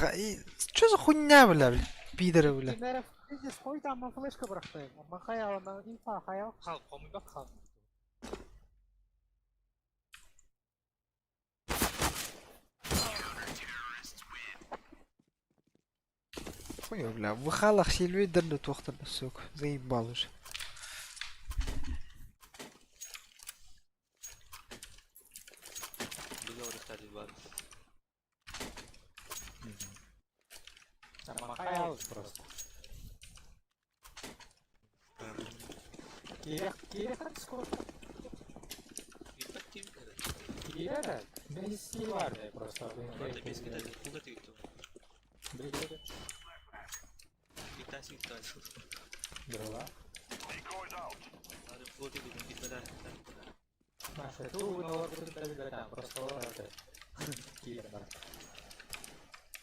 Что за хуйня, бля, пидоры, бля. Пиздец, хуй там, флешка бырахтайм. Махая, инфа, хаял, хал, хомуйбак хал. Хуй, бля, в халах сильвей дырды туохтар, сука. Заебал уже. Махая просто. Кире, кире, скоро. Кире, без просто.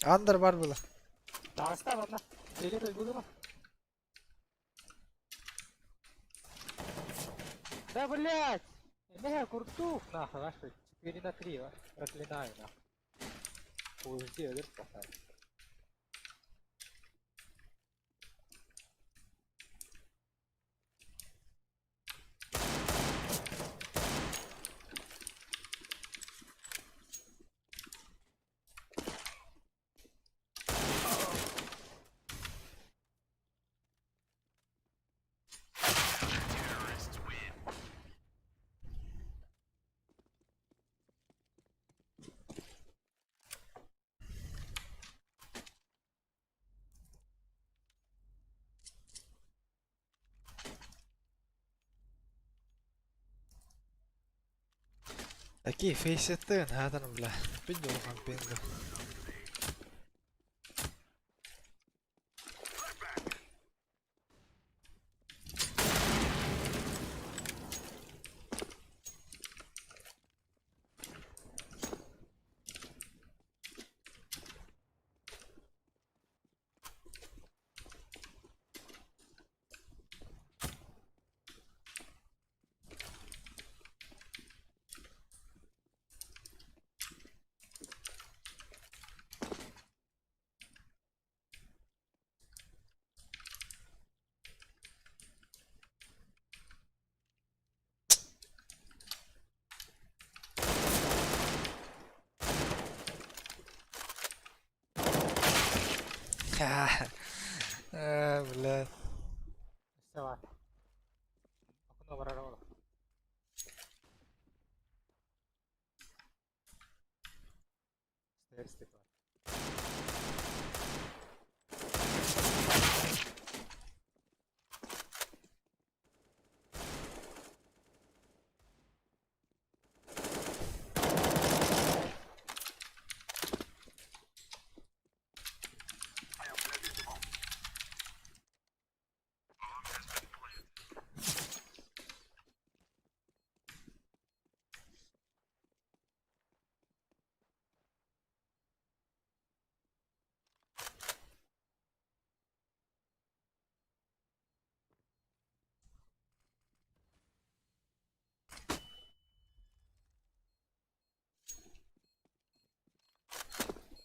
Андер бар было. Да блять! Мега куртух нахуй, нахуй. 4 на 3, проклинаю нахуй. Уйди, поставь. Такие фейсеты, надо, бля. Пидор, пинга. Э, бля. Өссө баар. Окно барар ол. Stairs бар.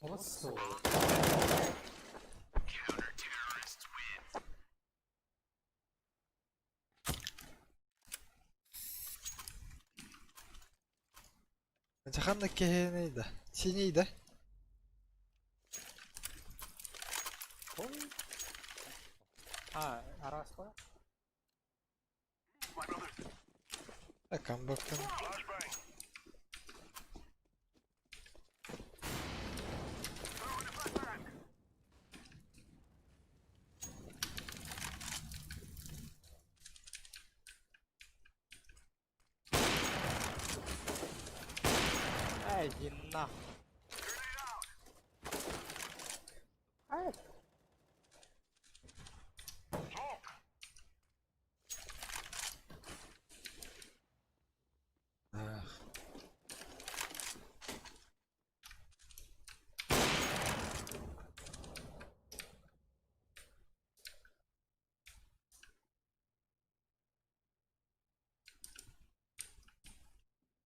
Олус суол. Ханна киһиний да? Синий да? Ой. А, араспа? Камбактан. Эй, иди нахуй. Ай. Ах.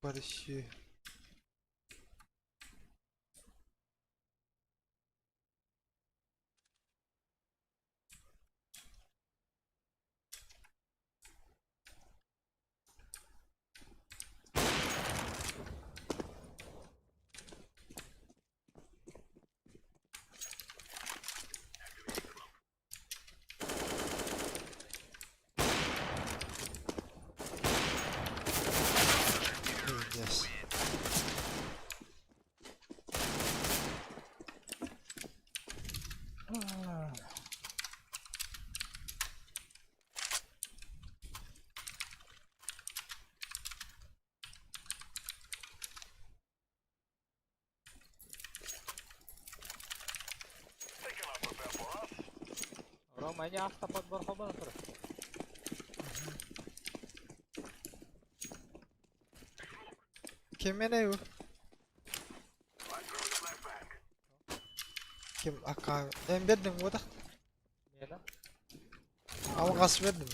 Борщи. Пиздец. Рома, не автоподбор хобан тұр. Ким мене бу? Ким ака эн бердиҥ буотах? Мена. Алҕас бердим.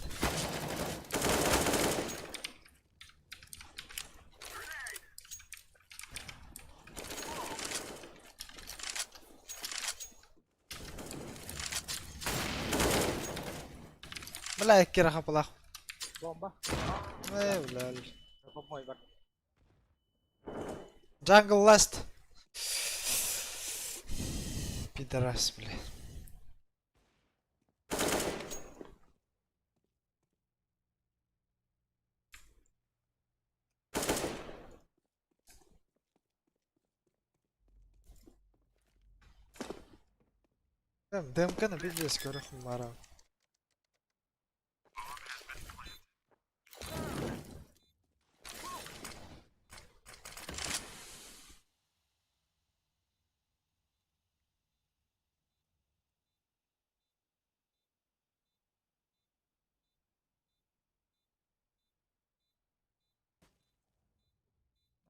Бля, икки рахапалаах. Бомба. Э, бля. Бомбой бар. Jungle last. Пидорас, бля. ДМК-ны пиздец көрөхүм бара.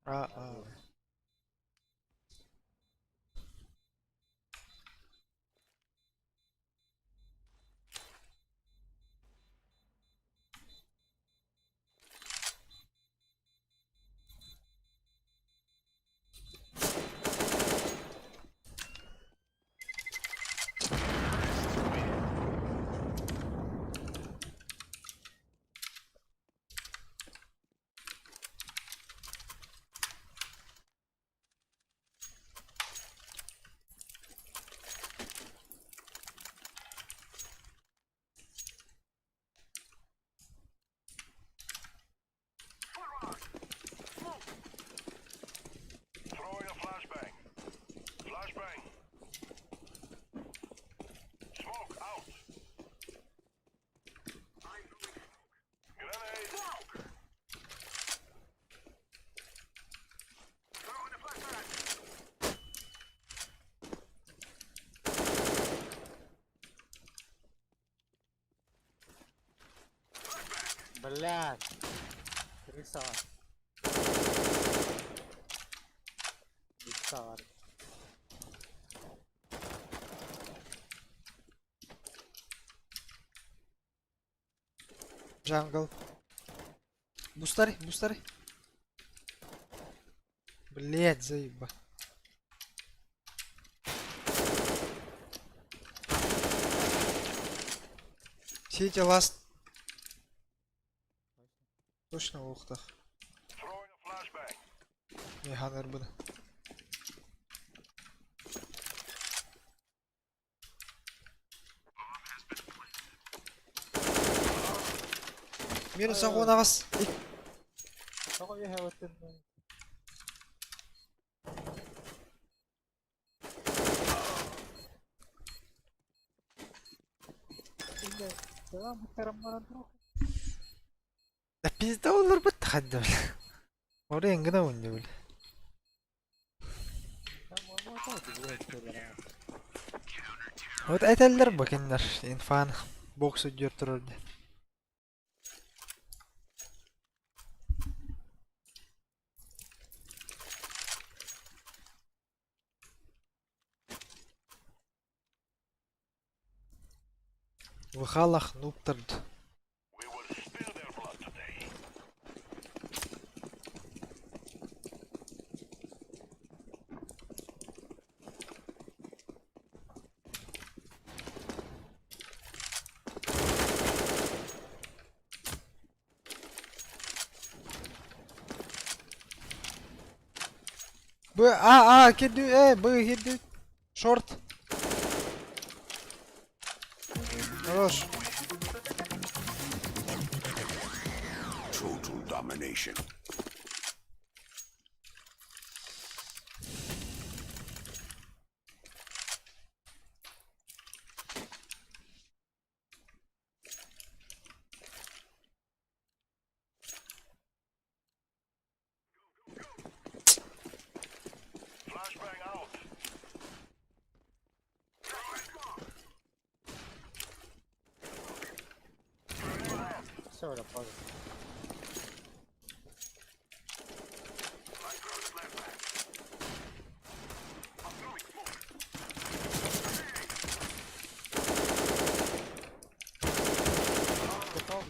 А, а. Блядь. Крыса. Крыса. Jungle. Бустари, бустари. Блять, заеба. Сити ласт. Точно уохтах. Механербын. Минус оҕунаҕас. Тоҕо үөһэ ыттынныҥ? Да пизда олорбут хадда бля. Орен гына унни бля. Вот этэллэр бу кинилэр инфан бокс өйдүөр турар диэн. Выхалах нуптард. Б А А кирдүү э Б кирдүү Шорт. Хорош. Total domination. Все, я понял.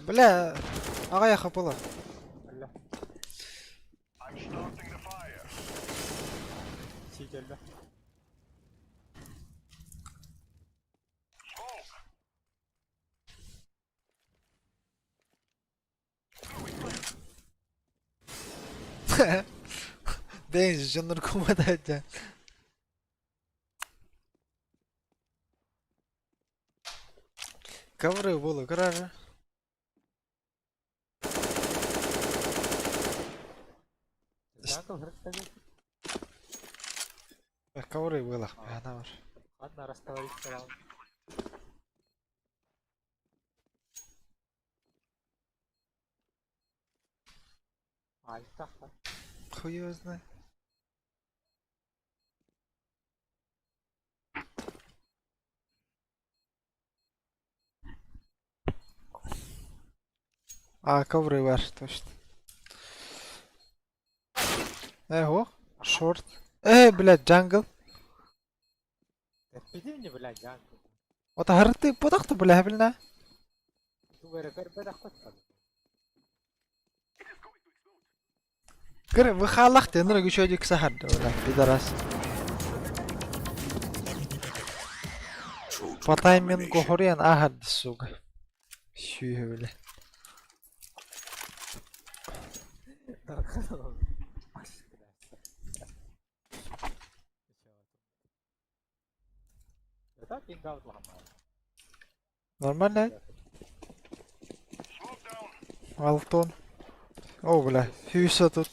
Бля, аҕыйах хапыла. Бля. Сиителлэ. Дэнс, дьоннор кумата Ковры было гаража. Ковры было, она Ладно, расковырить сказал. Альта. Хуй его знает. А, ковры бар, точно. Эго, шорт. Э, блядь, джангл. Тэппитим не, блядь, джангл. Вот ты подахта, бля, бля. Ту эрэ көрбөтөх көттөр. Кыр, выхалах ты, ну, еще один сахар, бля, пидорас. Total По таймингу domination. хорен ахад, сука. Сүйе, бля. Нормально? Алтон. О, бля, Хьюса тут.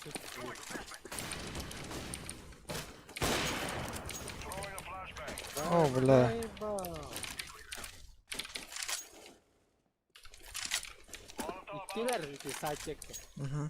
О, бля. Иккилэр ити саачекке. Угу.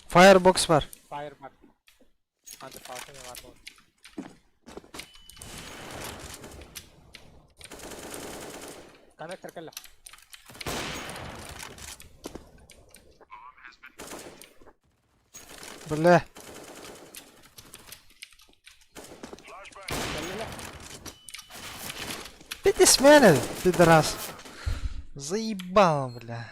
Firebox бар. Fire бар. Андерпаска бар буолла. Коннектор кэллэ. Бля. Пятисмены, пидорас. Заебал, бля.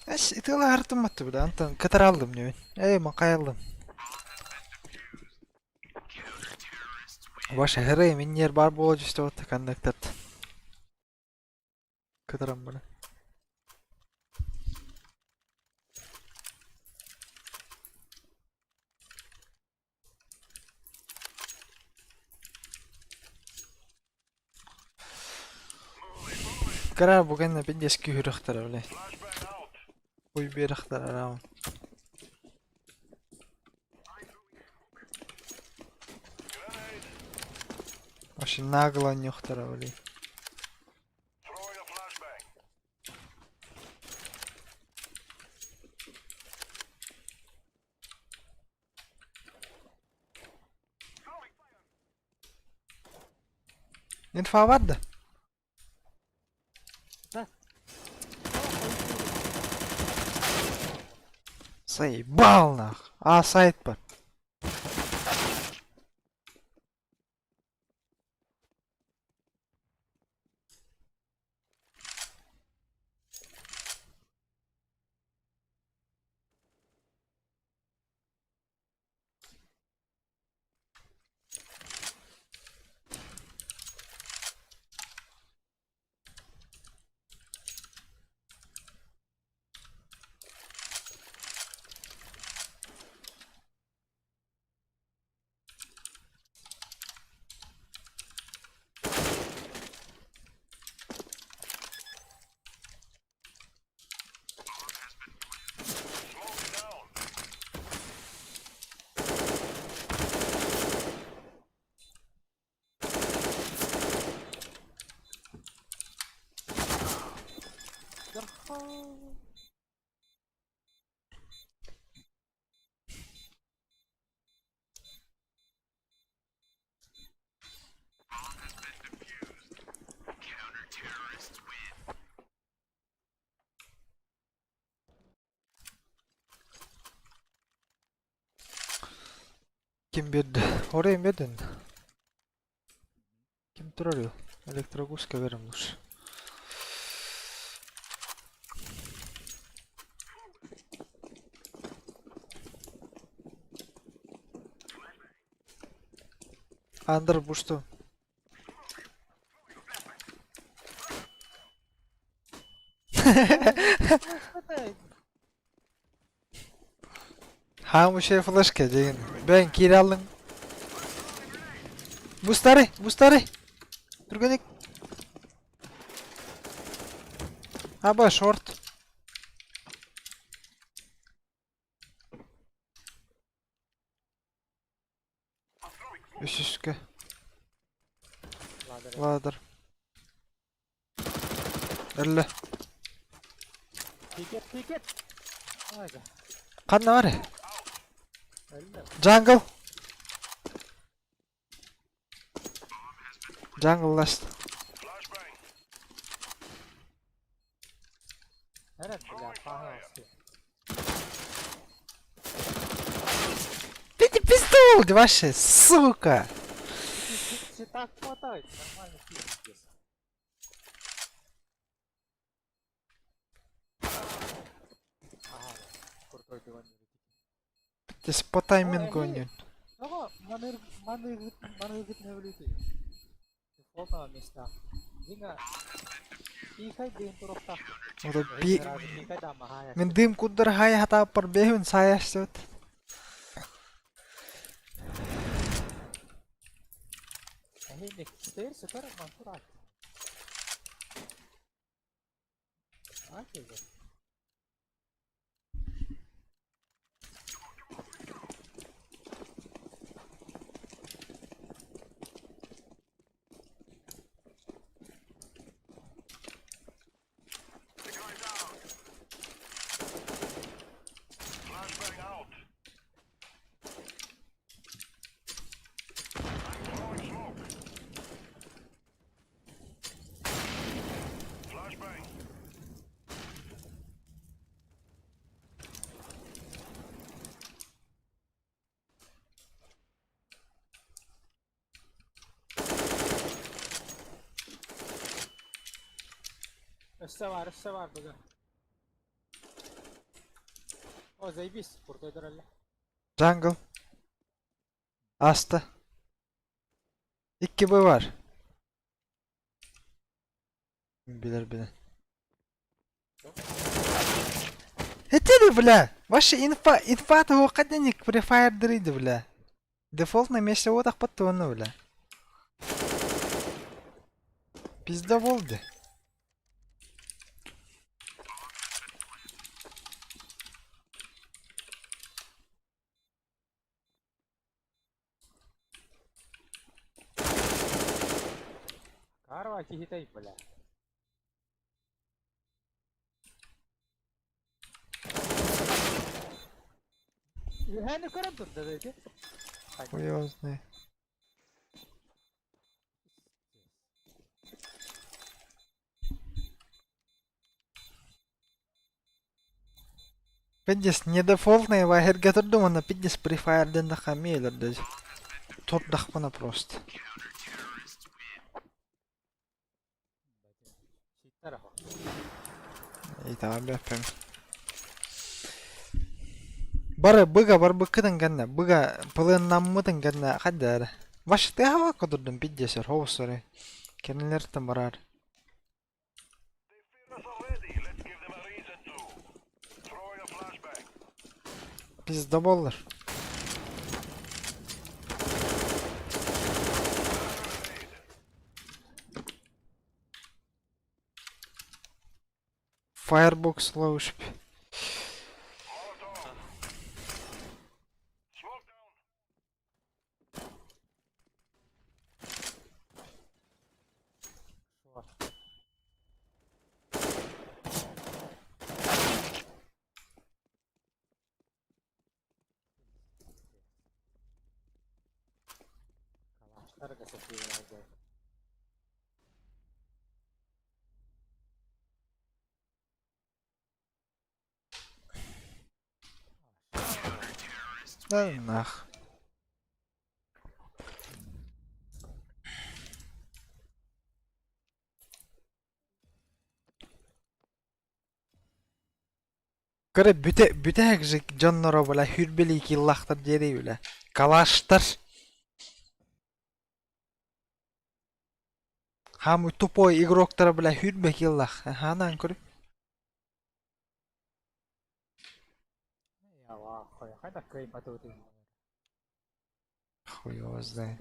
Эс итила артымматты бля, Антон кытараллым небин. Эй, макаяллым. Ваша херей миннер бар буола түстэ вот коннектат. Кытаран бара. Кыра бу кэннэ пиндиэс күүһүрүөхтэрэ бile. Уй биэрэхтэрэ араан. Вообще нагло анньыахтара бile. Инфа бар да? Заебал нах. А, сайт бар. Ким биэрдэ? Оройун биэрдин. Ким турар Электрогузка берем лучше. Андр, бу что? Ха, şey флешка деген. Бен кире алдың. Бустары, бустары. Түргенек. Аба, шорт. Үсүскө. Ладер. Өллө. Тикет, тикет. Ханна бар? Jungle. Jungle last. Ты не пиздул, вообще, сука! Так хватает, нормально пиздец. Ага, крутой диван. Здесь по таймингу не. Мен дым куддар хай хата пар бехүн саяш сөт. Өссө баар, өссө баар быга. О, заебись, куртой туралла. Jungle. Аста. Икки Б бар. Билэр билэн. Это бля! Ваша инфа, инфа того каденик префайрдырыйды бля. Дефолтный месте вот ахпаттуонну бля. Пизда болды. Карва киһитэй, бля. Үһэни көрөн турда да ити. Хуй его знает. Пиздец, не дефолтный вайхерге турдум уонна пиздец префайрден да хамиэлэр да турдахпына просто. Итаабэппин. Бары быга барбыккытын кэннэ, быга пылыннаммытын кэннэ хайда эрэ. Ваш тыаһаба кутурдум пиздец хоусары. Кэннилэртэн барар. Пиздоболлар. Firebox ловишь. Калаштарга сатыылаах Да нах. Көрө бүтэ бүтэһик же дьонноро бля хүрбэлии киллахтар диэри бля. Калаштар. Хамый тупой игроктара бля хүрбэ киллах. Ханаан көрү. Хайдах кыайбатыбытый? Хуй его знает.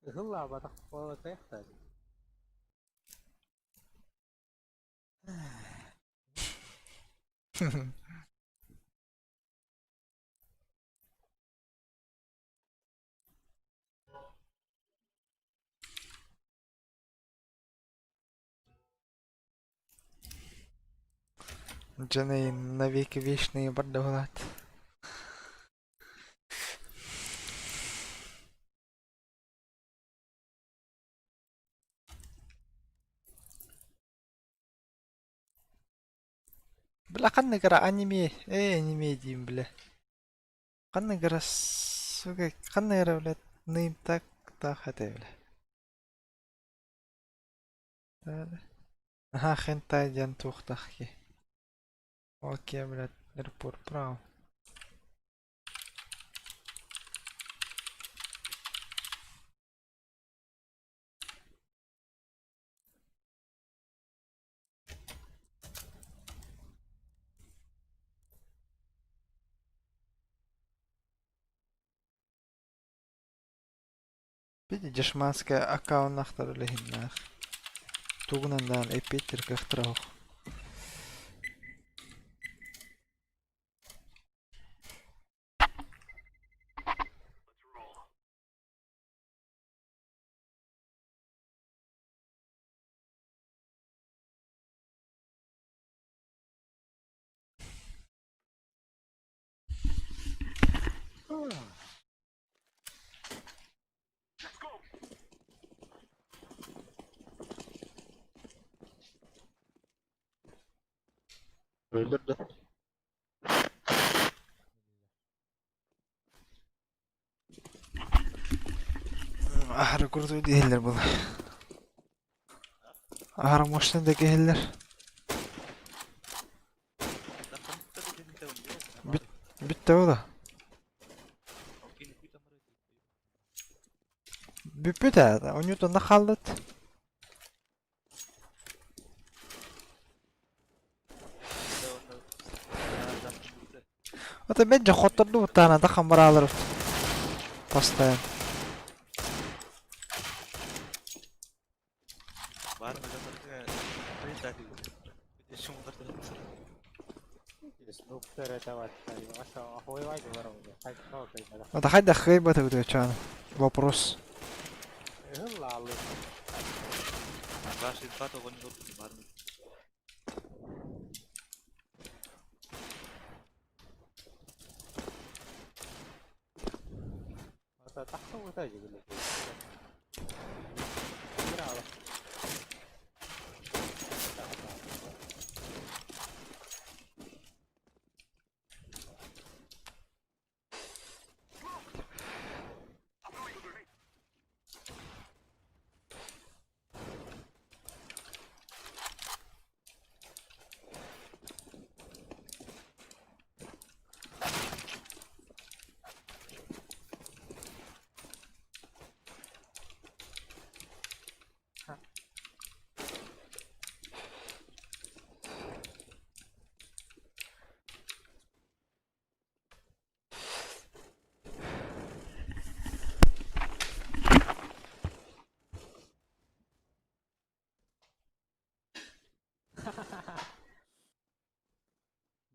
Ыһыллаабатах буолатыахтар. Дьэ навеки вечные бардалаат. Бля ханнык эрэ аниме, ээ аниме диим бля. Ханнык эрэ сука ханнык эрэ блядь ныым так таах этэ бля. Аха хентай диэн туохтаах киһи. Окей, блядь, Airport Brown. Види дешманская аккауннахтар үлэһиннээх. Тугунан даҕаны эппиэттир кыахтара суох. Öldürdü. Аһары крутой дииллэр буолла. Аһара мощный да киһиллэр. Бүт бүттэ буолла. Бүппүт ээ, онньутунна хааллыт. Это мен же хоттордубуттаана да хамбараалар постоянно. Это хайдах кыайбатыбыт чаан вопрос.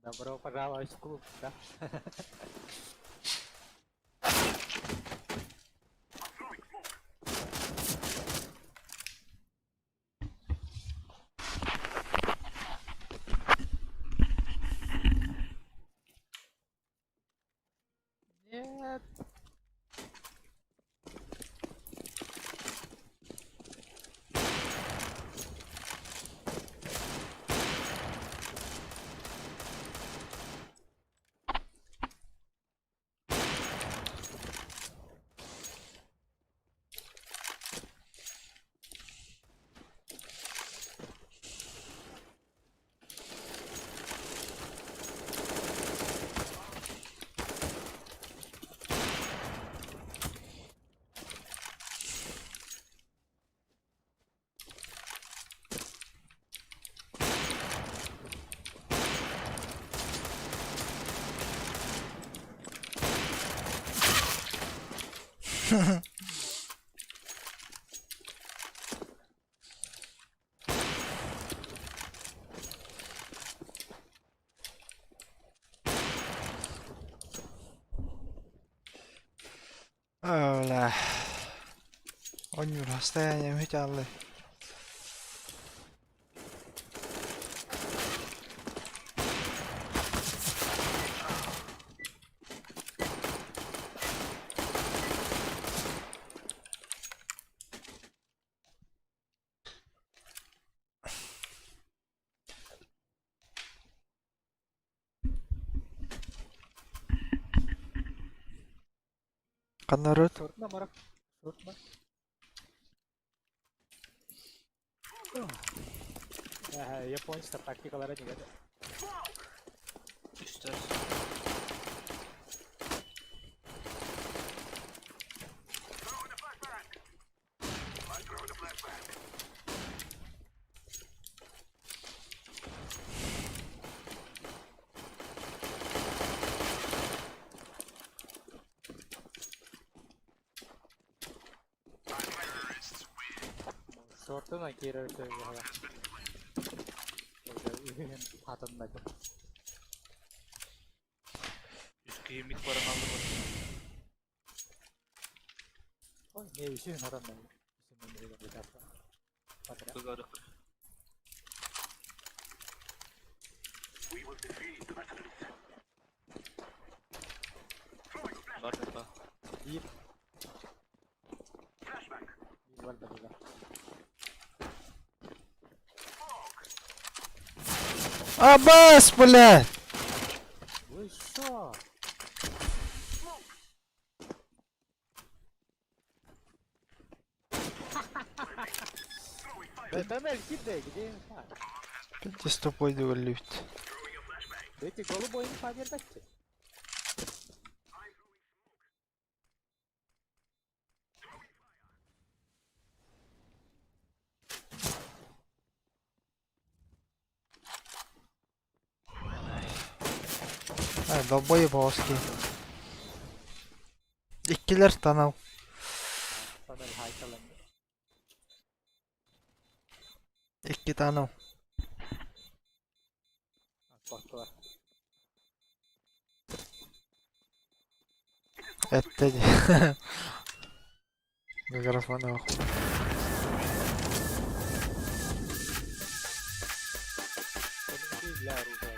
Добро пожаловать в клуб, да? Нет. Öyle. Оонньуур расстояние үһү Ханна Шортна, Марк. Шортна. Японецтар тактикалара дигәде. Үстер. Шортuna киирэр сөбүһэ. Хатыннады. Үс киһи мид баран алдым. Ой, не үсүн хатыннады. Тугары. Бар да. Биир. Биир бар да. Абас, блядь! Вы что? Тоннель кидай, где инфа? Пиздец тупой өллүбүт. Эти голубой инфа бербэтти. Ай, долбоеб оҕус киһи. Иккилэр танал. Тоннель хайталан. Икки танал. Кортулар. Эттэ дии. Микрофон оһох. Для оружия.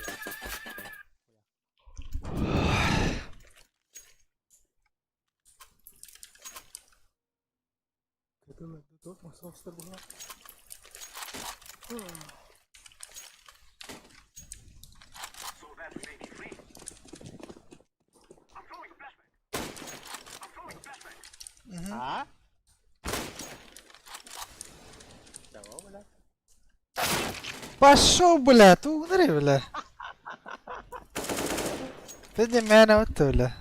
А? Чего, бля? Пошел, бля, тугнары, бля. Ты мээнэ отто, бля.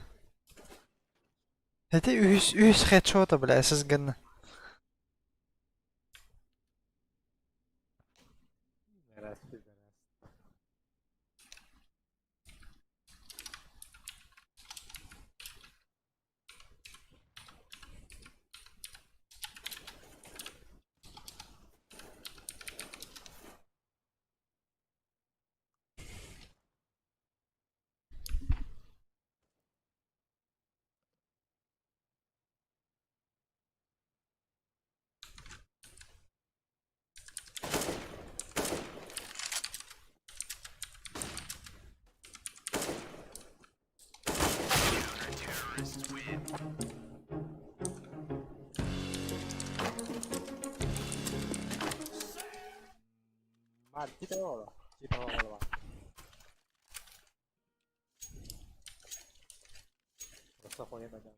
Эти үһүс үһүс хедшота, бля, ССГ-ны. Раз, пидорас. Мар, китай ола. Китай ола. Просто охуенно делали.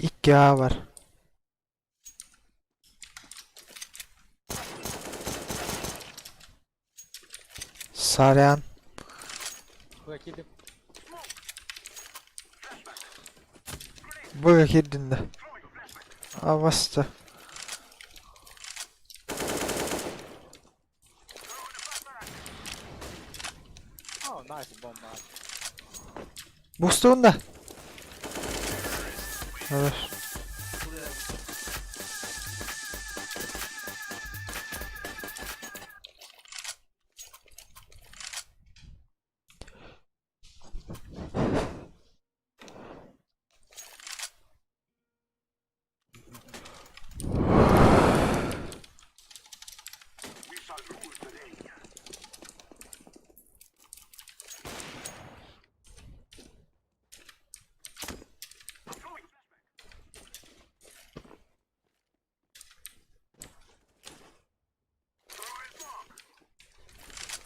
Икки А бар. Сорян. Кидай. Быга киирдин да. Абаста. О, nice бомба. Бустуун да. Хорош.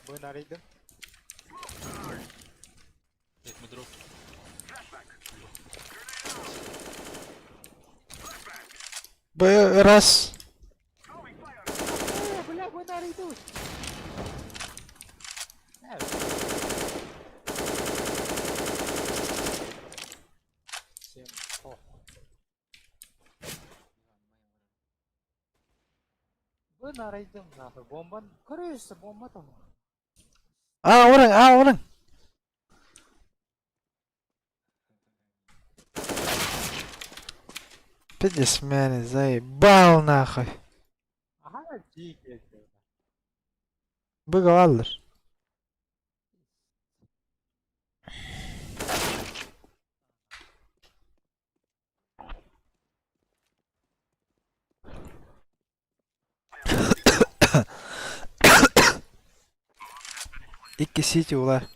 Бу нарыйдым. Let me drop. Б раз. Э, бля, бу нарыйдым. Э, Всем похуй. Бу нарыйдым нахуй. Бомба. Короче, бомба там. А, орың, а, орың. Пиздец, меня заебал нахуй. Ага, дикий. Быгалаллар. Икки сити улар.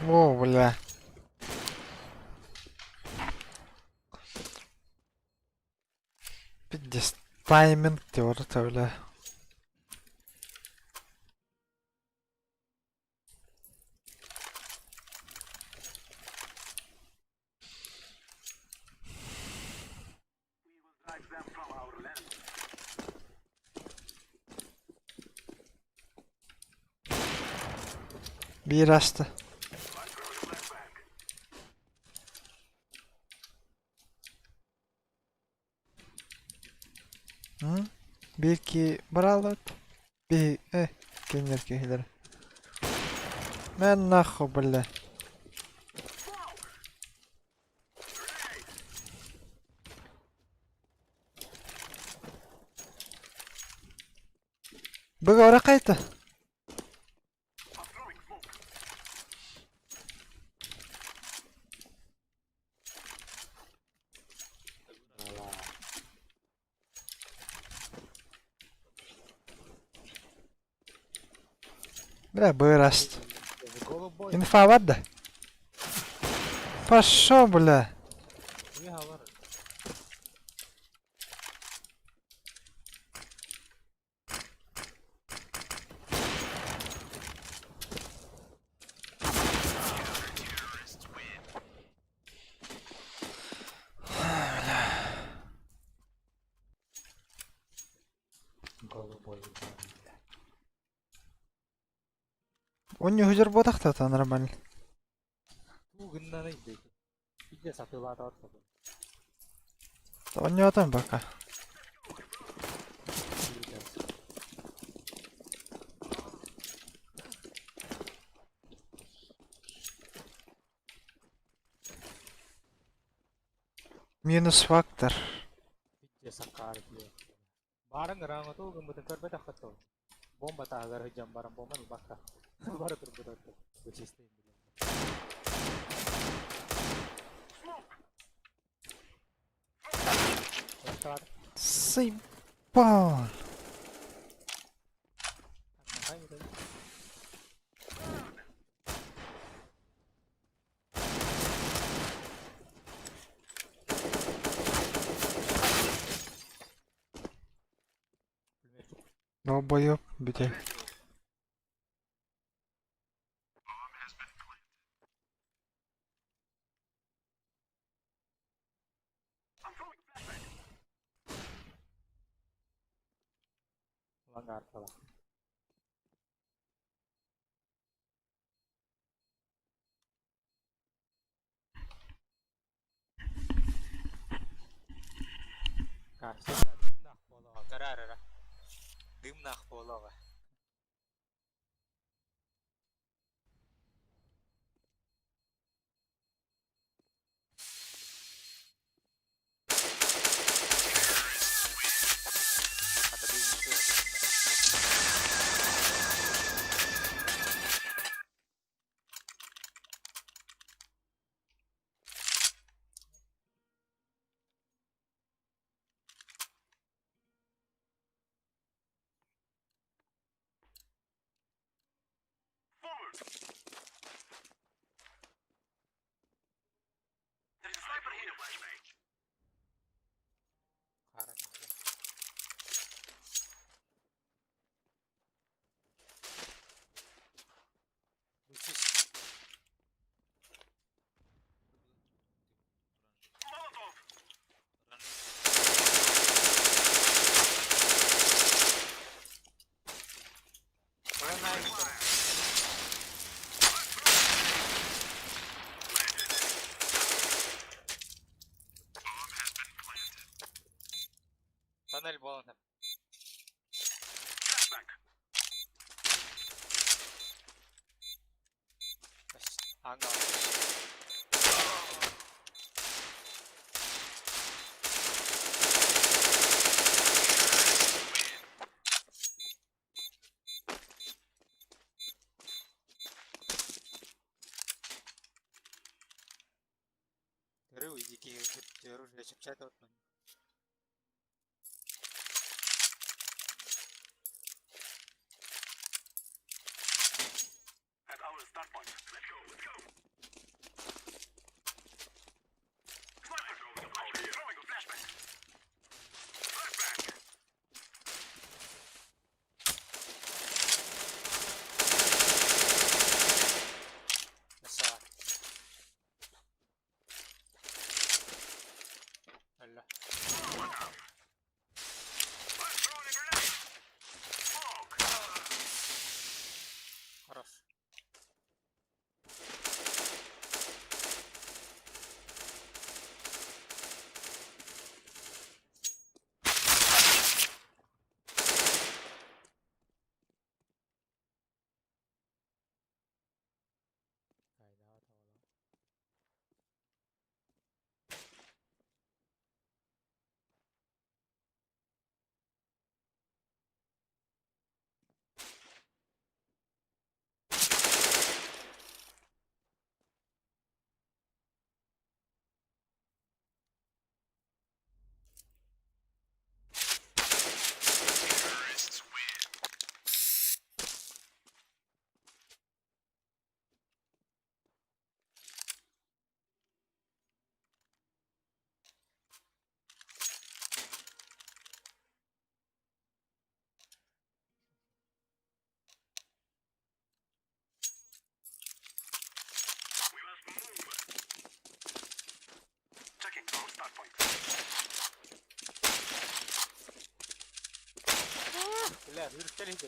О, бля. Пиздец. Тайминг теория, бля. Биир аста. Биир ки бараллар. Би э кинилэр киһилэр. Мэн нахуй, бля. Быга хайта. Бля, быраст. Инфа бар да? Пошел, бля. Онньу хүдэр буотахта нормально. Онньоотон пока. Минус фактор. Баарыҥ ыраҥатуу гыммытын көрбөтөххүт дуо? Бомба таһыгар сылдьан баран бомба ылбакка бары турбут бычыстыын билэн. Сыйбаан. Долбоёб бүтэ. Дымнаах буолуоҕа. Хата дым Тоннель буолан. Ааҥҥа Рыл иди оружие чэпчээтэ отман. Красава. Өллө. Хорош. Бля, үрүктэл иһитэ.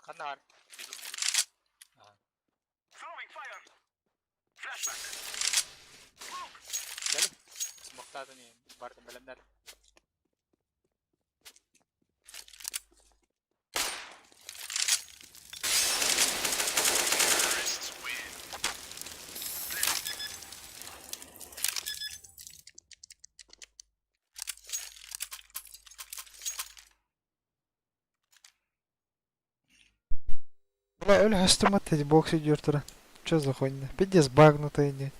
Ханна баар? Кэл. Смоктаатын бардым бэлэмнэр. Бля, Оля, эти бокс идёт туда. Чё за хуйня? Пиздец, багнутый не.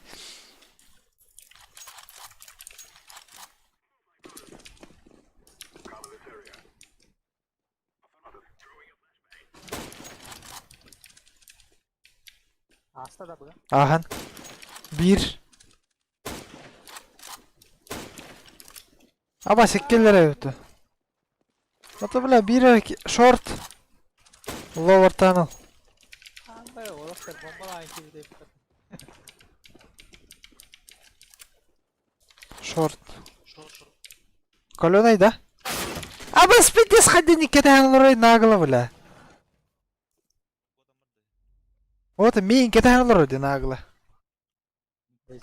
Ааста да быга. Ахан. Бир. Аба секкеллere өтө. Ата бля бир шорт. Lower tunnel. Анда олохтор бомбалаан киирдэ. Шорт. Шорт, шорт. Каленый, да? Аба спиди сходи никогда нагло, бля. Вот мин кэтэһэн олорор дии нагло.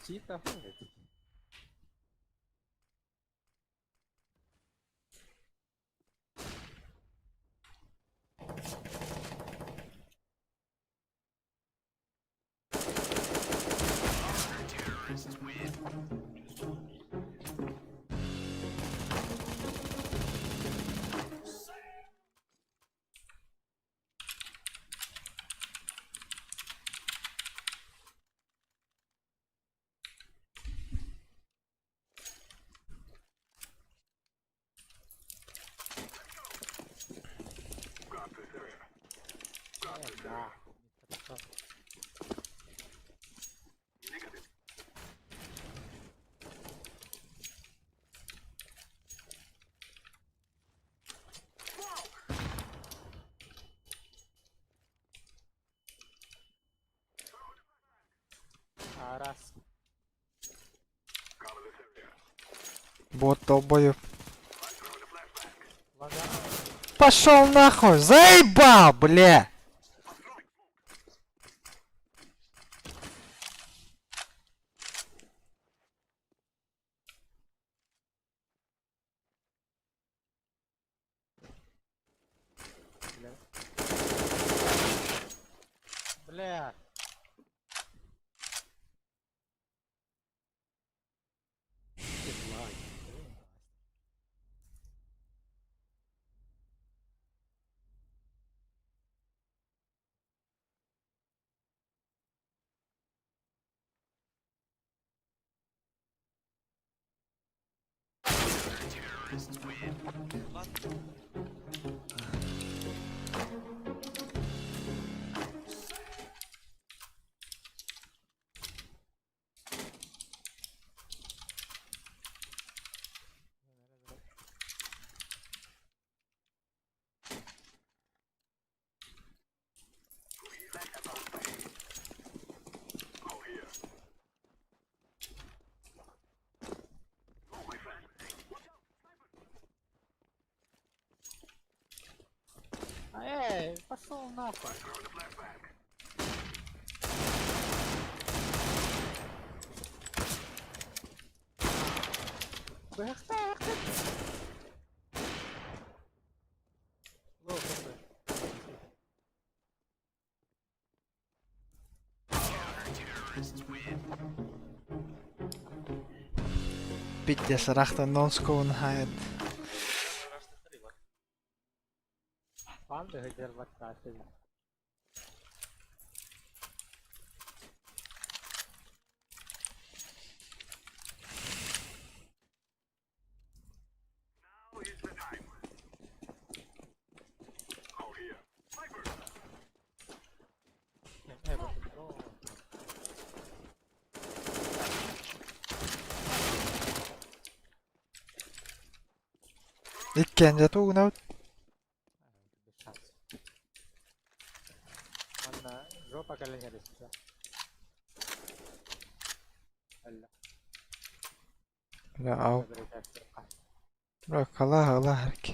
Чита. Арас. Бот долбоеб. Пошел нахуй! Заебал, бля! Бля. Эй, пошел нахуй. Пиздец, рахта нонскоун хайт. Иккиэн дьэ тугунабыт? Манна жопа кэлэн эрэ Бля, ау. Бля, калаha алаharki.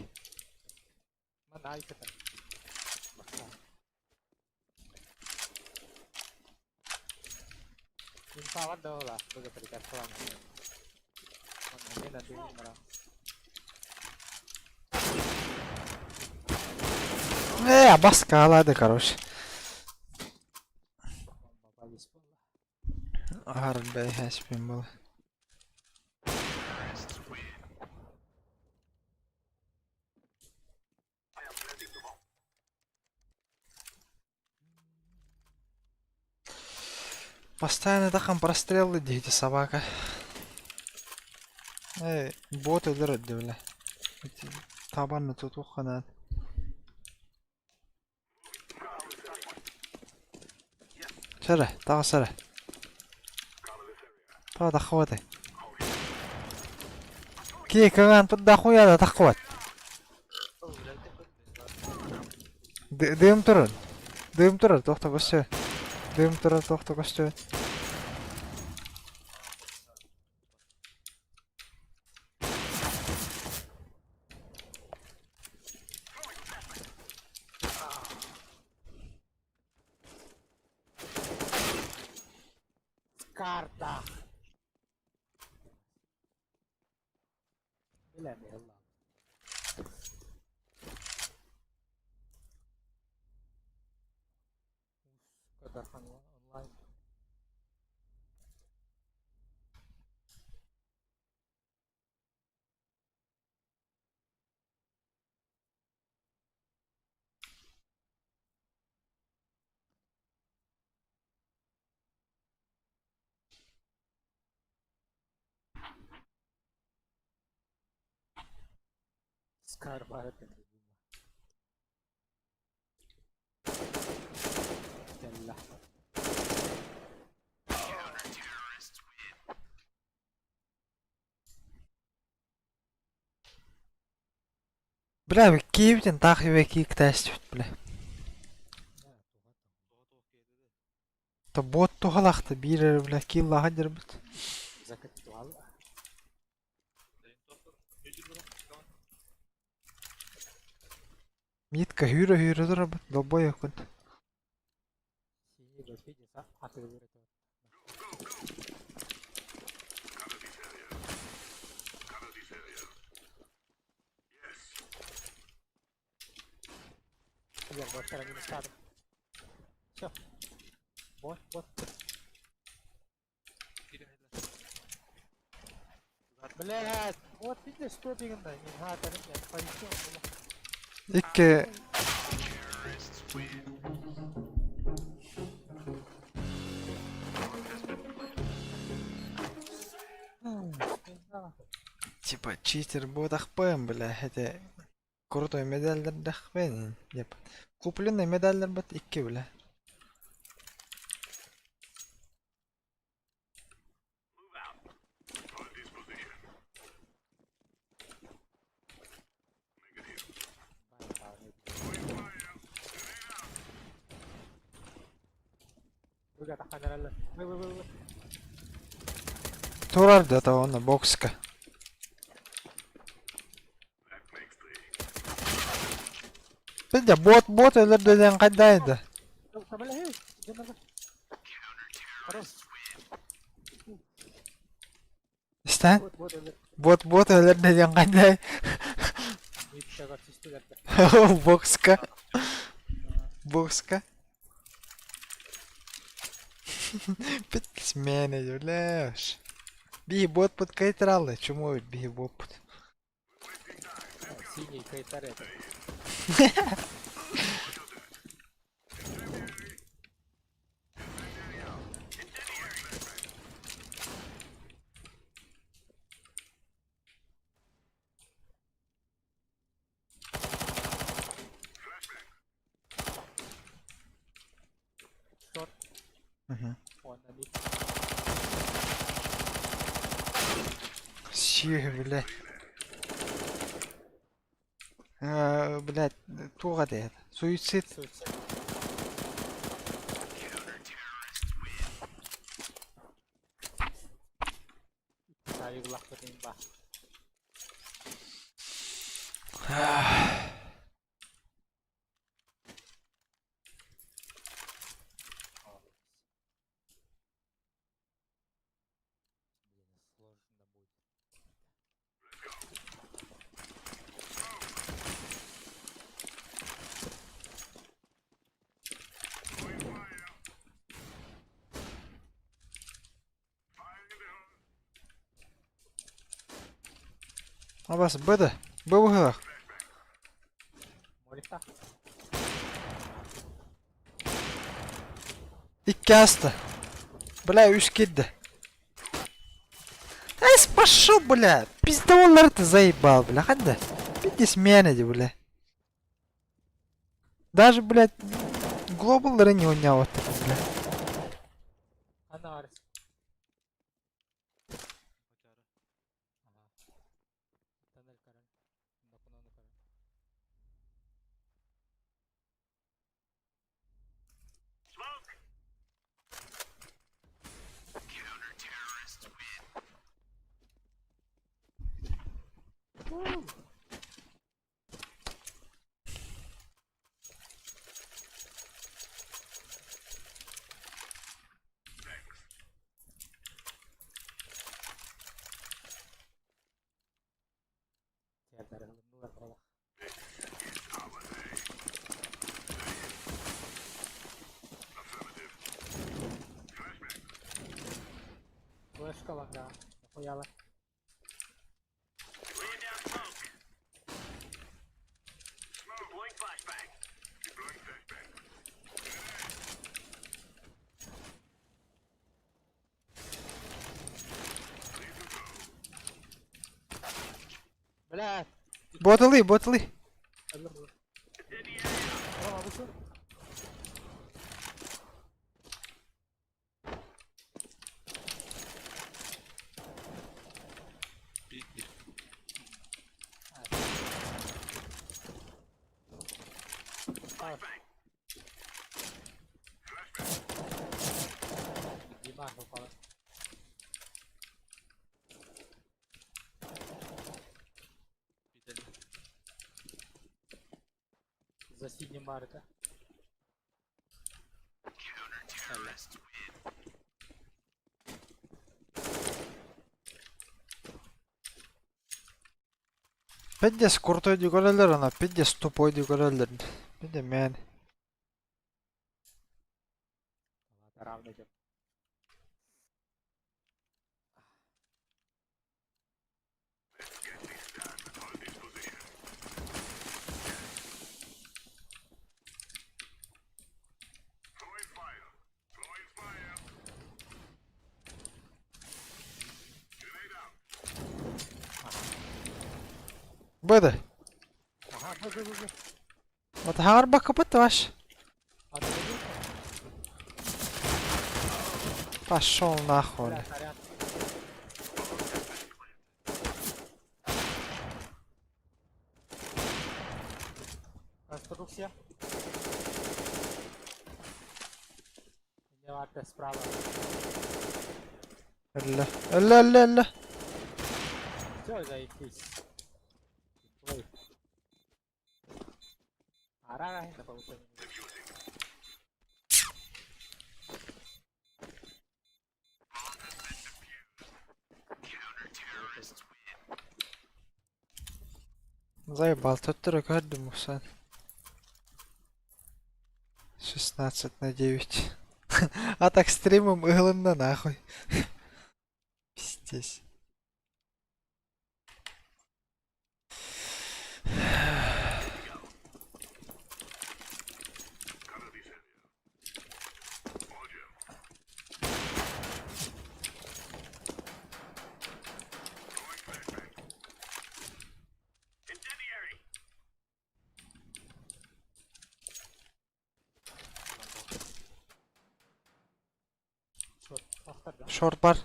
Э, баска алады, короче. Арбай хэспин был. Постоянно такам прострелы дети собака. Эй, бот өлөр бля. Табанны тутухханан. Сэрэ, таҕыс эрэ. Тоҕо таххыбатай? Киһи кыҥаан турда хуйа да таххыбат. Дым турар. Дым турар, туох да көстүбэт. Дым турар, туох да көстүбэт. Карта. Онлайн. Скар Бля, киевтен таах киик тээстибит, бля. То бот тухалахта биир эрэ, бля, киил лаха дьарбыт. Митка үүрэ-үүрэ турабыт, долбойоккун. Синий Гольфидис атыылыыр этэ. Егор, боттара минустаатым. Все. Вот, вот. Блядь, вот видишь, что именно, не надо, нет, полетел, Икки Типа читер буотахпын, бля, эти крутой медаллардаахпын деп. Купленный медалларбыт икки, бля. Турар да онно бокска. Билдэ бот бот өлөрдө диэн хайдаа Истэн? Бот бот өлөрдө диэн хайдаа Бокска. Бокска. Пит смене, бляш. Биһи бот кайтараллы, чумой биһи боппут. Синий кайтар это. Шорт. Он на мид. Сиэ, блядь. Блядь, туох этэ? Суицид. Суицид. Саайыглахпытын ба. Блин, сложно будет. Абас, Б да. Б быһыылаах. Моликта. Икки ааста. Бля, үс киирдэ. Эс, пошел, бля! Пиздоволлар ты заебал, бля, ханда. Пиздец менеди, бля. Даже, блядь, глобаллары не унял бля. Анарс. Тоннель көрөн. Докунуону көрөн. Тиэрдэр ылыннылар буолла. Флешка ланга. Хуяла. Блядь. Боталы, боталы. Рома, вышел? Биир. Дима упала. Биир. За синим баар этэ. Пиздец крутой дии көрөллөр ана, пиздец тупой дии көрөллөр. Пиздец мэн. Равный дьон. Быды. Ага, бу бу бу бу. Батаһаҕар ваш. Пошел нахуй. Конструкция. Справа. Өллө. Өллө, өллө, өллө. Все, заебись. Ой. Арара, на получение. Заебал, төттөрү көрдүм сан. 16 на 9. А так стримом ыһылынна нахуй. Пиздец. Шорт бар.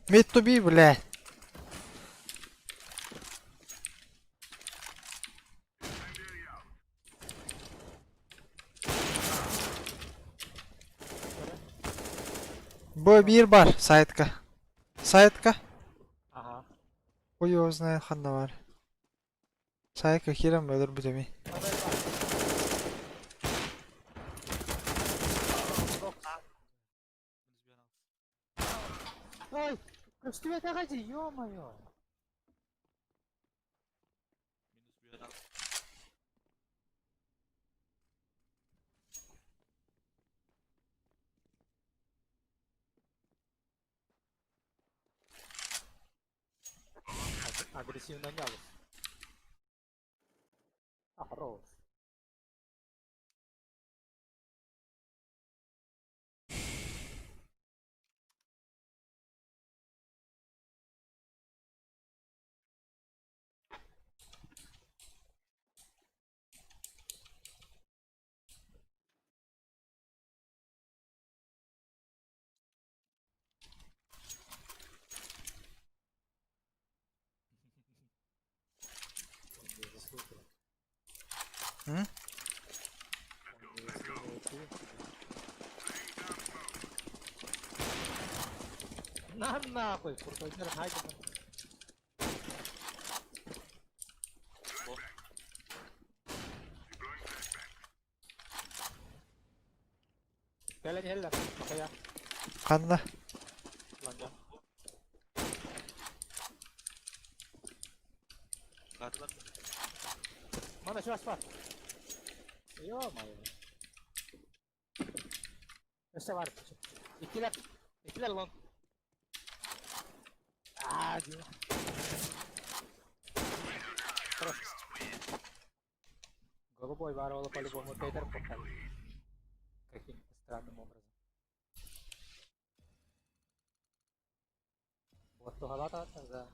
Mid to be, бля. Б биир бар сайтка. Сайтка. Ага. Хуй его знает ханна бар. Сайтка киирэн өлөрбүт эми. Ой, көстүбэтэҕэ дии, ё-моё. Минус bir Агрессивно нялыс. А, хорош. Он не заслужил. М? Он не заслуживает пива. На нахуй, крутой хайден. Кэлэн иһэллэр, Макая, Ханна? ланга. Картлар. Мана чувас бар. Ё-моё. Өссө бар. Иккилэр. Иккилэр long. Аа, дии. Хорош. Голубой воровал по-любому Тейдер попал. Каким-то странным образом. Вот тугалата за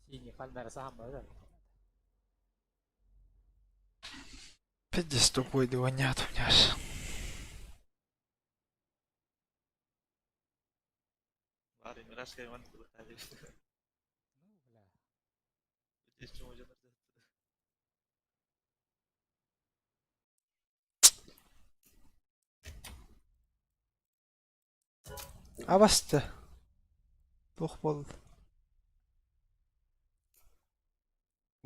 синий ханнара саһам да. Пиздец тупой диванят у меня аж. Var Miraç Kayman Ну, бля. Здесь чему жана. Абасты. Туох буолла.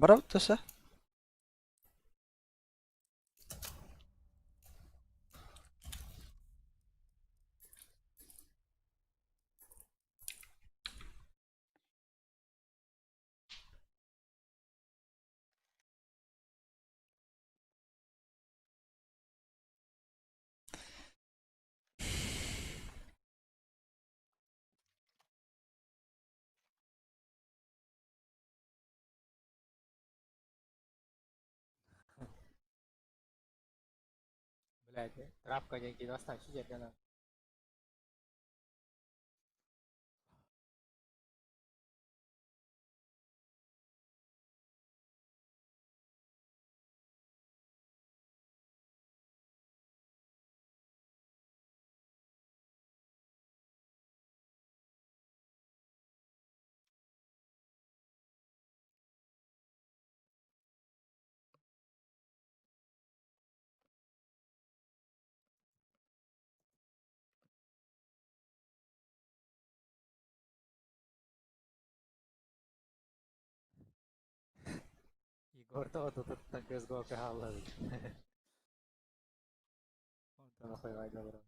Барабыт да Блядь, травка диэн киинэ бастаан дьэргэнэ. Егор тоҕо тутуттан көзгө хааллар. Онтон охойбайда баран.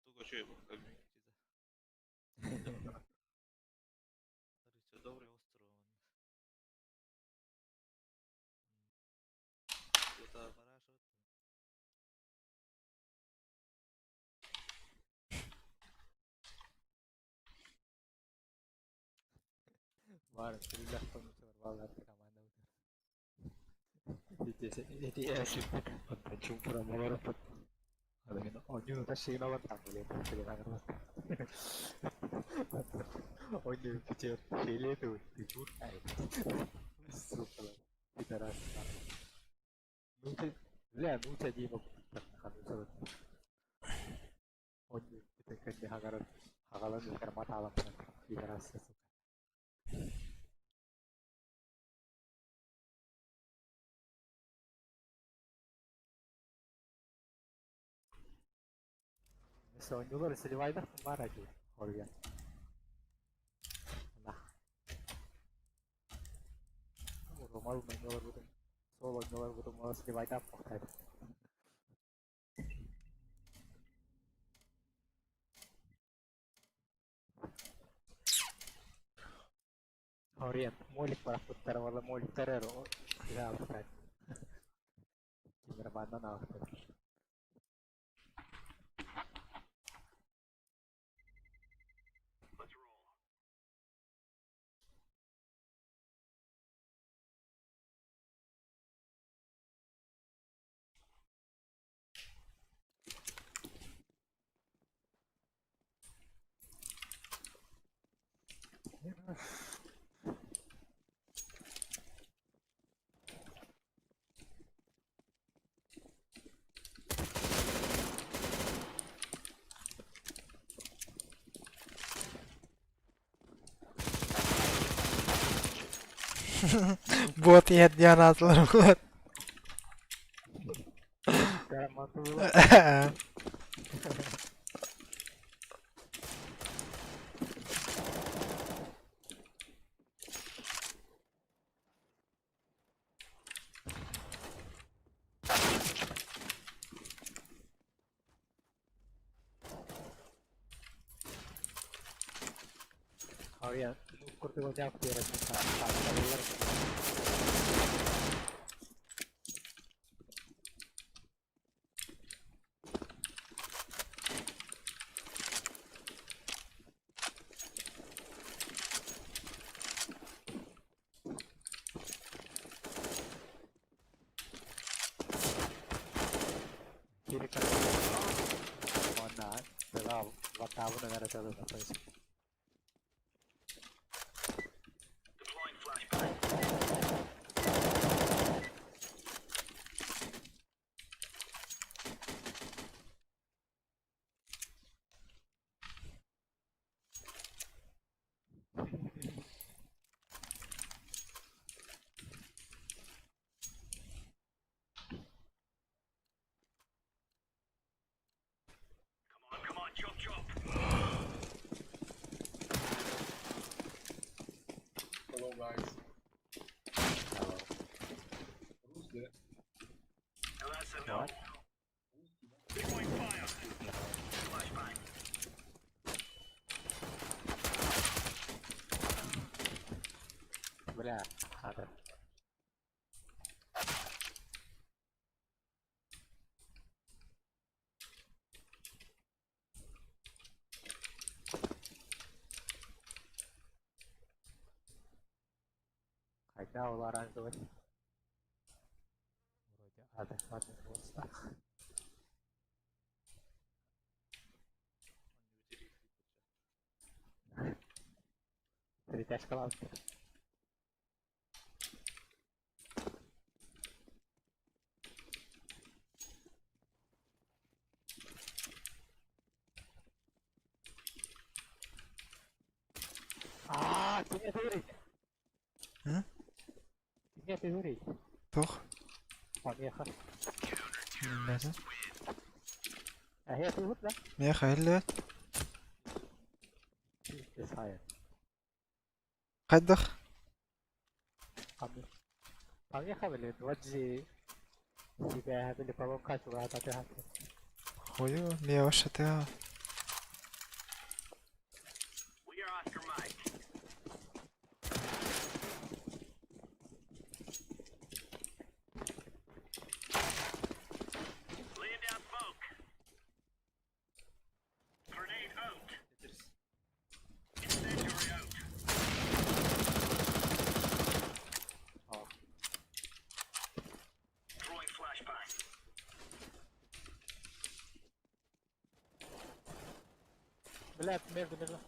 Туга үчүгэй бу комьюнитита. Арыыча добрый остров. Тута парашют. Баар сирилэхтон баалар команда Ити оттон чуумпуран олороппут. Оонньуу ташыгын олортан Оонньуу бүтүөр фиолетовый дежурный. Сука, пидорас. Ну ты, бля, ну тебя Дима Оонньуу бүтэн кэннэ хагаран хагалан ытармат аламмын пидорас, сука. Оонньуулар сливайдах баар дии хоруйан. На. Урумал оонньуулар бутун сол оонньуулар бутун мала сливайдах бохтайд. Хоруйан молик барахпыттара вала моликтар эр илаабыттар. Кимерманнан аахтар. Бот иһэрдиэн аатылар. Хоруйан курдук оонньоох биэрэн Уонна тыла баттаабын эрэ тылын Hello guys. Hello. Rus, да? What? Бля, ада. Хотя ол оранжевый. Вроде адекватный просто. Перетяжка лавки. Аа, кимиэхэ үрүй? М? Кимиэхэ үрүй? Туох? Помеха. Билбэтим. Эһиэхэ уһут да? Миэхэ иһиллибэт. Исайа. Хайдах? Помеха били, дваджи. Сибээһэ били колонка чугаһата түһэн. Хою, миэ вообще тыа. Блядь, между, между.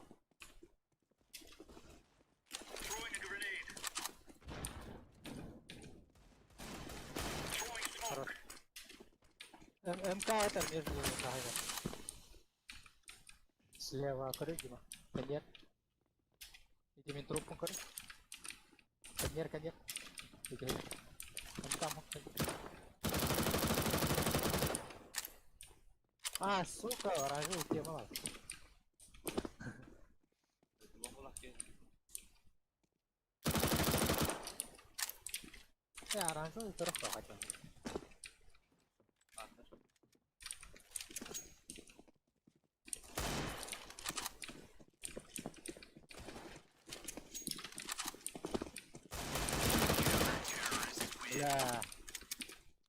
Хорош. МК это между ногами. Слева коры, Дима. Коньяк. Иди мин трубку коры. Коньяк, коньяк. Иди. МК мог. А, сука, оранжевый тема. Э, оранжевый турах хотя. Бля.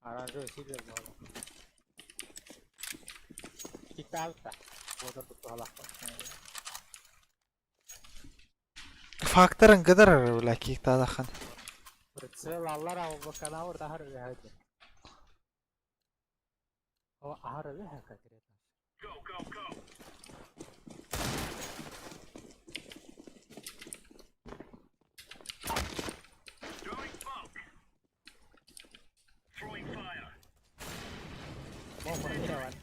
Оранжевый сильвер был. Киталта. Вот он тут Факторын кыдарар бля киктадахан. Прицел аллара канавр тахар үһәде. О, ахар үһә конкретно. Бо бар.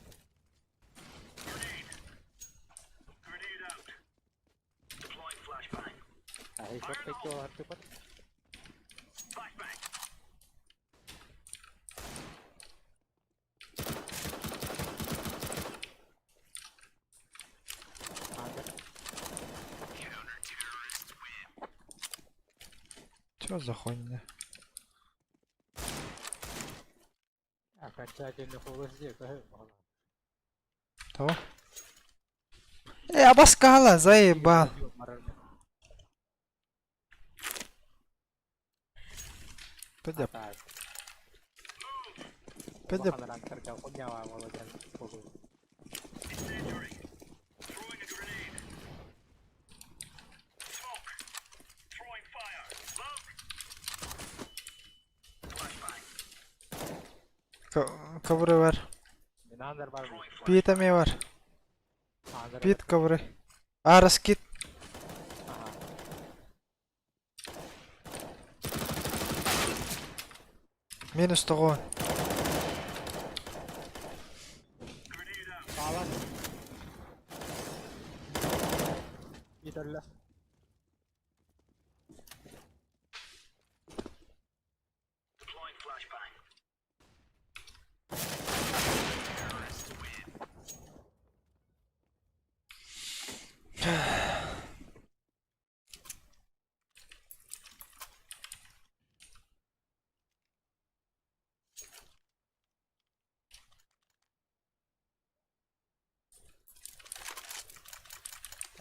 Ahí perfecto, Arturo. Чё за хуйня? Окончательно Full HD, Того? Э, обоскала, заебал. Пойдем, пойдем. Ковры бар. Пит эми бар. Пит ковры. А, раскид. Минус того.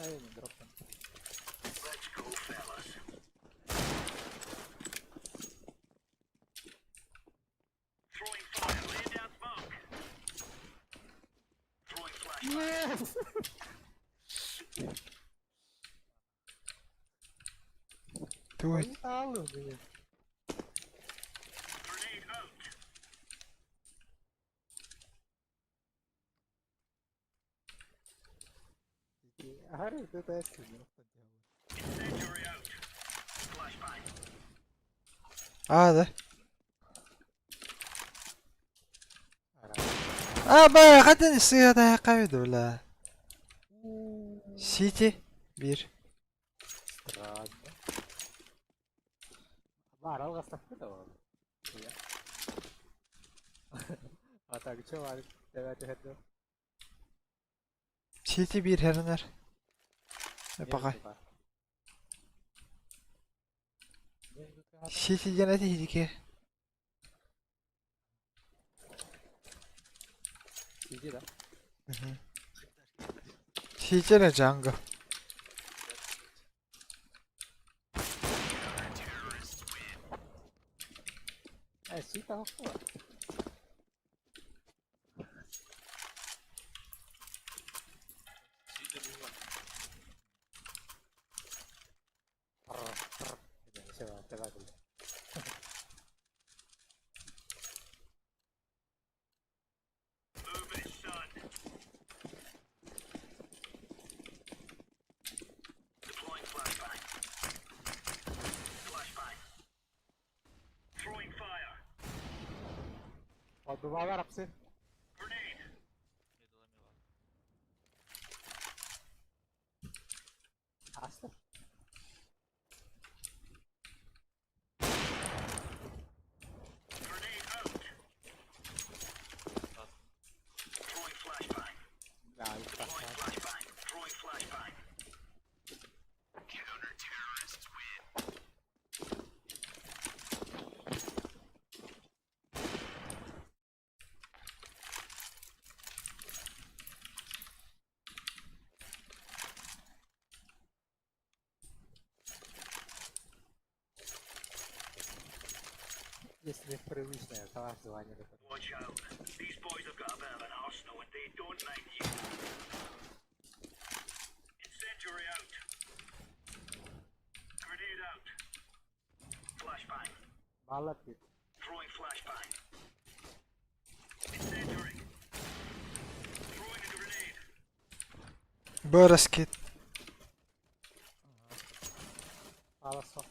Ай, не дропнул. Туй. Алло, блин. Аһары это А, да. А, бля, хатын сыада кайды, бля. Сити 1. Странно. Бар, алғастаппы да ол. А так, чё, бар, давайте хэддо. Сити 1 хэрнер. Пока. Сити диэн эти хидики. Сити, да? Сити эрэ Джанго. Э, Сити хохуа. Поддувала рапсы. Аста. Да, Если привычное, то звание. Балапит. Бөрэскит. Баласо.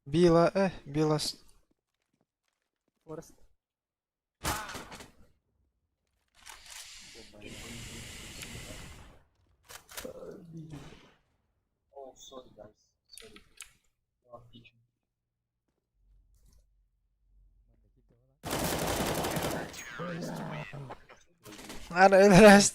Била, била. Форест. Oh, sorry guys. Sorry. You are teaching. Ара өлөрөс.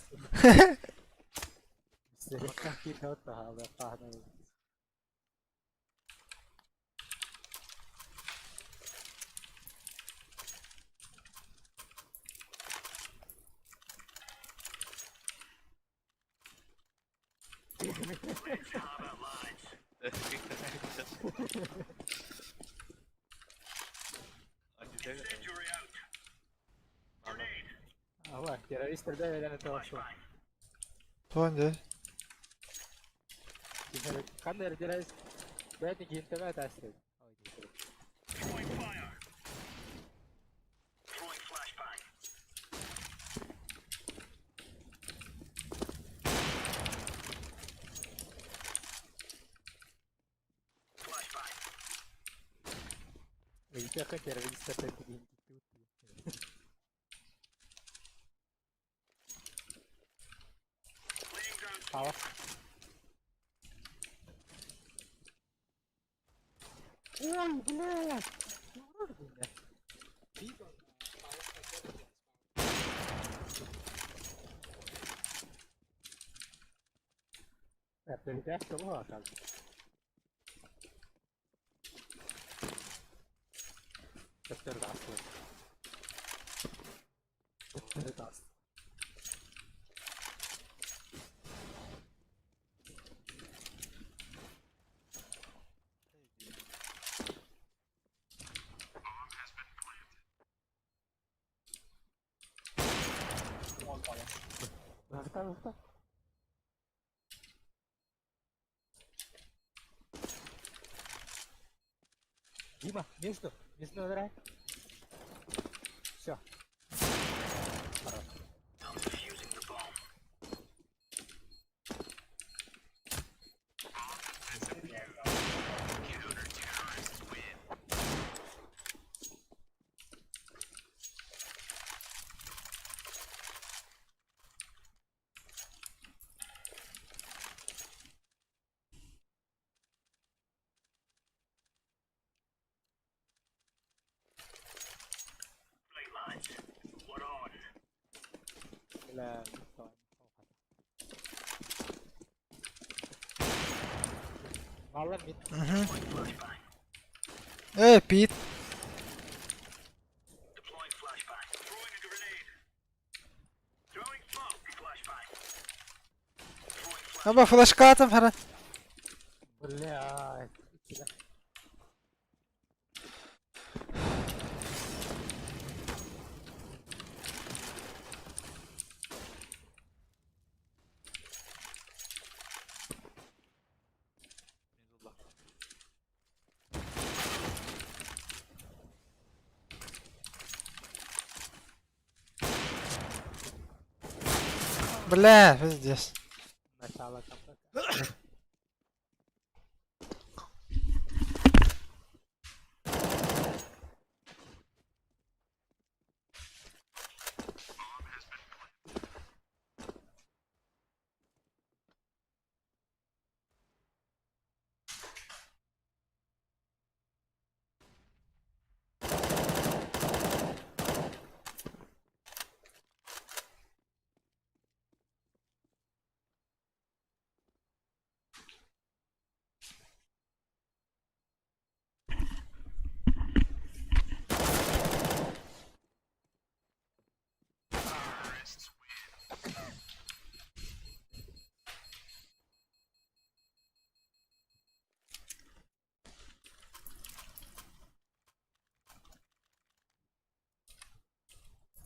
Туон дэ. Ой, блядь! Дима, между, между набирай. Все. Хорош. Бля, Мало мид. Э, Пит. Аба флешкатом хара. Бля, Бля, пиздец. Начало камбэка.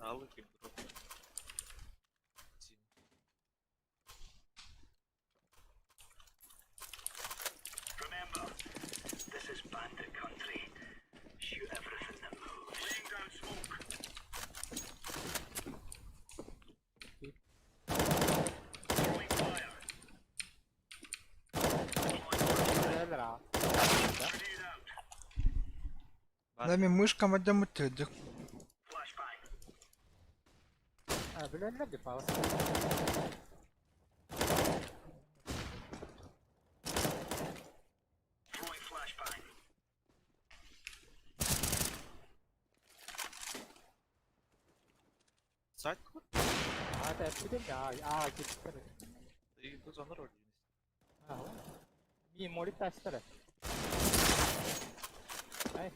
Алых и дроп. Тим. Дами мышка мадам тедик. А, бля, ляги палас. Сайт А, это а, а, киттер. И тут за роль. А, ми молит тастер. Ай.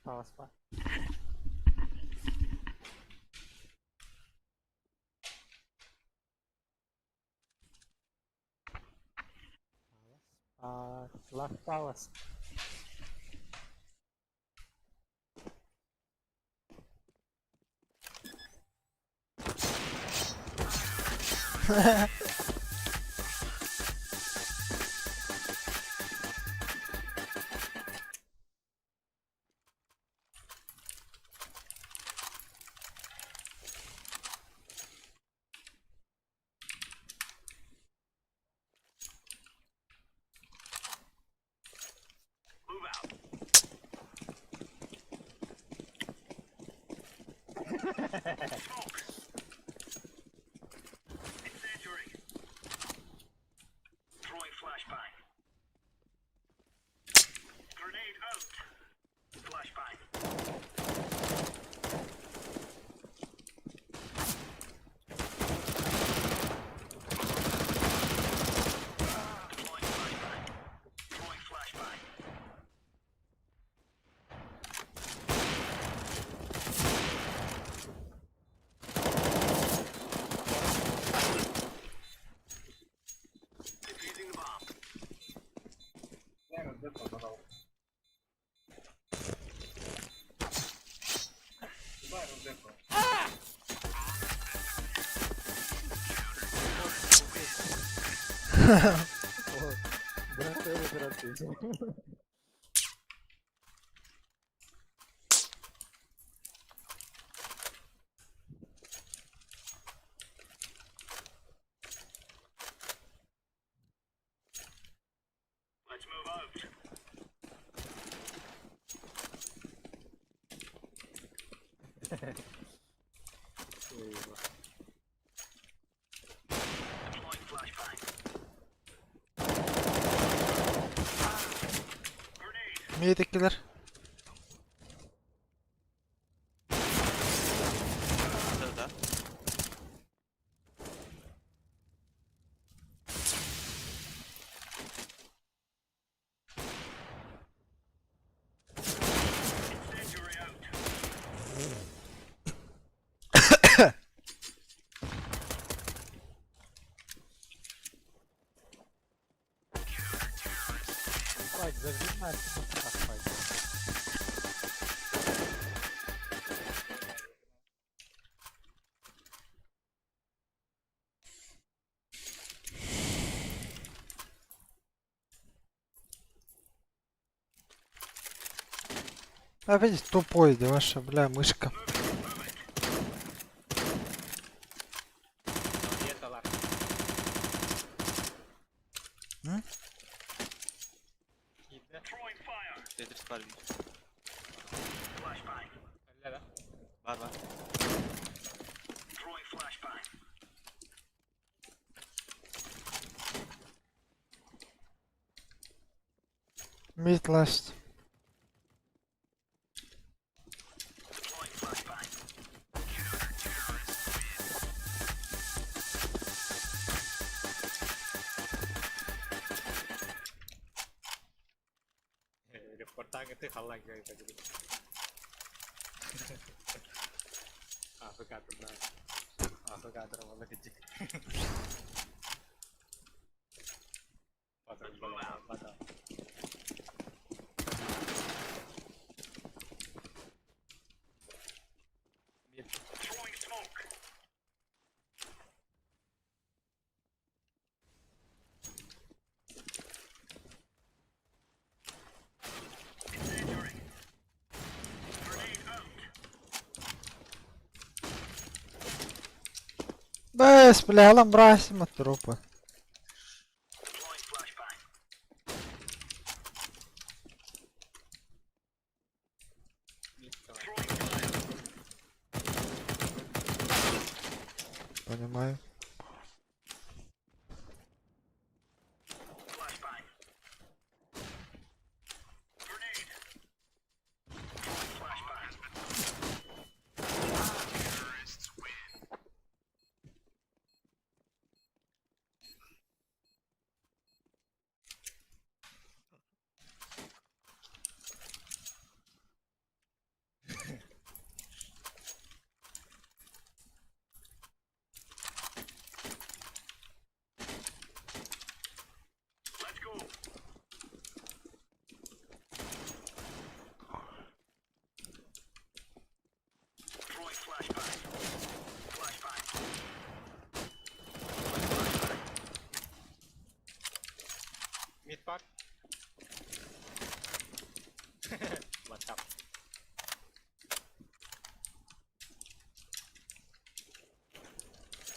Палас па. А, Лах Палас. Миэтиккилэр. Да, да. Ебать, зажги нахер, охватит. Опять тупой, да ваша, бля, мышка. М? Tetris var bir. Var var. Mid last. Бэс, бля, ламбрасим от трупа. Понимаю.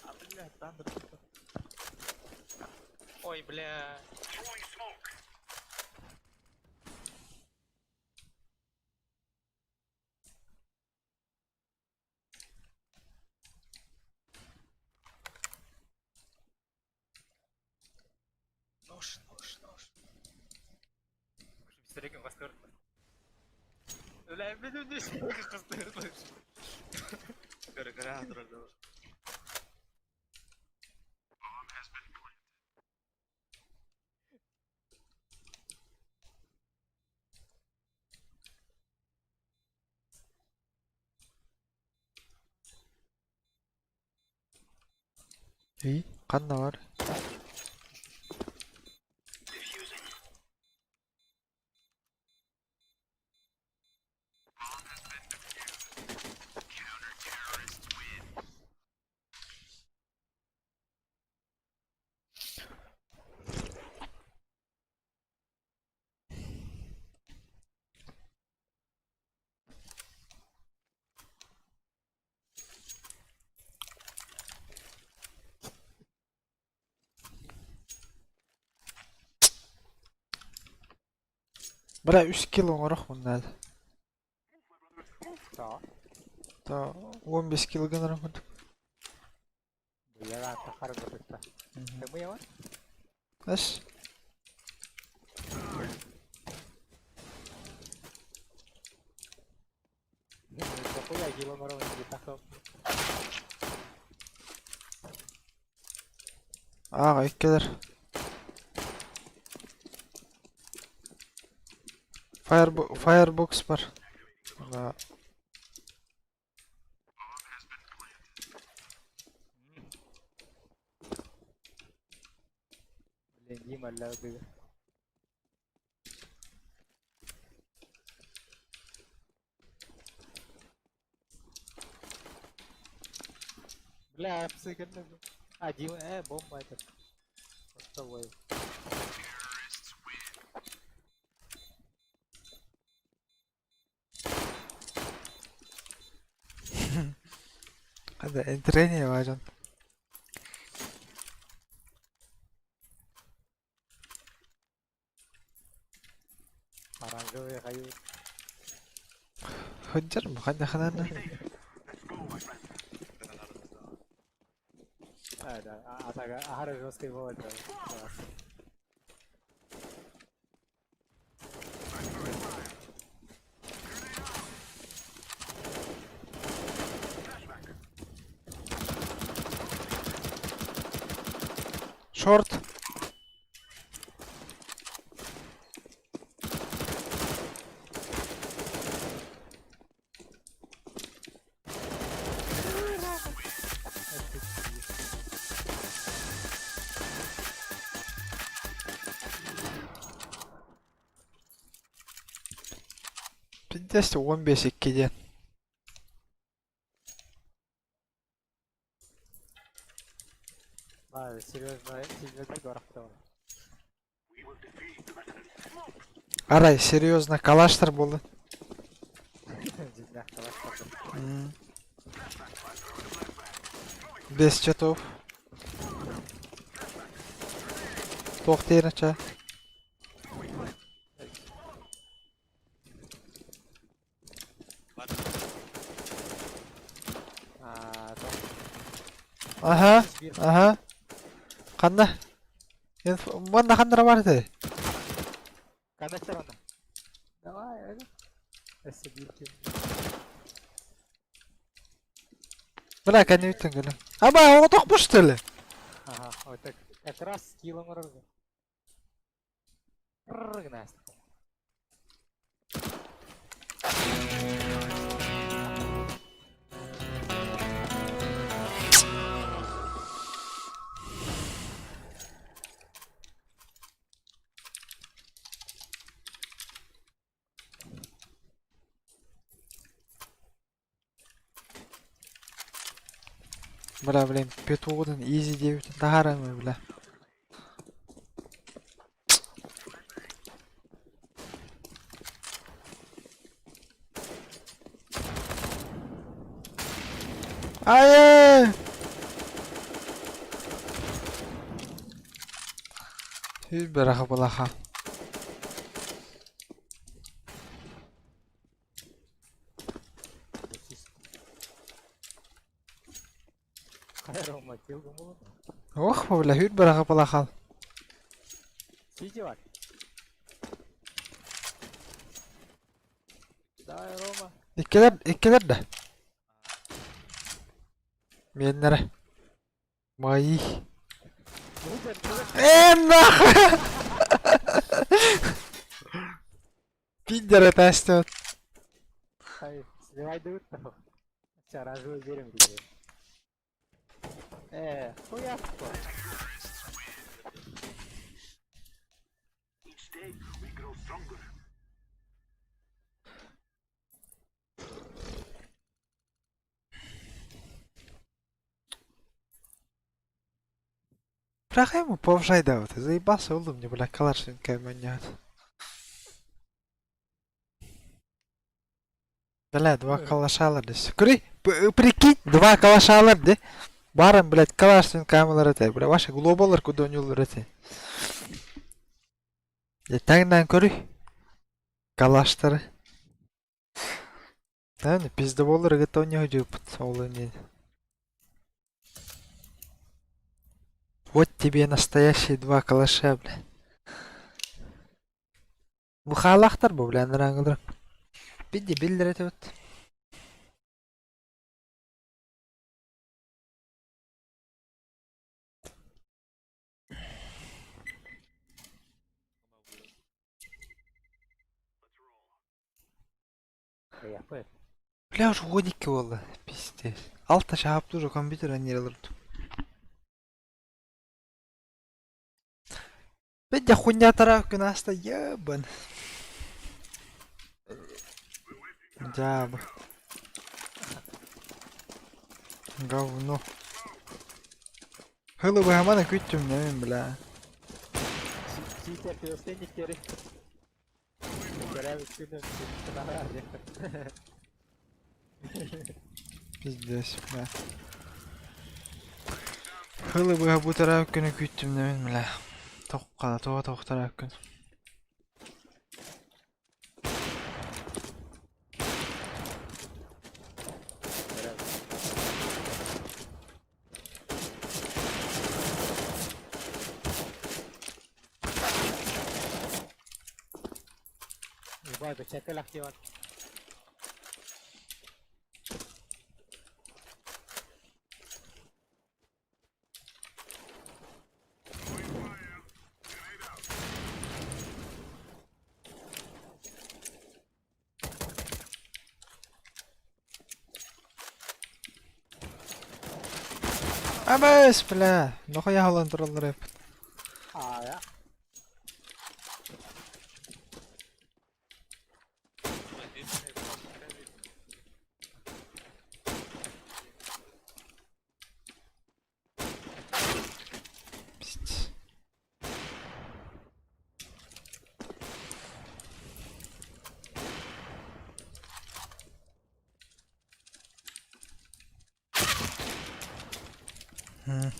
А, блядь, Тандер, сука. Ой, бля. И ханна бар? Бра үс килл оҥорох муннаада. Тоҕо? То 15 килл гынарым курдук. Быйаҕа тахарбытытта. Тымыйаҕын? Эс. Ааҕа иккилэр. Firebox бар. Да. Блин, Дима ляды. Бля, псы А, Дима, бомба этот. Ростовой. Hadi entreniye vacan. Оранжевый хаю. Хыддьар бу ханна ханана. А, да, а, так, ага, жесткий был это. Шорт. Пиздец, 15 икки диэн. А, серьезно, серьезно горохтон. Арай, серьезно, калаштар буолла. Дьиҥнээх калаш Без чатов. Туох диэн ча? Аха, аха. Ханна? Манна ханнара бар этэ? Коннектор онно. Давай, Өссө биир ким. Бля, кэннибиттэн кэлэн. Аба, оҕотохпуш что ли? Ага, вот так как раз скилл оҥорорго. Гына Бля, блин, петугутун изи диэбитин таһаарыамый, бля. Айыы! Сүүс быраха былаха. Ох, бля, хүр быраха былаха. Сити бар. Иккилэр, иккилэр да. Миэннэрэ. Мои. Э, нахуй! Пидор это Хай, сливай дают там. Сейчас верим тебе. Хуяско. Браха ему повжай да вот, заебался улым, мне, бля, калашненькая манят. Бля, два калаша алар дес. Көрүй, прикинь, два калаша алар де. Баран, блядь, калашненькая алар эте. Бля, ваши глобалар куда ойнуулар эте. Тэҥнээн көрүй. Калаштары. Наверное, пиздоболлар ыгыта ойноо дьыппыт ол иннин. Вот тебе настоящие два калаша, бля. Бу хаалаахтар бу, бля, анарааҥылар. Бидди биллэр этибит. Бля, уже годики буолла, пиздец. Алта шаап уже компьютер анньыалар. Бэдэ хуйня күн ааста ебан. Дьаабы. Говно. Хылы быһамана күттүм нэмин бля. Читер пилостенниктери. Көрөбүт күнүм Пиздец, бля. Хылы быһа бутара күнү күттүм нэмин бля. Тоққана тоға тоқтара күн. Ебать, бачака лахтиват. Абас, бля. Нохуя халан тураллар эп. А, я. Пиздец. М.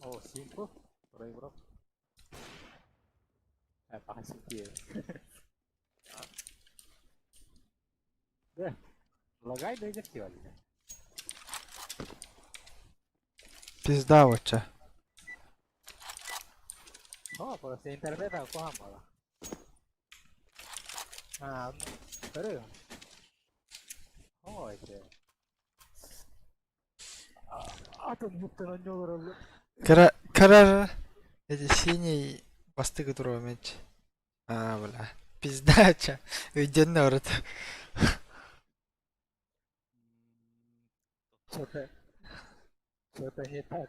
О, симпл. Бро, бро. Пока симпи. Да. Лагай да идет сегодня. Пизда вача. О, просто интернет кухаммала. А, көрү. О, это. Атын буттан ойнолор Кара, кара, эти синий бастыгы туруо менч. А, бля. Пиздача. Өйдөннө орот. Что-то... Что-то не так.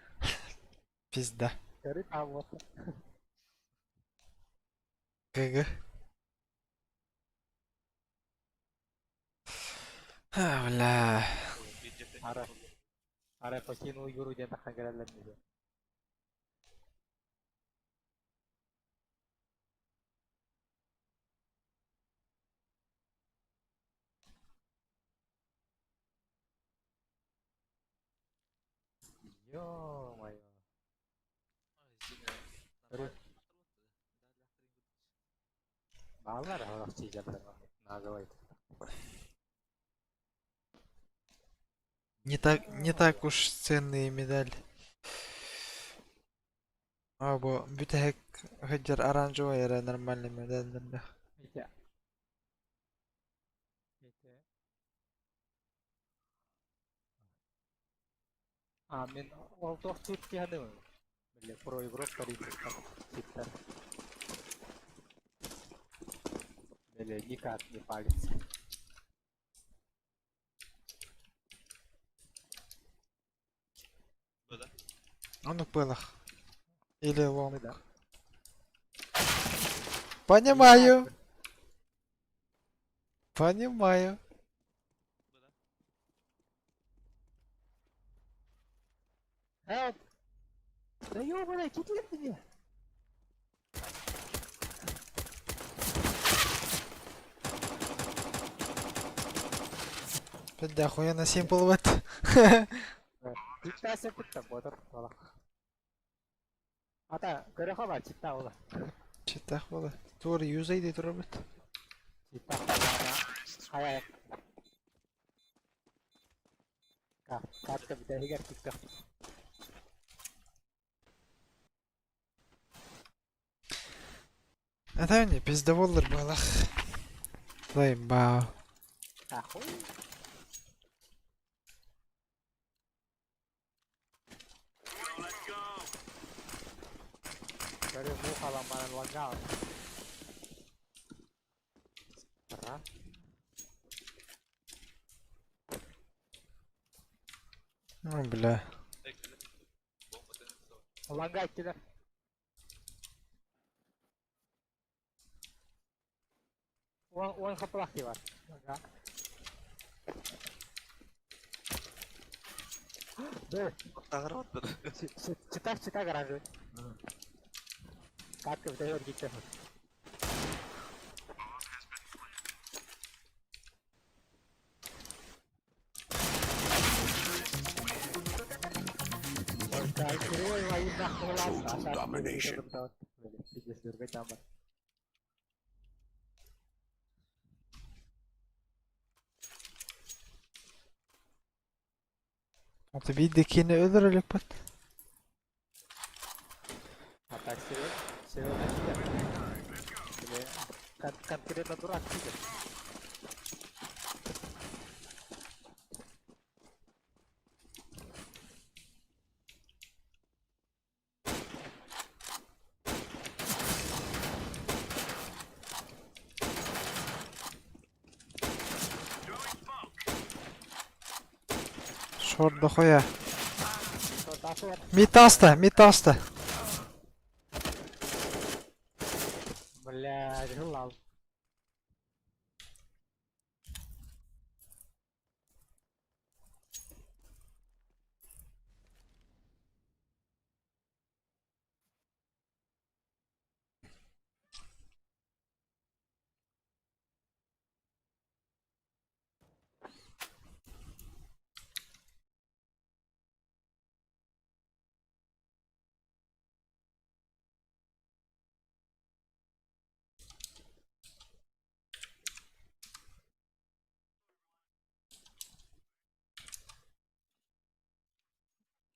Пизда. Көрү там вот. ГГ. А, бля. Ара. Ара покинул Юру диэн тахсан кэлэллэр дии. Ё-моё. Көрү. Бааллар аһылах чиидэрдэр наадалай. Не так уж ценные медали. А бу бүтэһик сылдьар оранжевай эрэ нормальный медаллэрдээх. Ити. Ити. А мин ол туох чип киһаным? Бile про игрок тарифтар чиптер. Бile никак не палится. Да. Ону пылах. Или лонг. Да. Понимаю. Понимаю. Help! Да ёбаный, китлер мне! Бля, охуенно симпл вот. Читтаа сөпүттэ ботор буола. Ата көрөхө ба читтаа буола. Читах было. Тур юзай дей турабыт. Читтаа буола. Хайа. Катка бүтэһигэр киттэх. Это не пиздоволлар буолах. Заебал. Ахуй. Көрө муухалан баран лангаан. Ара. Ну, бля. Ланга иккилэр. Уон уон хапылах дии бар. Ланга. Б. Читак читак гаражы. Катка бүтэһигэр киттэ. Total domination. Это видно кини өлөр өлөкпөт. А так серьезно, конкретно дурак сидит. Шорт дохуя. Мид таста, мид таста. Бля, желал.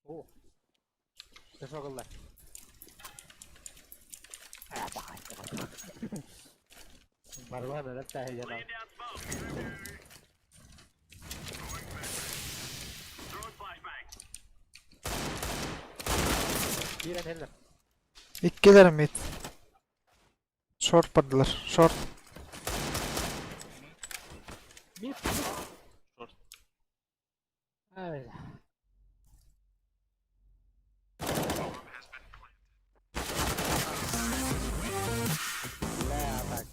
О, Что гыллар? Барбан өлөр таһыйан. Киирэн кэллэ. Иккилэр мид. Шорт бардылар. Шорт. Мид. Шорт. Ай. Бля, так.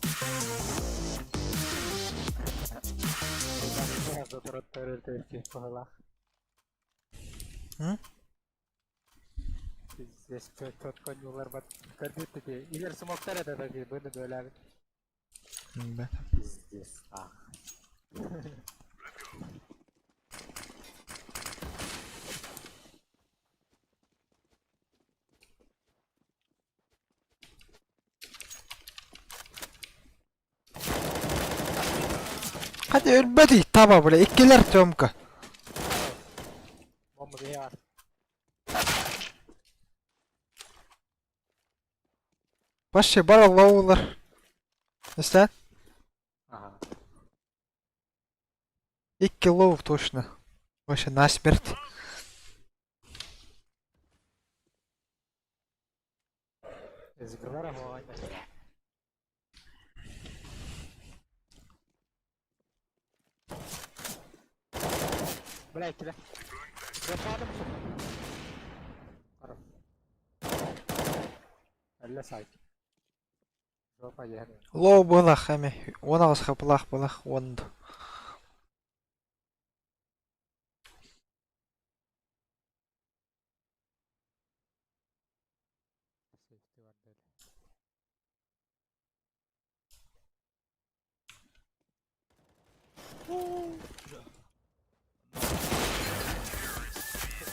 М? Здесь четко нюлар бат. Көрдүт Илер смоктар это таки быны бөләбит. Да. Пиздец. Ах. Хата өлбөтүй таба бля иккилэр Тёмка. Бомба бэйэ Вообще бара лоулар. Истэ? Ага. Икки low точно. Вообще насмерть. Зиграра оонньо. Бля, килэ. Западым Хорош. Эллэ сайт. Жопа иһэн. Low буолах эми. 18 хапылаах буолах уон. Сейфти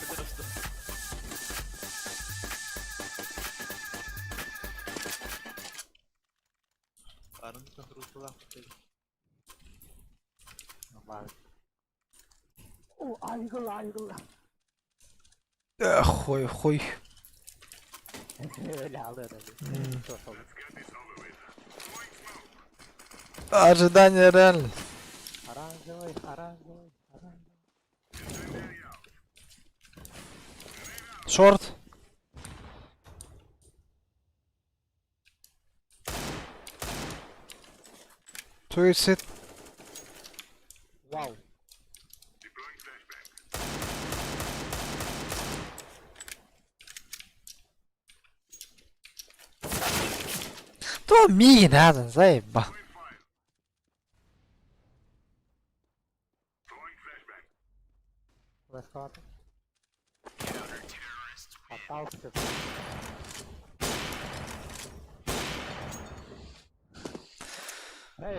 бар деді. Арын контроллаах. Бар. О, айгыл, айгыл. Эх, хуй, хуй. Өлө алды М. Ожидание реально. Оранжевый, оранжевый, оранжевый. Short. Суицид. Вау. То миигин аазан заеба. Флешкарта. Отталкиваться. Эй,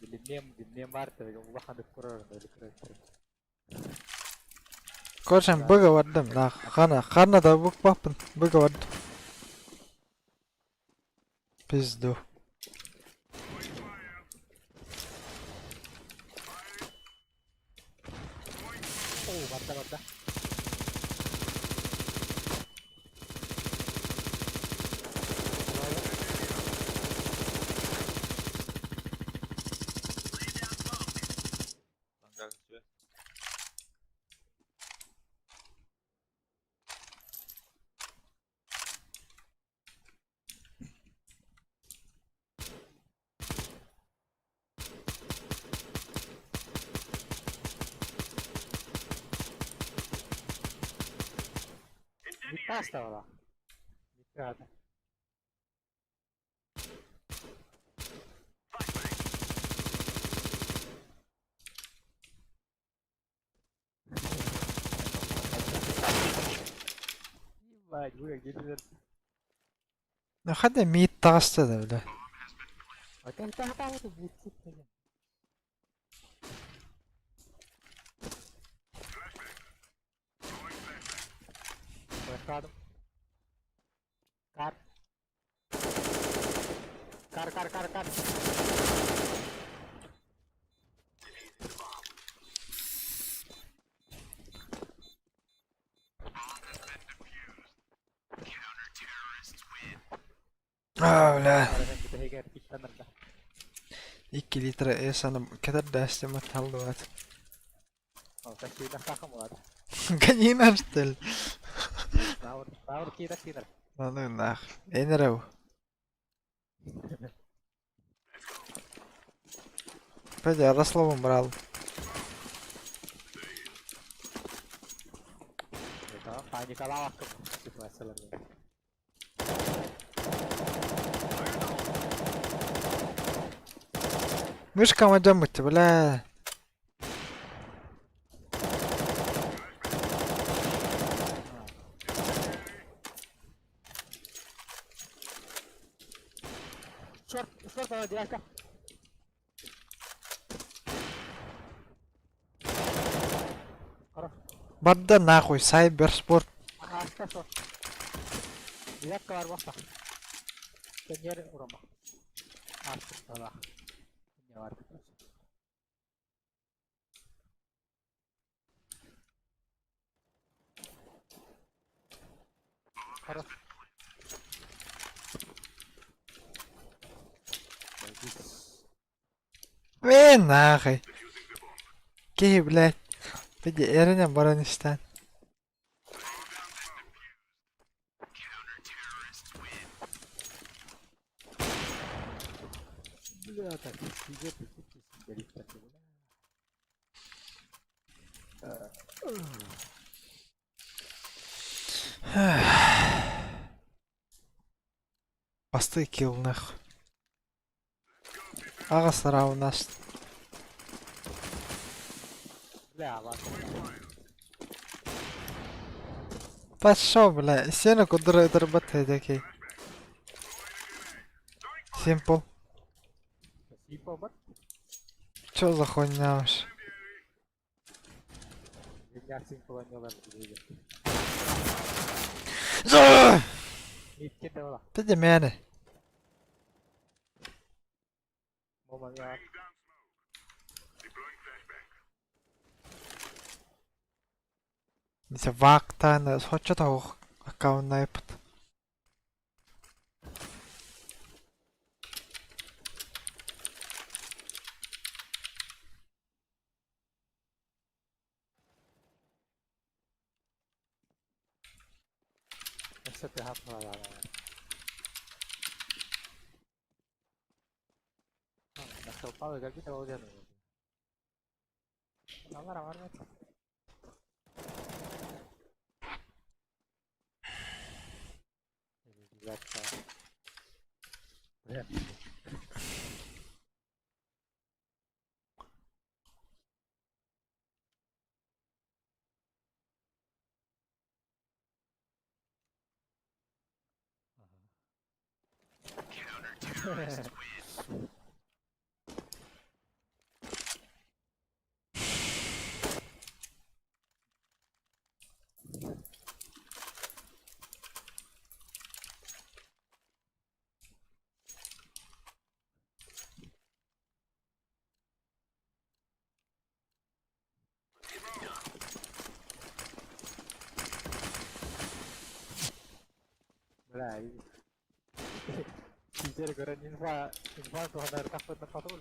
Билимниэм, билимниэм баар улахан көрөр Короче, быга бардым. Да, хана, хана да букпаппын. Быга бардым. Пизду. Оо, барда барда. Ангар тебе. Митта оставила. Митта. Ебать, вы где Ну хада миит таҕыста да бля. А как так вот блядь, блин. Флешкадым. Кар. Кар, кар, кар, кар. А, бля. Бүтэһигэр киттанарда. 2 литра эсаны кэтэрдээстим таллыбат. Ол таксида сахам улар. Канина что ли? Наур, наур киирэр киирэр. Ну нах. Энерэу. Пойди, Ярославом брал. Это паникалаах ситуациялар. Мышка мадамыт, бля. Шорт, шорт, давай, девятка. Хорош. Барда нахуй, сайберспорт. Аска шорт. Девятка бар буолла. Кэнниэр урома. Ааспытталаах. Не бар. Хорош. Мин нахуй. Киһи, блядь, Пиди эрэнэн баран истэн. Бля, так, сидит, сидит, сидит, Бастыы килл нах. Аҕыс раунд ааста. Бля, ладно. Пошел, бля, сено кудра дорбат такие. Симпл. Спасибо, бат. Чё за хуйня вообще? Меня симпл не ладно. Икки да Пиди мэне. Мома Нисэ ваактаан соччо тоҕох аккауннайпыт. Өссө тыһаат Бля, Сидели, говорят, инфа, инфа,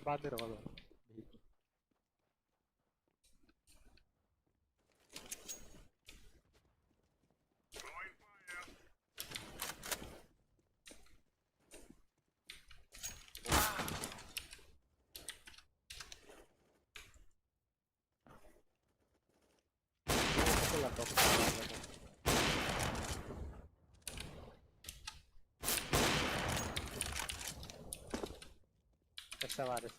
баннер олор. Товарищ.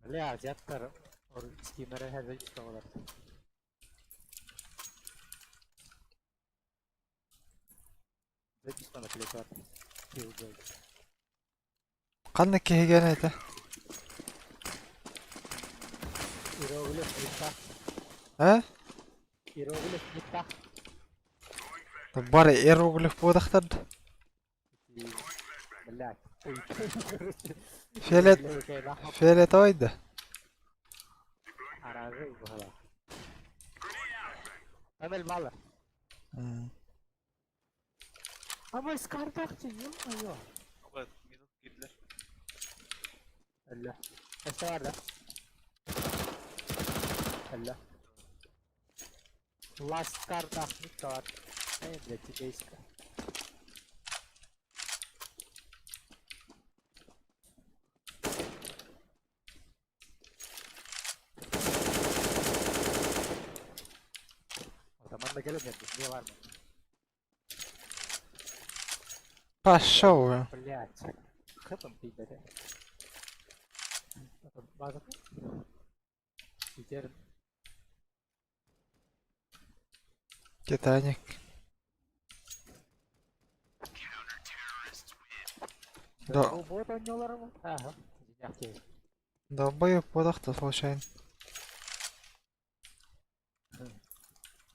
Бля, дядтар скиннere хәзер олар. Записано клепар. Ханна киһигэн этэ? Иероглиф не Э? Иероглиф не так. Бар иероглиф буодахтар. Блядь. Фиолет фиолетовый да? Аражы буһала. Тоннель мало. А скартахчы, ё-моё. Вот, минут киирдилэр. Әллә. Өссө бар да? Әллә. Last карта бар. Эй, блядь, тидейска. Атаман да келет, не бар ма? Пошел. Блядь. Хэтом пидоря. База. Теперь Титаник. Да. Вот он Ага. Долбоеб буолах да случайно.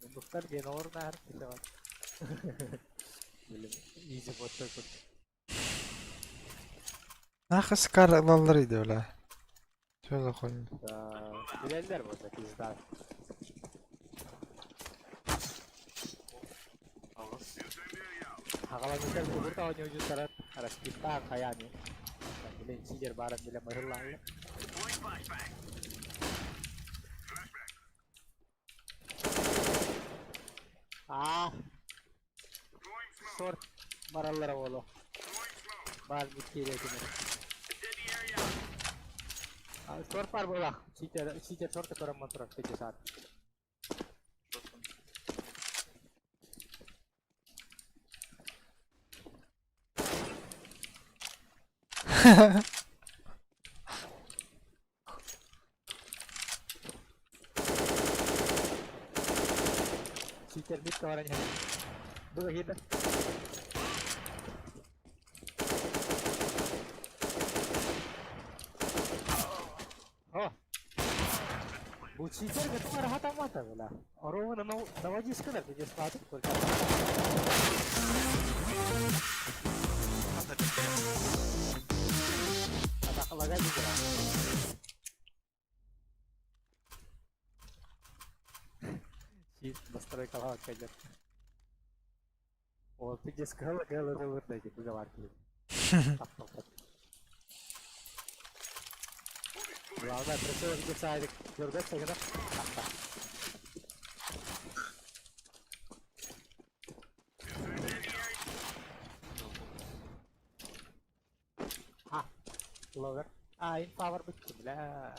Мундуктар диэн олорунаар кисэҕин. Билим изи боттор курдук. Нахуй скар ылаллар иди бля. Чё за хуйня? Билэллэр буолла пизда. Хагаланытар кубурта оонньуучуттара раскиптаах хайааны. Билин сидер баарын билэ мыһыллааллар. Аа, сорт бараллара буолуо. Баар киириэтинэр. Сорт бар буолах. Ситер, ситер сорт көрөн турар 50. Ситер бит баран иһэр. Бу киирдэ. О! Бу читер готова рахатамата была. Ровно наводишь когда ты спать только. Атакалага игра. Настройкалаах кэлэр. Ол пиздец кыһыл кыһыл ылыр да быгалар киһи. Главное, прицел где садик. Дергаться, когда? А, ловер. А, инфавер быть, бля.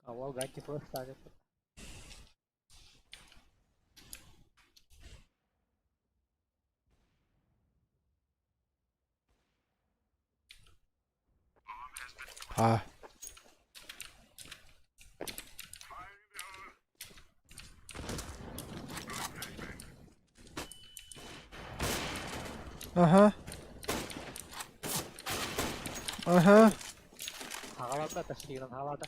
А вол ганти флеш ставит. А. Ага. Ага. Хагалата ташкиран халата.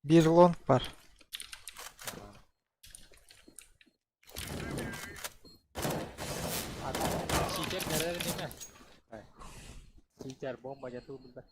Bir long var. Читер нэрэр ниме. Читер бомба жатуу билбэт.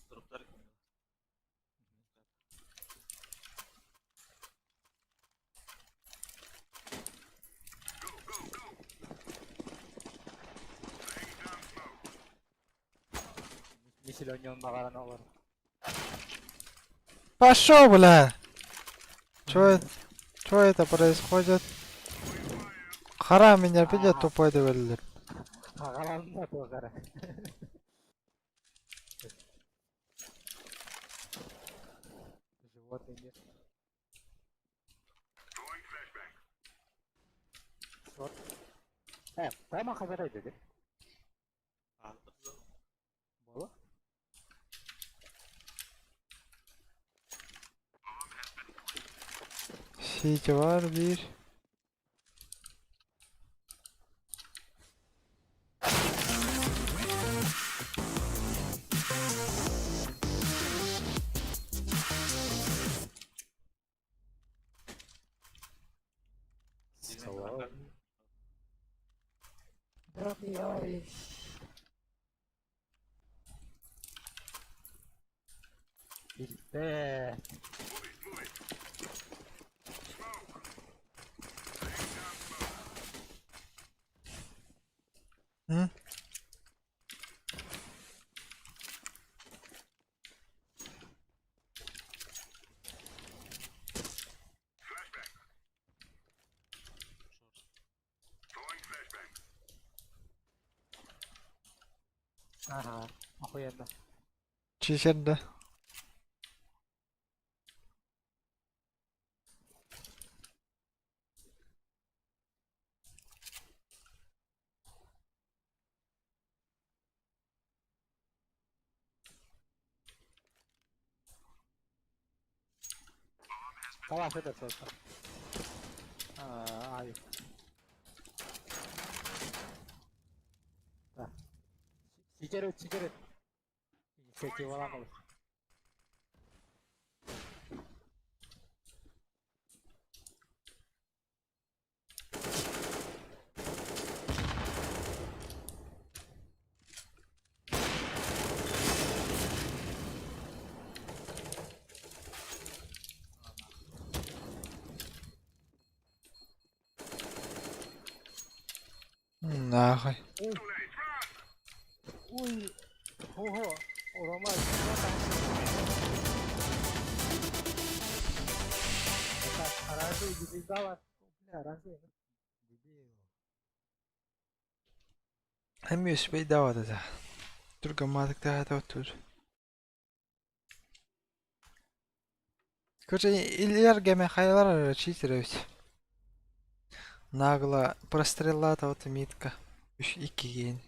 Droplar Мисил оонньуон баҕаран олор. Пошел, бля! Чё это? Чё это происходит? Хара меня видят тупой довели. Хагаланна туохара. Животный мир. Шорт. Прямо хазарай dedi. Буолуо? Сити var bir. Билбэт. М? Ага, охуенно. Чичер да. Калаш этот просто. А, ай. Да. Сигарет, сигарет. Инициативалаан олус. Нахуй. Ой, ого, Рома, что там? Это оранжевый дебил. Бля, оранжевый. Дебил. Эмиэ үчүгэй да Түргэн тур. Короче, Ильяргами хайалар читер эбит. Нагло простреллаата митка. Үс иккигин.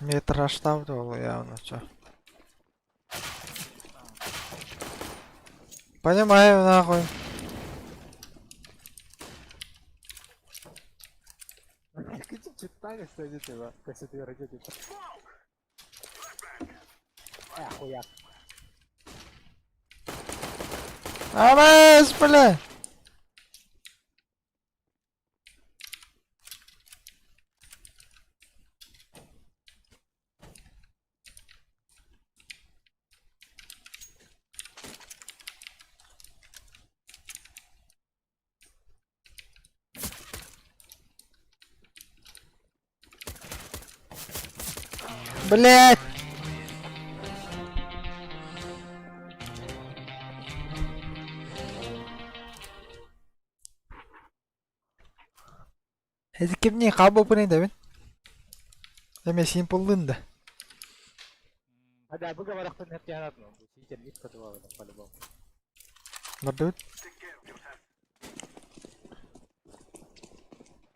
Метр ол явно чё. Понимаю, нахуй. Читали, что идите, да? Как типа. Э, хуяк. Абас, бля! Блять! Это кимни кабы пырын да бин? Эме симплдын да. Да, бу говорят, что не надо, но читер вид по-любому. Бардыбыт.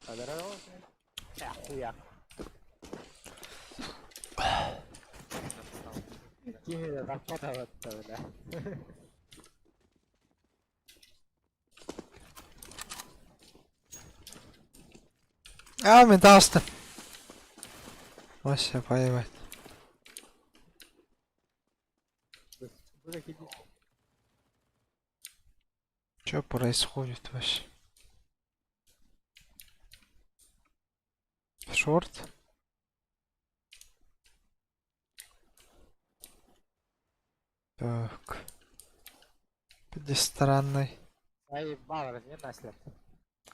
Э, хуяк. Кими зарплата бля. А, мен таҕыстым. Вообще поебать. Что происходит вообще? Шорт? Так. Где странный. Заебал, размер наслед.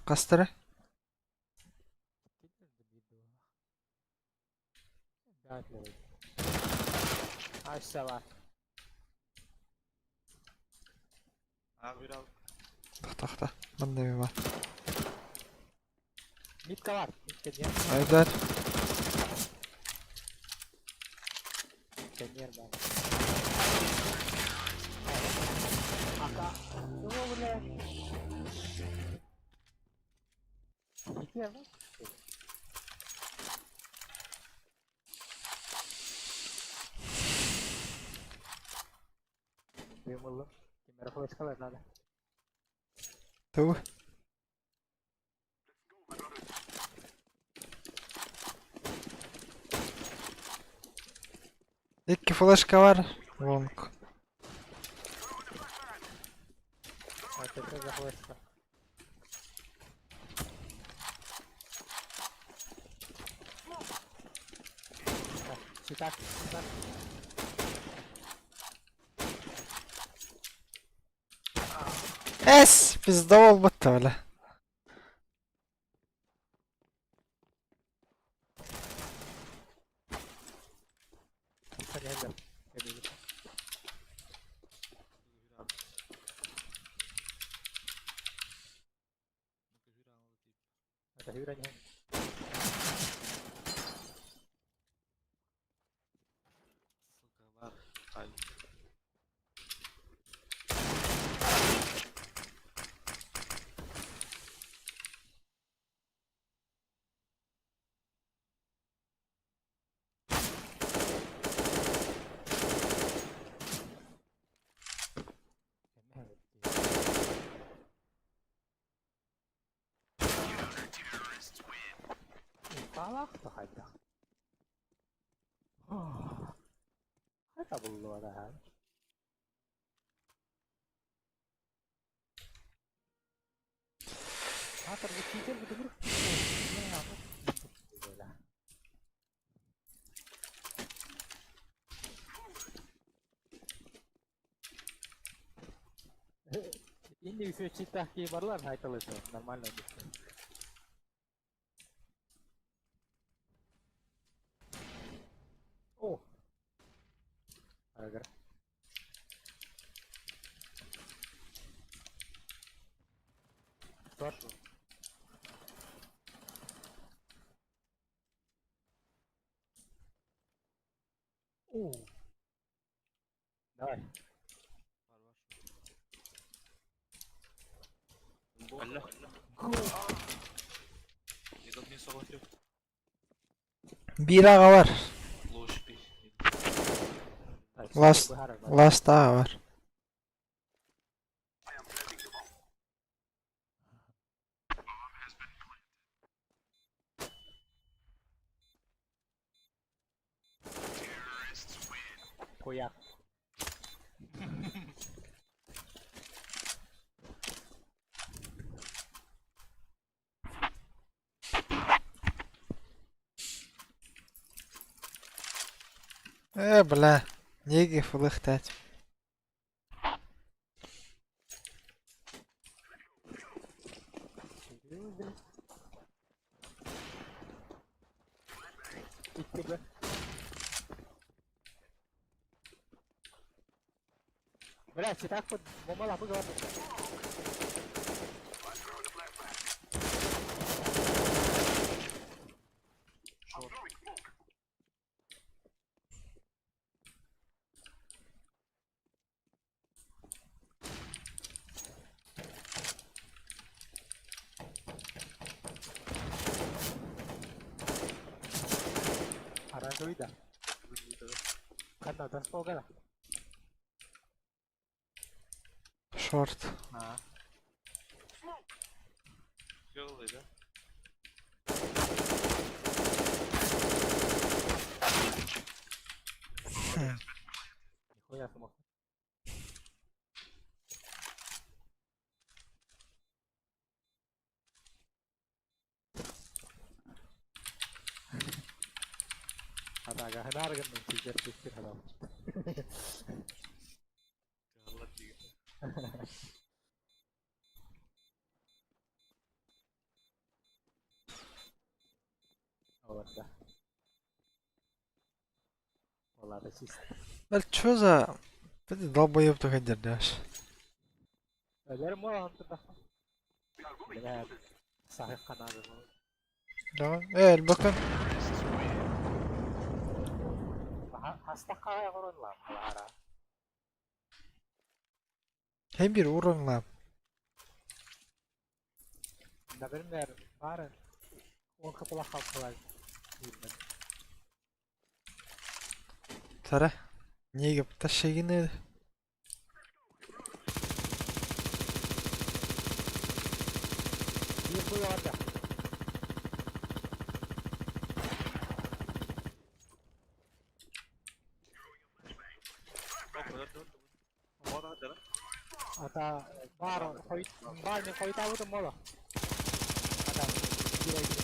Кастыры? Ай, А, bir al. Тохта, Манна bir var. Митка var. Митка нет. Айдар. Пионер, да. Ака. Ну, бля. Где, ну? Дымылым. Кемера флешкалар надо. Ту. Икки флешка var. Лонг. А это что за флешка? Так, читак, читак. Эс! Пизда болбатта бля. Sen Саһыыра иһэн. Сука, бар. Ай. Таалаах да хайдах? Хайа буллуора. Аатар бу читер бу Инни үсүө читах кии барлар хайталыты нормально. О! Арагар. Шорт. О! Давай. Алло. Никак не соҕотур. Биир аҕа бар. Лошпи. Last, last аҕа бар. Хуяк. Э, бля. Неге фылыхтать. Икки Б. Бля, читак под бомбала быгала. Оранжевый, да. Ханна, танцполга. Шорт. А. Тяжелый, да? Нихуя смог. Атага ханаргын читер читер хадам. Кыһаллар диye. Вот, да. Ладно, чисто. Бля, чё за... Ты долбоёб только держишь. Лер мора туда. Бля, сахар канада. Да? Э, bakın. Хаста горон лам, алара. Hem bir vurun lan. Например, бары он капыла халкалар. Tara. Неге ташегini. Bir bu orada. Ата бар хойт бар мен хойта бутум мола. Ата бир айты.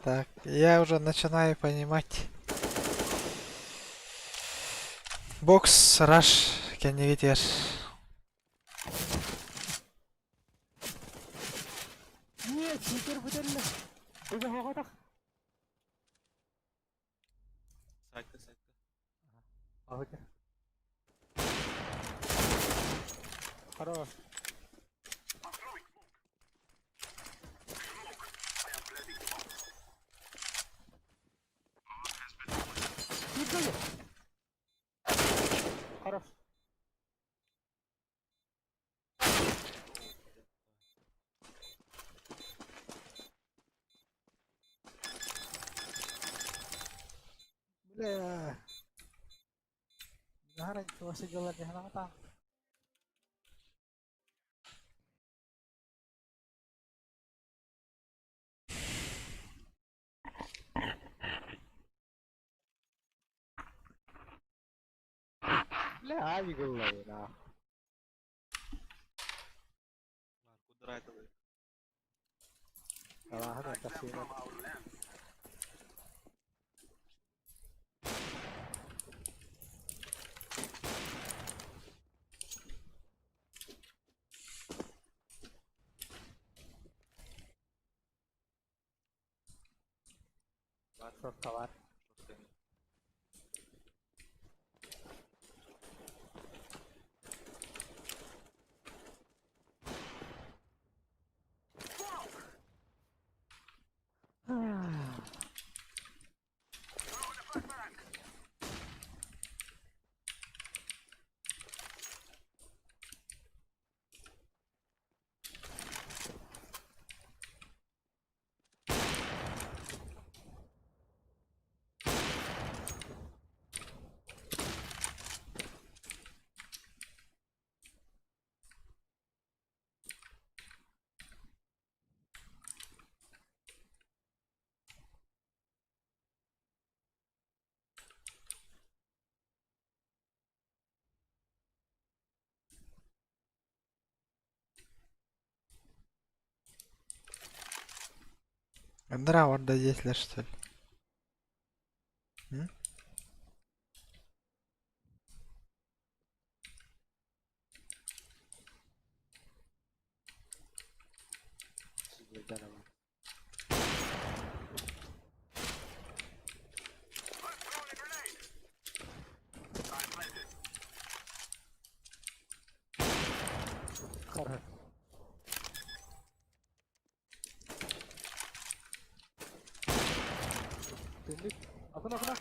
Так, я уже начинаю понимать. Бокс, раш, kendine yer. Не, читер бүтелле. Бу хоготах. Сайтта, сайтта. Ахыта. Хорош. Хорош. Бля. Наһаа сидьалар дьаһанаҕытаах. Бля, авик ыллайына. Кудрайтовый. Алааһын тахсыына. Шорта бар. Андра орда здесь что ли? М? Хорош. Түннүк. Атын окуна.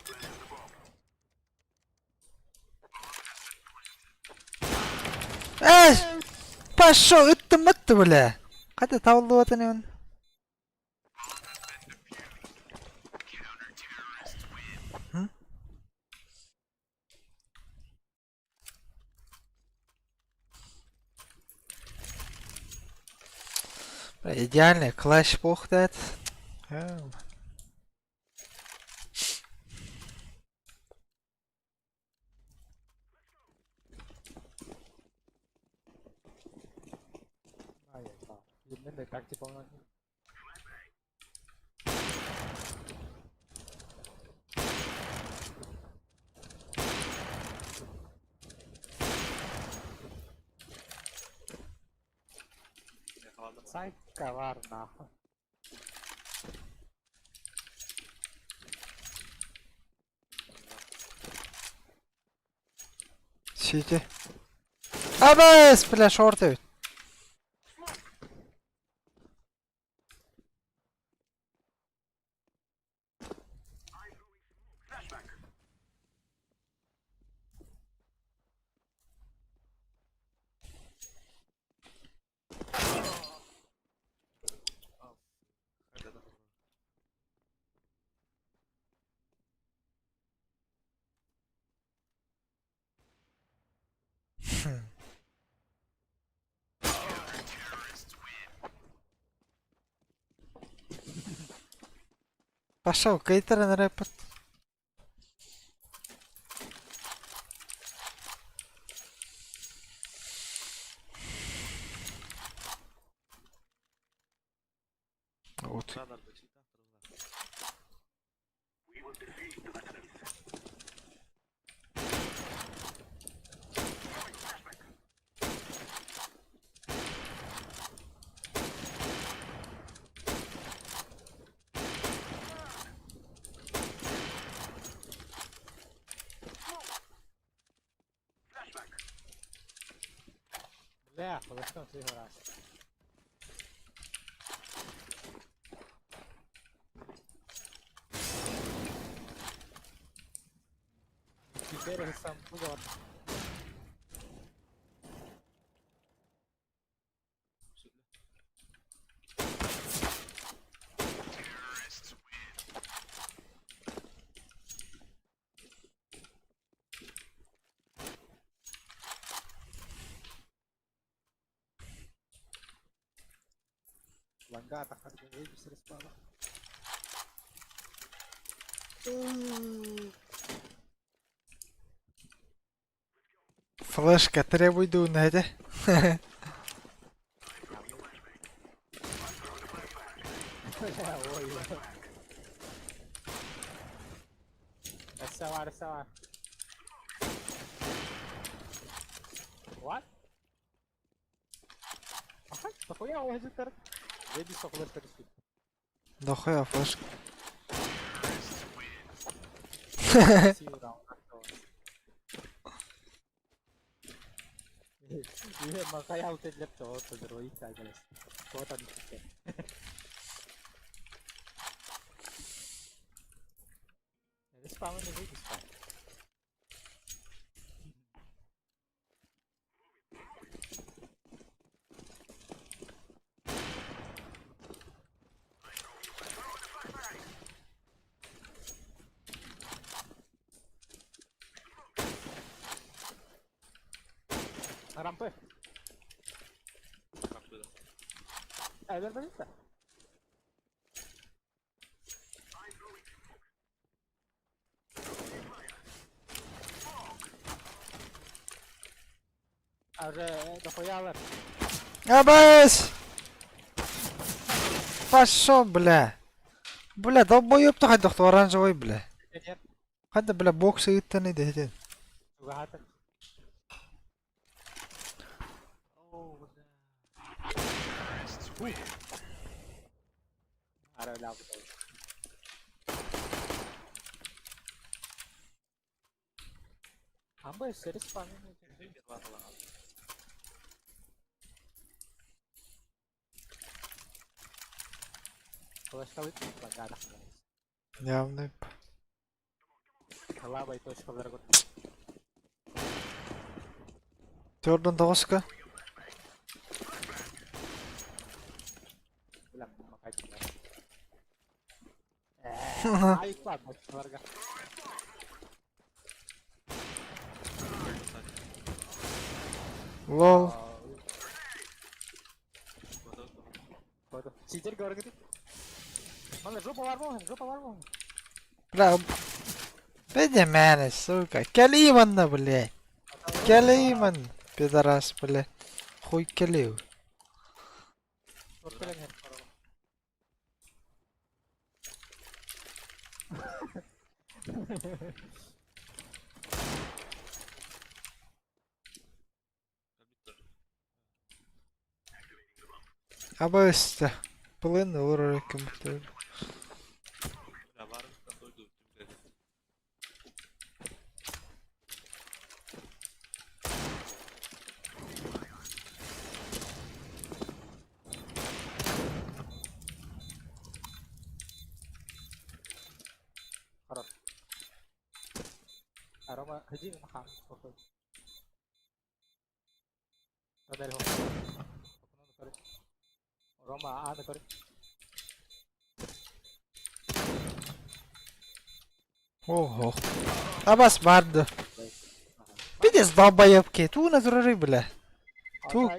Эй! Пошел, ыттым ытты бля. Қайда табылды отын? М? Бля, идеальный клаш бохтат. Ай, да. Мен так типа Сайт ковар нахуй. Сити. Абас, бля, шорты. Пошел, кейтер на рэпорт. Вот. Бля, флешкам сыграл. Теперь сам бугор. Лангата, заебись респала. Флешка требуй дуун этэ. Ой. Сава, сава. What? Ага, дохуя ол хезиттер. Заебись флешка түспүт. Дохуя флешка. Макаял тедлеп тоҕо иккагелес. Куотан иккитте. Спамы не выйди спам. Рампы. Рампы, да. Эдер бөлүттэ. Уже дохуялар. Абас! Пошел, бля. Бля, долбоёб та хайдах оранжевый, бля. Нет, Хайда, бля, бокс ыыттан идэһитин. тугаата. О, бля. Ара ляп. Амба сери спамы. Флешка выпустила, Явный. Лава и точка в дорогу. Төрдөн тоҕуска. Бля, макать. Ай, ладно, варга. Лол. Читер говорит. Мана жопа вармон, жопа вармон. Бля. Беде мэне, сука. Кэлии манна, блядь. Кэлии манна. Пидорас, бля. Хуй кэлиу. Абыста. Пылын олорор көмөктөр. Бля, барыбытан дойду түмгө. Хорош. Арома, ходи на хан, походу. Тоннель хо. Рома, а, на Ого. Абас барды. Пидес долбоебки. Ту на турары, бля. Ту.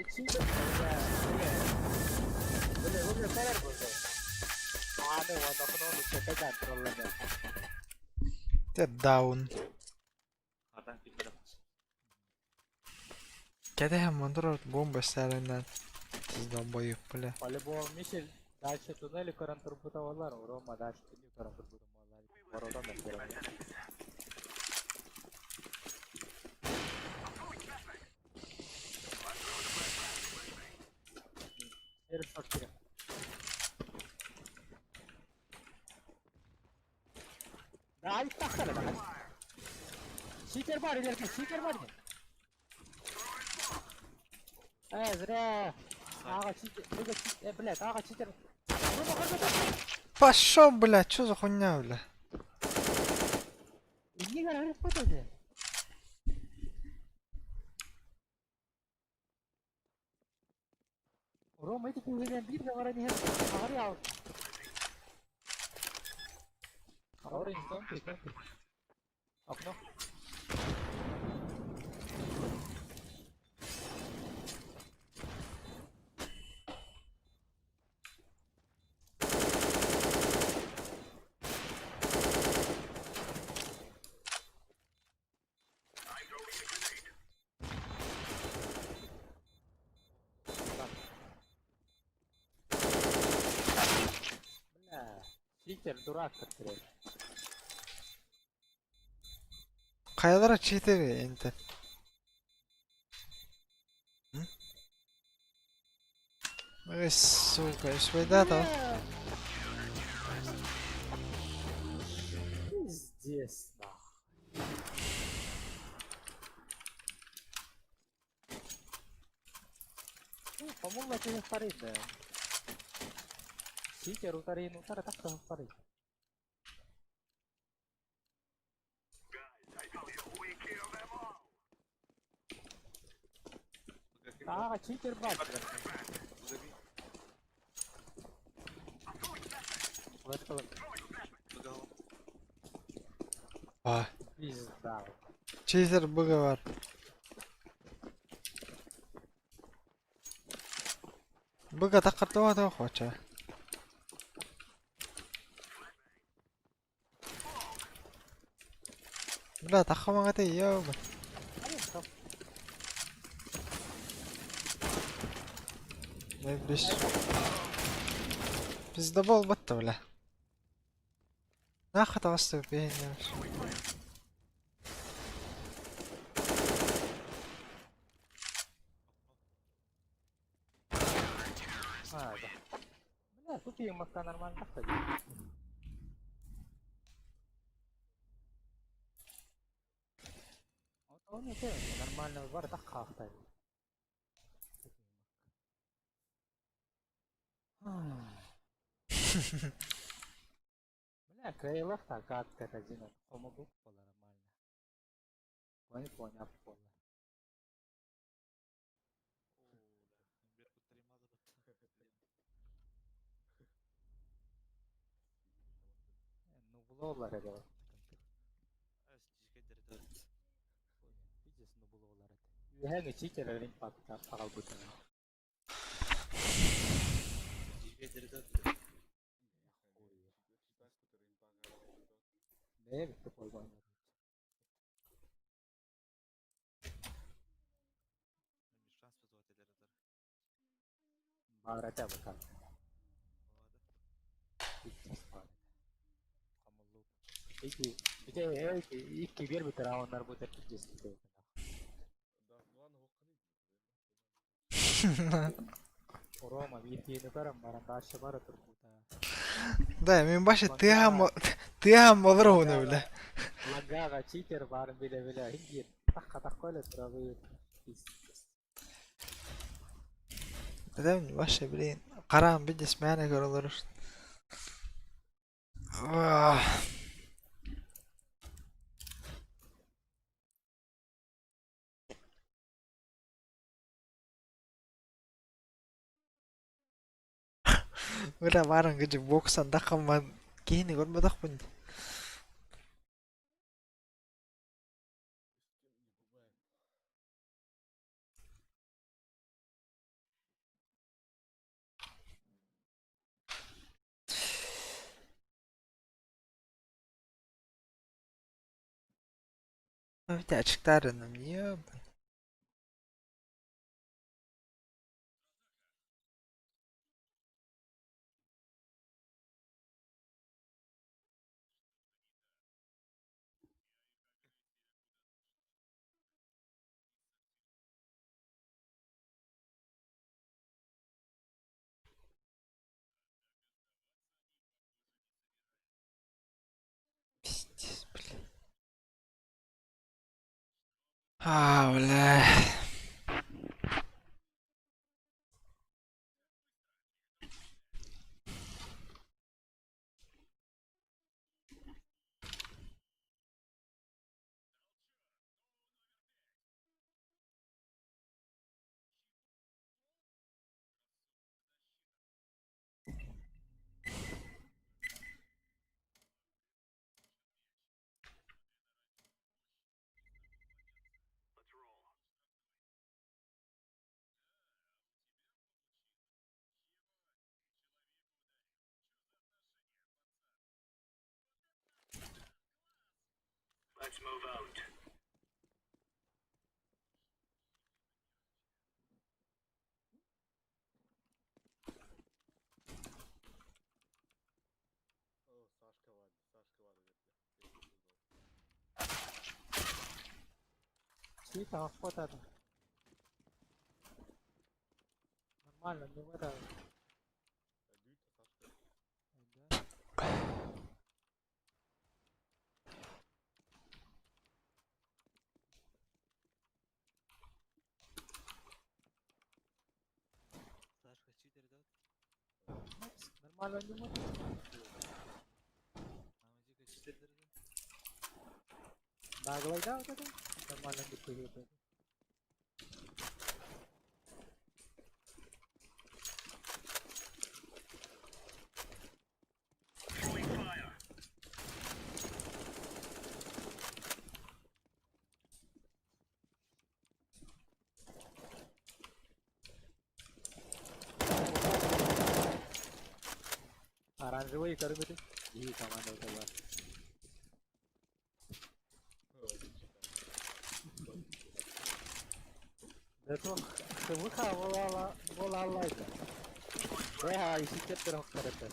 Те даун. Атан килбere. Кэтэһэн мандырар бомба сәрэнэн. Тиз долбоеб, бля. По-любому Мишель дальше туннели көрөн турбута болар, Рома дальше туннели көрөн турбута болар. Воротан да көрөн. Herif short кире. Да, ай тахтара да. Читер бар илерге, читер бар. Зря! Ага, читер, блядь, ага, читер. Пошел, блядь, что за хуйня, бля? Иди, говори, фото Рома, ити киһилэн биир да баран иһэн аҕарый аал. Orange, don't pick, don't pick. Окно. Бля, читер, дурак, блядь. Хайалара читер энтэн. Ой, сука, свайдата. Пиздец, нахуй. Ну, по-моему, это не второй, да. Читер, утары, ну, утары, так второй. А, читер, бак. А. Пизда. Читер быга бар. Быга таккартыва да хоча. Бля, тахамаҥа ёб. Пиздобол батта, бля. Нахуй таҕыста биһиннэр. А, да. Бля, тут и маска нормально так Оны нормально бар так хаахтай. Бля, Крейлов так как один помогу пола нормально. Понял, понял, пола. Ну, булолар это. Пиздец, ну булолар это. Үһәң читер рин пакта агалбытын. Не битте койгон. Баарата бака. Ики, ики бер битер аоннар бутер пиздец. Рома, биир баран баран дальше бара турбута. Да, мен башы тыам тыам болор уну, бля. Лагага читер барын биле биле хингир. Такка такка эле турабы. Пиздец. Neden башы, блин. Караан бидес мээнэ көрөлөр. Бля, барын гыжы боксан дахамман киһини көрбөтөхпүн. Бите ачыктарыным, ёб. Пиздец, бля. А, бля. О, Сашка ладно, Сашка ладно. Тихо, охота. Нормально, не в это. Да. Сашка читер да? Нормально не может. Амазика читер да? Наглый, да, вот это? Нормально не поедет. Оранжевый кормит. И команда у тебя. Это хвыха волала волала. Да, и сейчас трёх карата.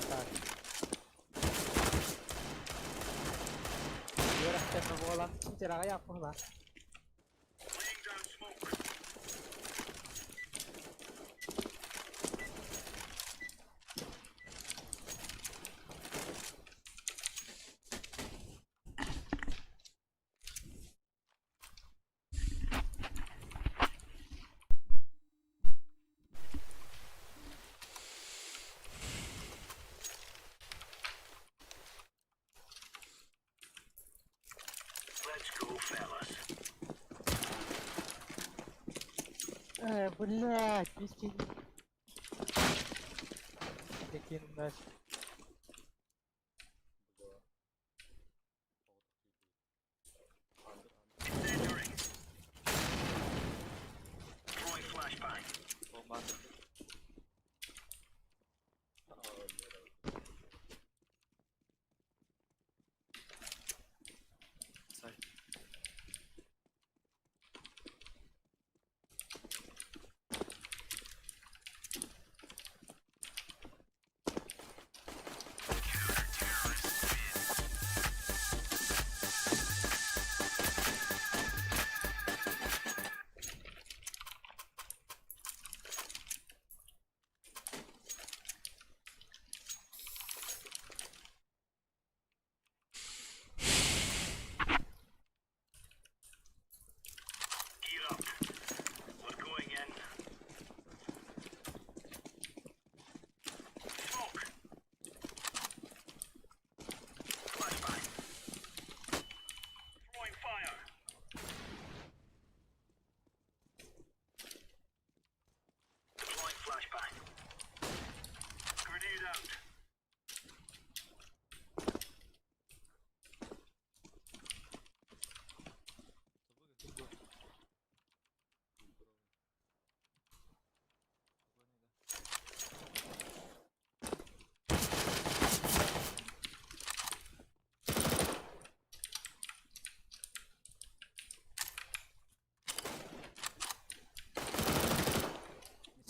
Так. Үөрэхтэн буолан чираҕа яппыла. Блядь, письки. Какие наш. Бомба андер. Сайт.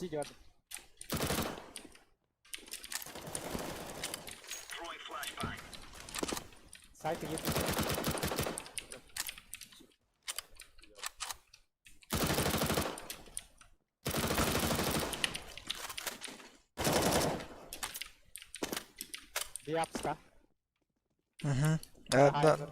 Сидят. Сайт едет. Биапска. Угу. Да.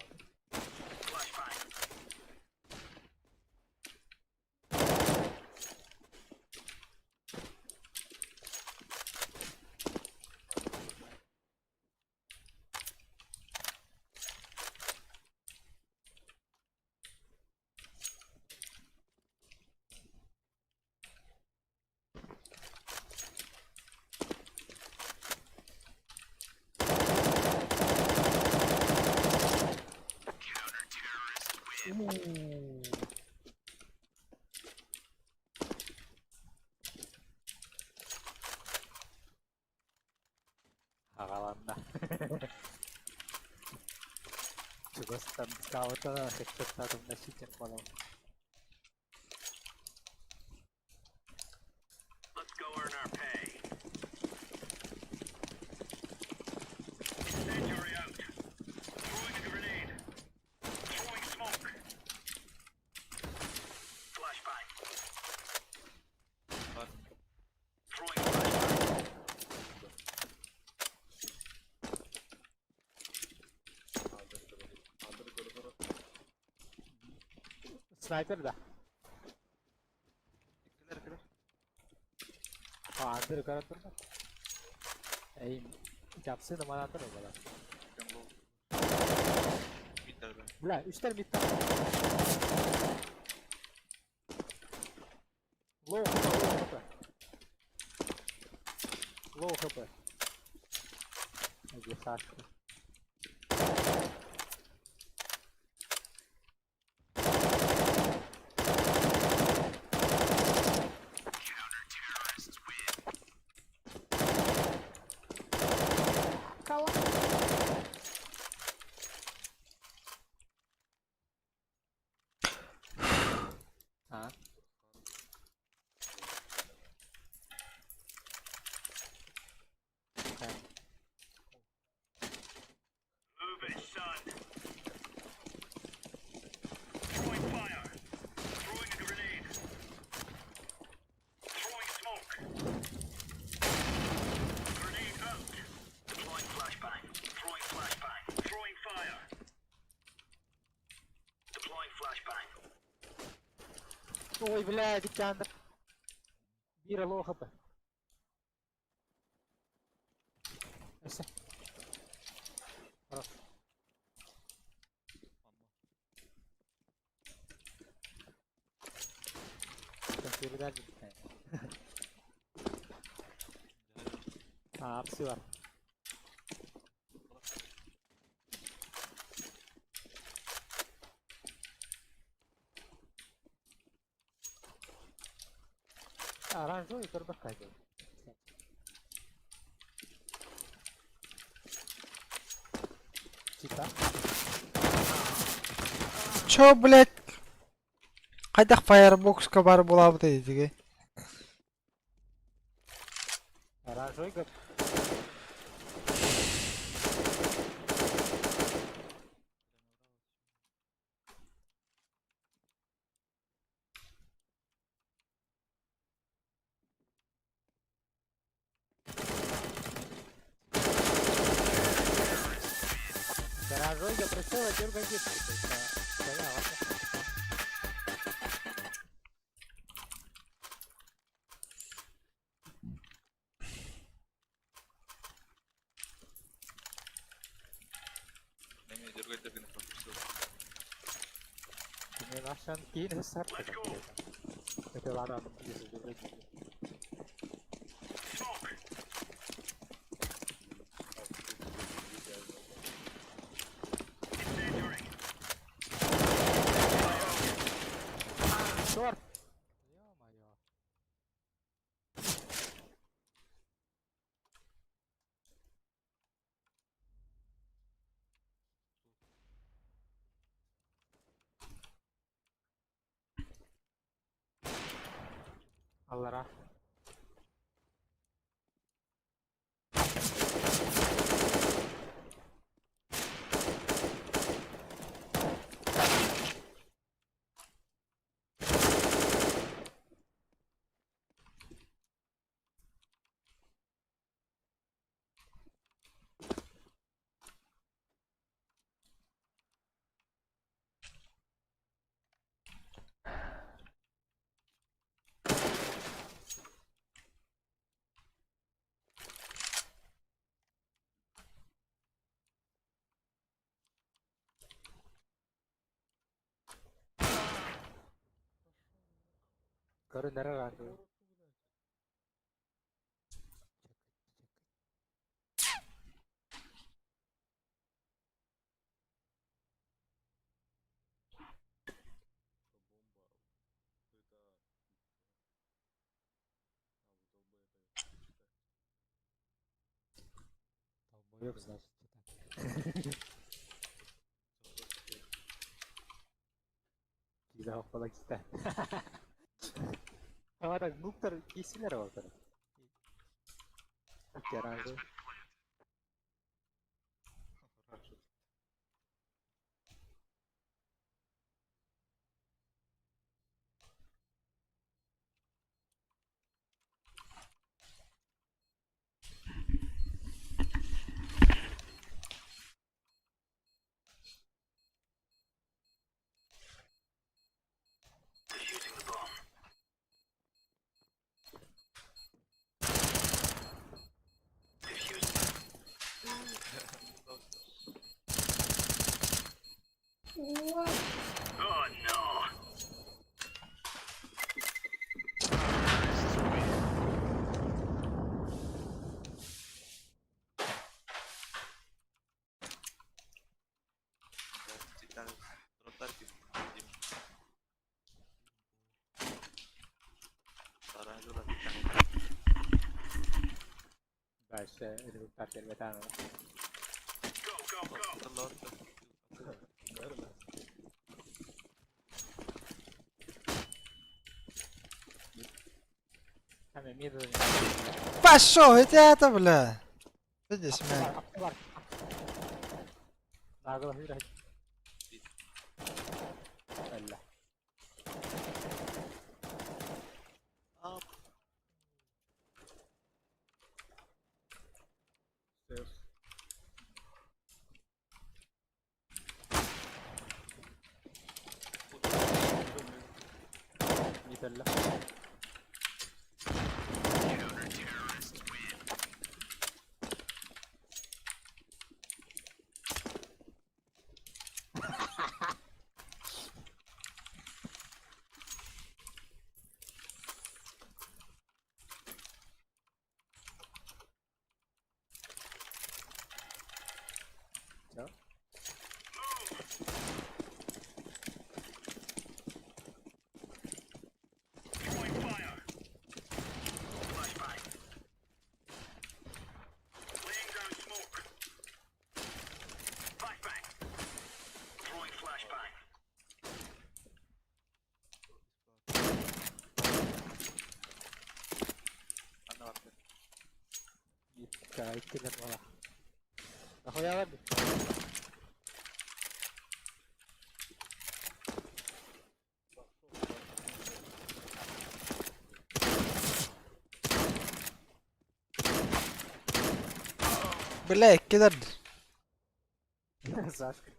Чугастан скаутана хедшоттаатым да читер буолан. Снайпер да? Андыр көрөн турбат. Эй, жапсы да манан турар буолар. Бля, үстэр мидтэн. Лоу хп, лоу хп. Лоу хп. Иди, Сашка. А? Ой, блядь, Александр. Бира лоу хп. Өссө. Хорош. Көмпүүрдэр бүттэ. А, апсы бар. Оранжевый көрбөккө дии. Чита. Чё, блядь? Хайдах Firebox-ка баар буолаабытай итигэ? Оранжевый көр. Гаражойга прицела дергай Черт! Ё-моё. Аллара. Көрүнэрэ оранжевый. Долбоёб, значит. Киилэ хоппола кита. Ара нуктар киисилэр олтар. Оранжевый. Дальше результат Эльветанова. Пошел, это это, бля. Видишь, мэн. Бля, кидар. Сашка,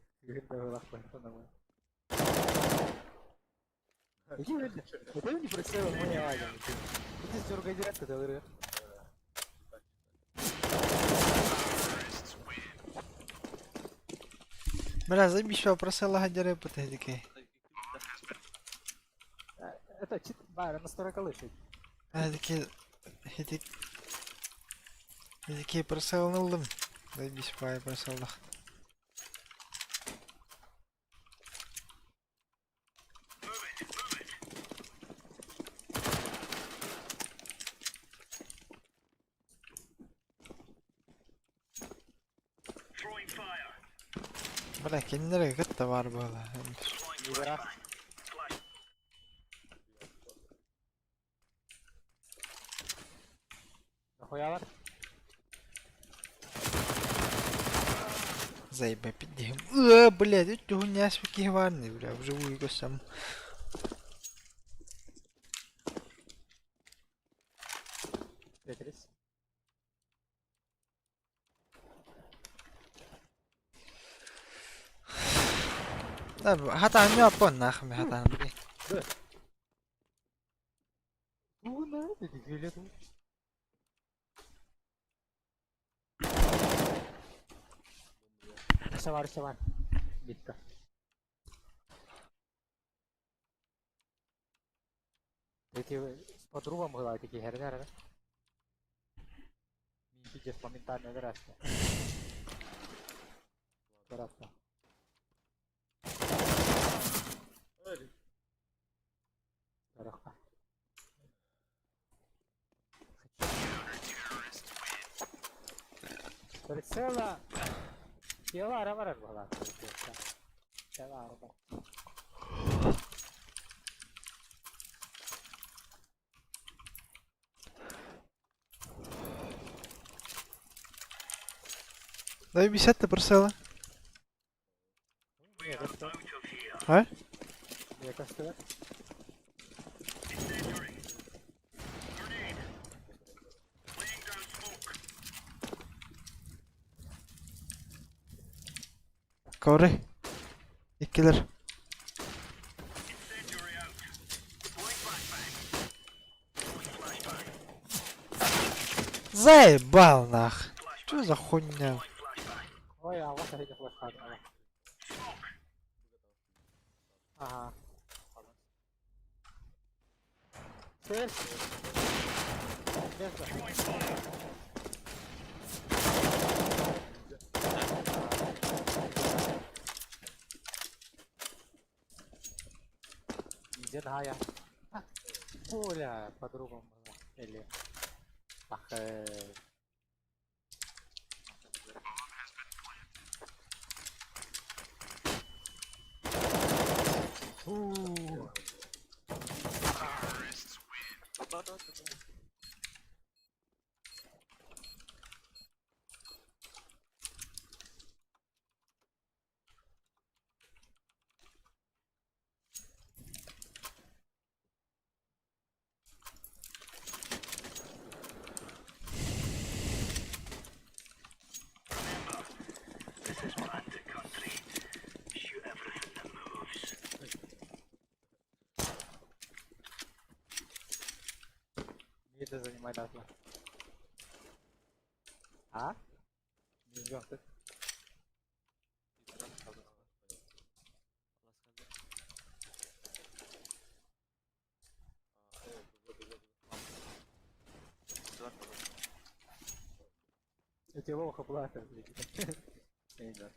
Бля, заебись, попросила гадяры потыки. Это чит, бара, настройка лышит. Такие, эти, такие просил нулым. Заебись, пай просил. Бля, кинилер кытта бар буола. Заебай, пиздим. Блядь, это у меня спеки бля, вживую гостям. Тетрис. Да, хата не пон нахуй, хата. Савар, савар. Битка. Эти с подругом была такие херня, да? Пиздец, моментально вырастет. Вырастет. Прицела. Тела ара барар буолаат. Тела ара бар. Дай 50 просила. А? Якостылар. Ковры. Иккилэр. Заебал нах. Что за хуйня? Ой, аллах эһиги флешкаат. Ага. Цель. Место. Где Ная? Пуля по-другому было. Или... Ах, Мида занимай датла. А? Не ждём ты. Эти лоха платят, блядь. Я не знаю.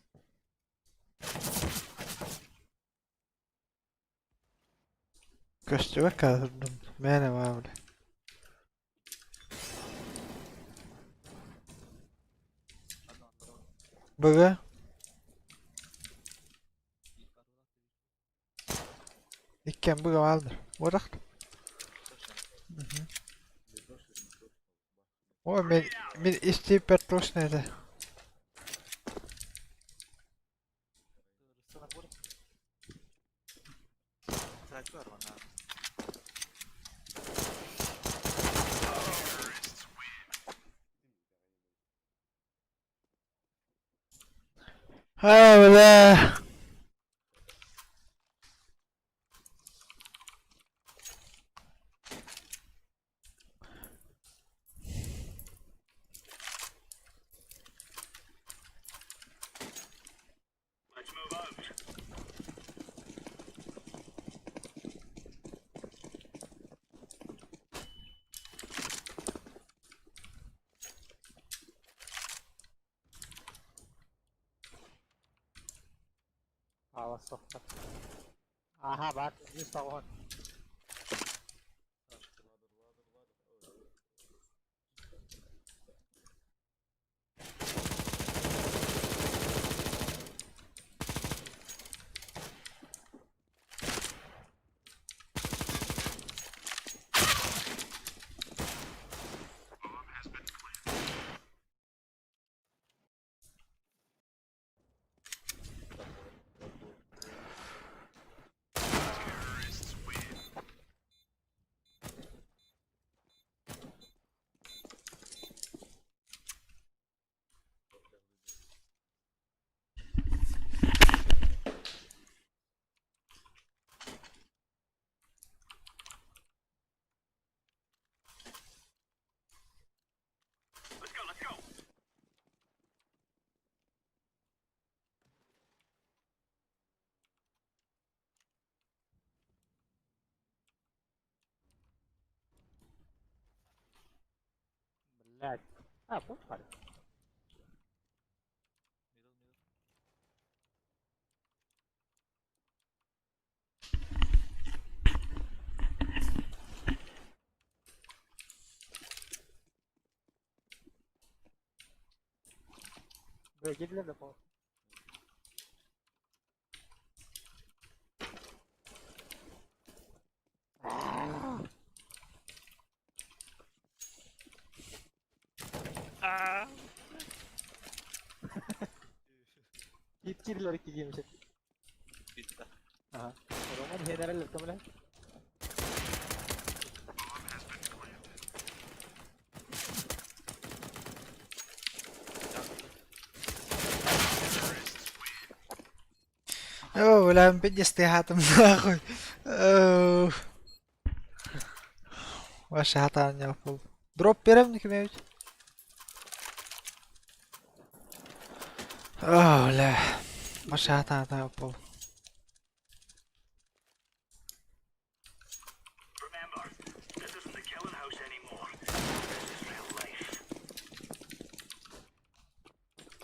Көстүбэккэ турдум. Мээнэ баа бile. Быга. Иккиэн быга бааллар. Уорах. Ой, мин истииппэр туос этэ. Аа, бля. Аала сохтор. Аха, баар, үс тоҕуһун. Блядь. А, похуй. Бля, гидлер да пол. Киит кирлер кигимше. Bitti. Aha. Роман general көмөлө. Оо, бля, пиздец нахуй. Оо. Ваша хатаан yapыл. Дроп берем кимебит? Оо, бля. Ваша хатаан yapыл.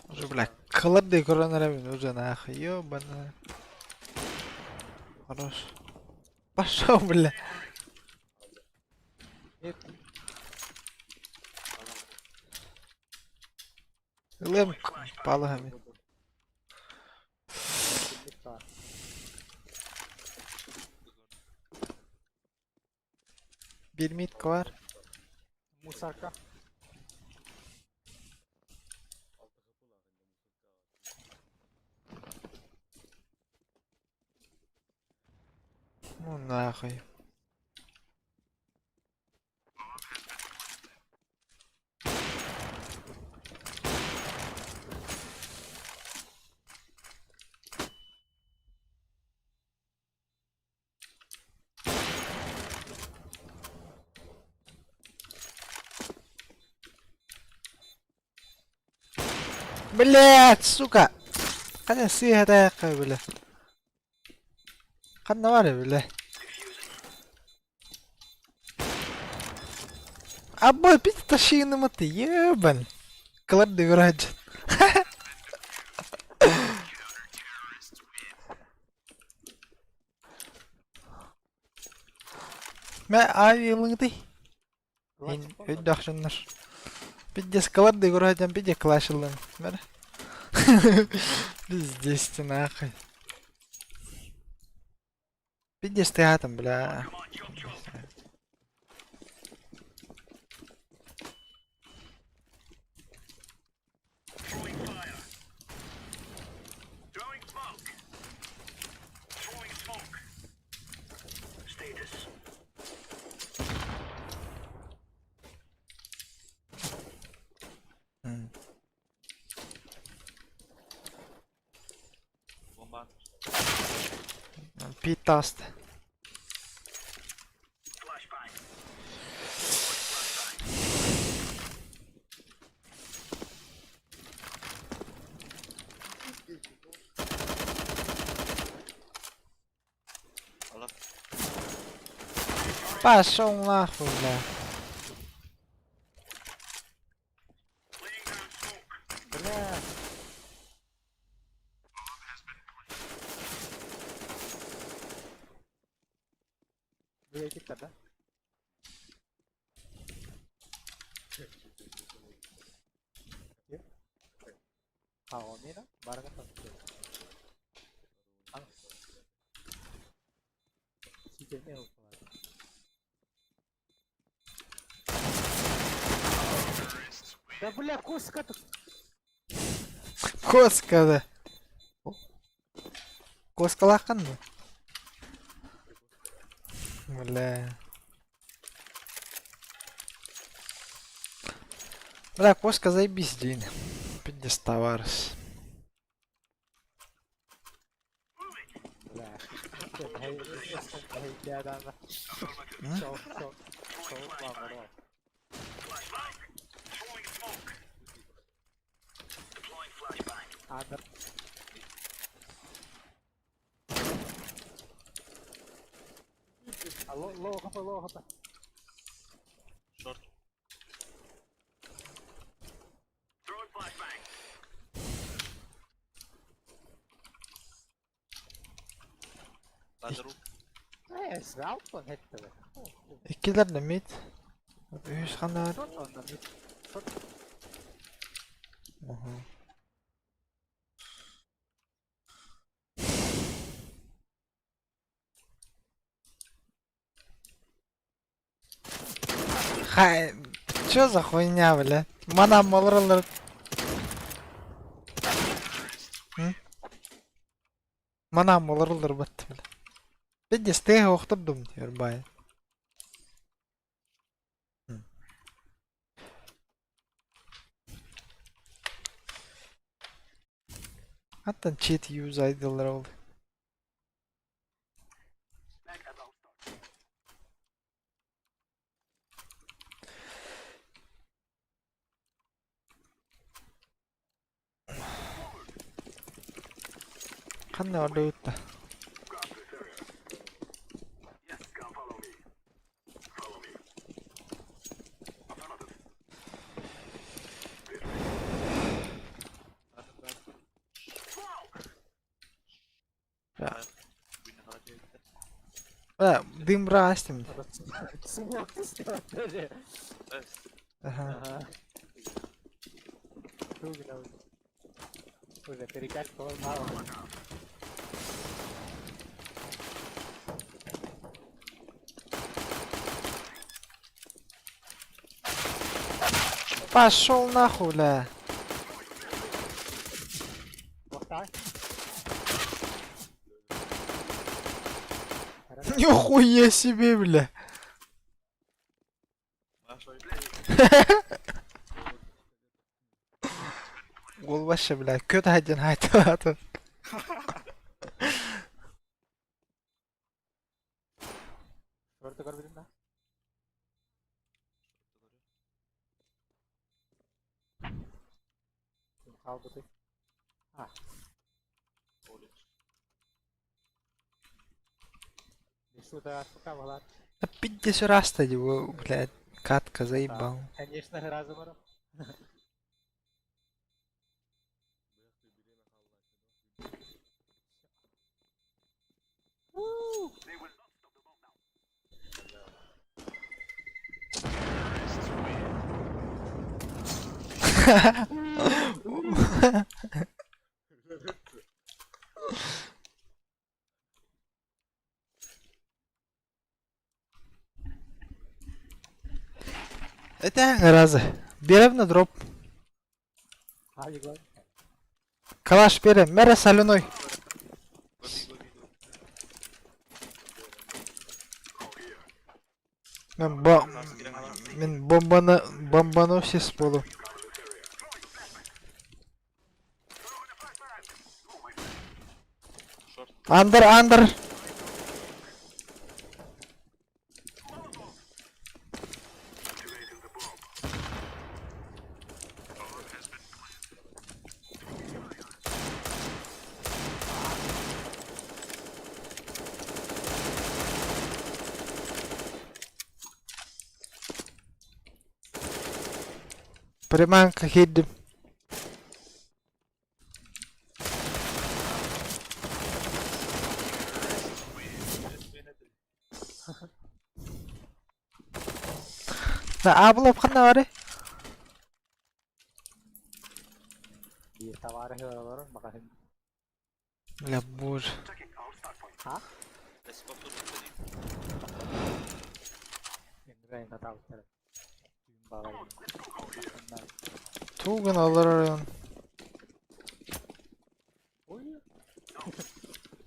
Уже, бля, кылырдый көрөн эрэбин уже нахуй, ёбаная. Хорош. Пошел, бля. Ылыам палыһа мин. Биир митка бар. Мусорка. Ну нахуй. Блять, сука! Хана сыыһа бля. Ханна бар бля. Абой, пить тащи ты, ебан. Кыларды врач. Мэ авилыңды. Өйдөхшүннөр. Пиздец кыларды көрөтен пиздец клашылын. Бәрі. Пиздец ты нахуй. Пиздец ты атом, бля. Bomba Питаст. Allah. Пошел нахуй, бля. Бля. Бля, киттер, да? А, он мира? Барга Да бля, коска тут. Коска, да. Коскалахан mı? Бля. Бля, коска заебись, Дин. Пиздец товарищ. Бля. Алло, лоу хп, лоу хп. Short. Ladder Э, срал он этого. Иккилэр да мид. Үс ханаар. Шот он на мид. Шот. Ага. Хай. Чё за хуйня, бля? Манам олороллор. М? Манам олороллор бат, бля. Пиздец, ты охтордум, Ербай. Аттан cheat use айдылар ол. Ханна ордуйутта. Дым растим. Ага. Уже перекачка мало. Пошел нахуй, бля. Нихуя себе, бля. Уол вообще, бля, көт один айтылаты. Шорты көрбүтүм да? Хаалбытый. А. Пиздец раз его, блядь, катка заебал. Конечно, разом. Это разы. Берем на дроп. Калаш берем. Мере соляной. Мен бо... Мен бомбаны... Бомбоносец буолу. Андер, андер! Приманка хиддим. Абылап ханна бары? Биир табаарыһы олорор маҕаһыын. Бля, боже. Туган олорор.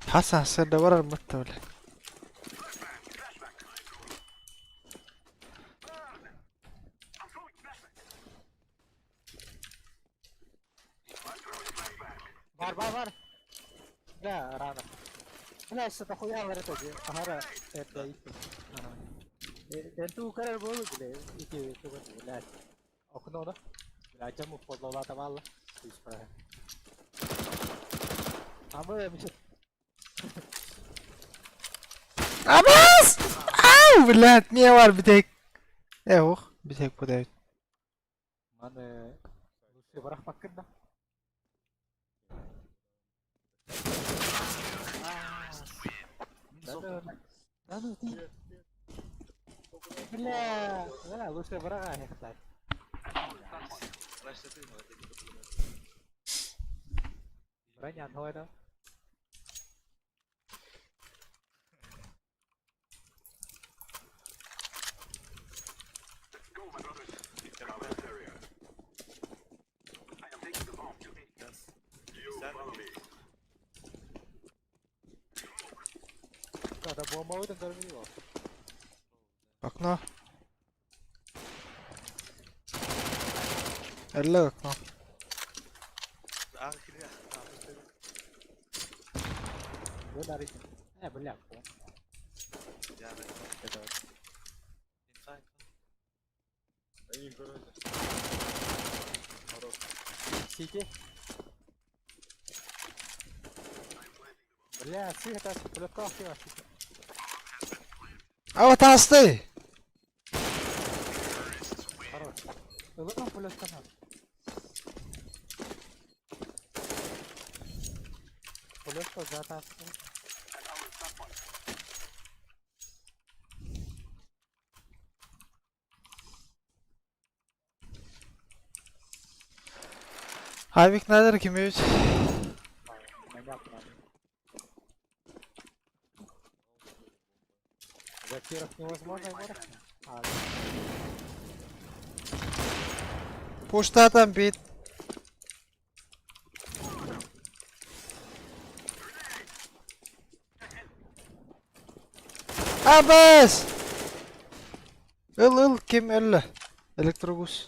Хасан сырда барар бытта бля. Бар, бар, бар. Бля, рано. Бля, что-то хуя бар это. Ахара, это ити. Энту карар болу биле. Ити туган, бля. Окно да. Бля, жаму подлолата балла. Амы, Абас! Ау, блядь, не бар битек. Э, ох, битек подают. Маны лучше барахпаккын да. Да ну ты. Бля, бля, лучше врага не хватает. Броня thôi đó. Бомбабытын көрбүт буо. Окно. Эллэ окно. Аҕа кириэ. Бу дарит. Э, бля. Инфа, инфа. Они короче. Хорош. Сити. Бля, сыһыта пулетка ахтыга. А вот асты! Хорош. Ылынан пулетканы. Пулетка зата асты. Авик надо кимевич. Понятно. Во-первых, невозможно его А, Пуштатан бит. Абас! Ыл ыл ким өллө? Электрогус.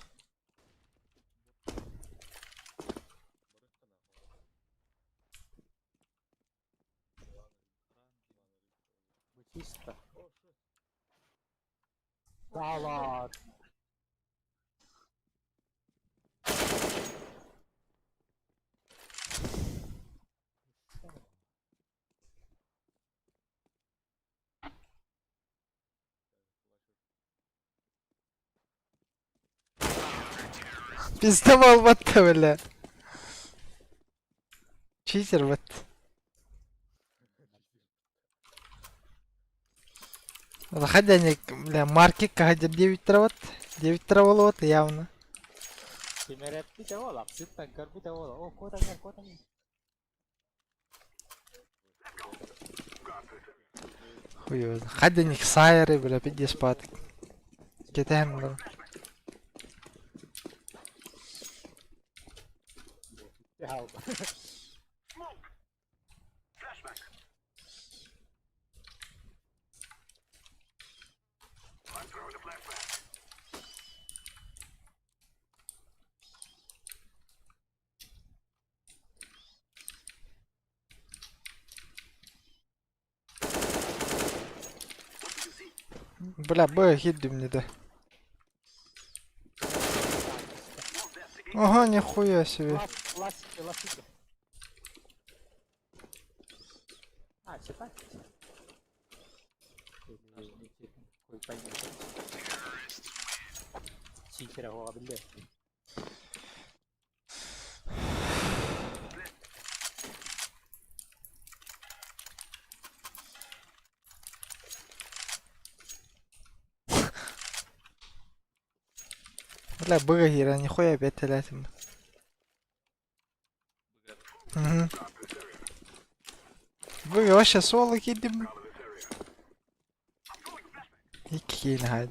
чисто. Да ладно. Пизда буолбатта бля. Читер вот. Хотя бля, марки кахадер 9 травот. 9 траволот явно. Кимэрэппитэ буола, сыттан көрбүтэ буола. О, куотан куотан Хуй его знает. Хадя сайры, бля, пиздец патык. Кетем, бля. Бля, Б хит мне да. Ага, нихуя себе. Ласики, ласики. А, все так? Хуй пойми. Читера, о, бля. Бля, Б хера, нихуя опять телятин. Угу. Вы вообще соло кидим. Икки хайд.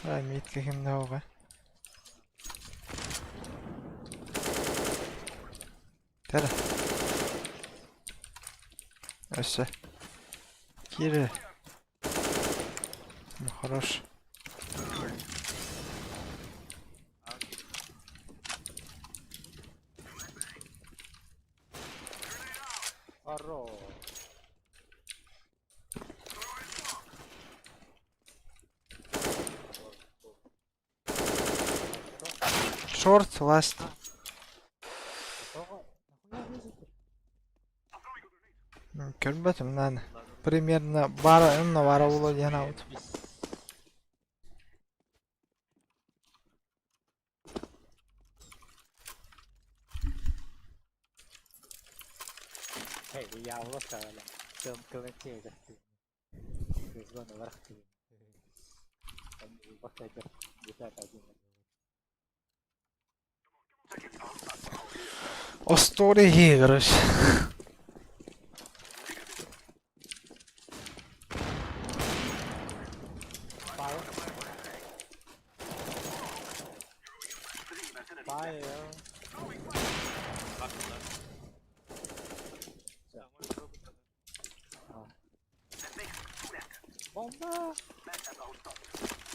Ай, митка химнова. Тэра. Өссө. Кире. Ну хорош. Хорош. Шорт, ласт. Көрбөтүм нааны. Примерно бара онно бара буолуо диэн аабытым. Hey, я улахан. Остуоруй короче. Бомба!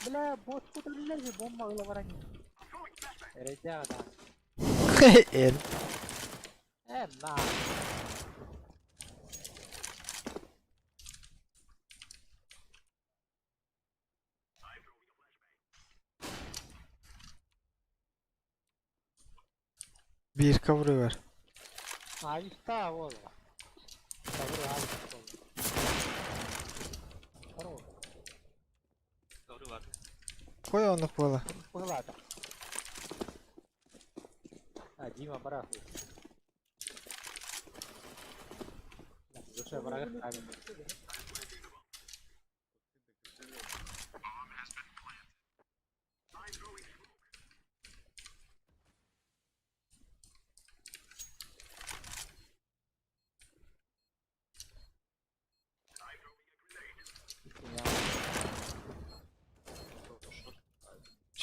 Бля, бот кутуллар бомба ыла баран. Эрэйдээх да. Эл. Э, на. Биир ковры бар. Айта буолла. Ковры айта буолла. Хорош. Ковры бар. Кой оннук буола. Быһылаата. А, Дима барах. Душа барах.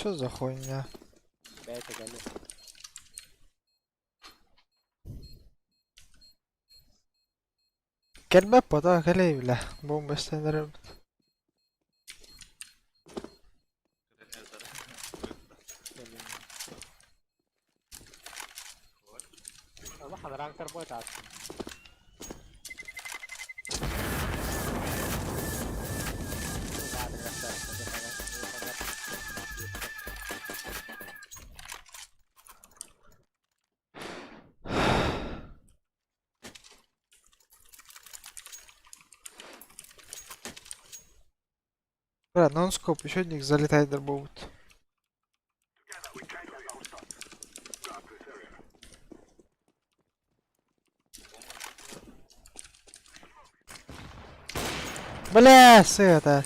Чё за хуйня? Бэйте кэлли. Кэлбэт бота кэлэй бля. Бомба эстэнэрэ. Улахан ранктар буолтаат. Бля, нон-скоп, еще одних залетает дробовут. Бля, сыта.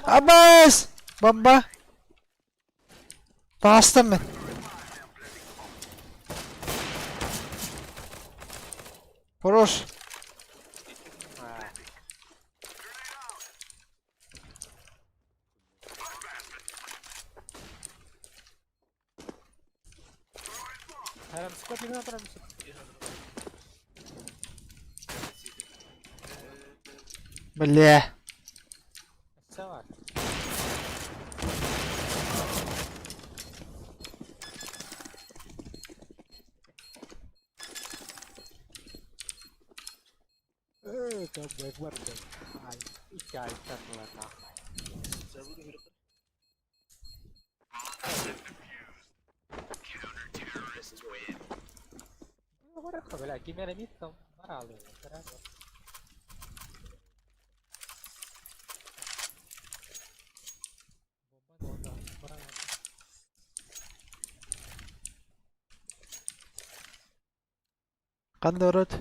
Абас! Бомба! Таастым мен. Хорош. Бля. Кандай урат?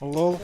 Лол.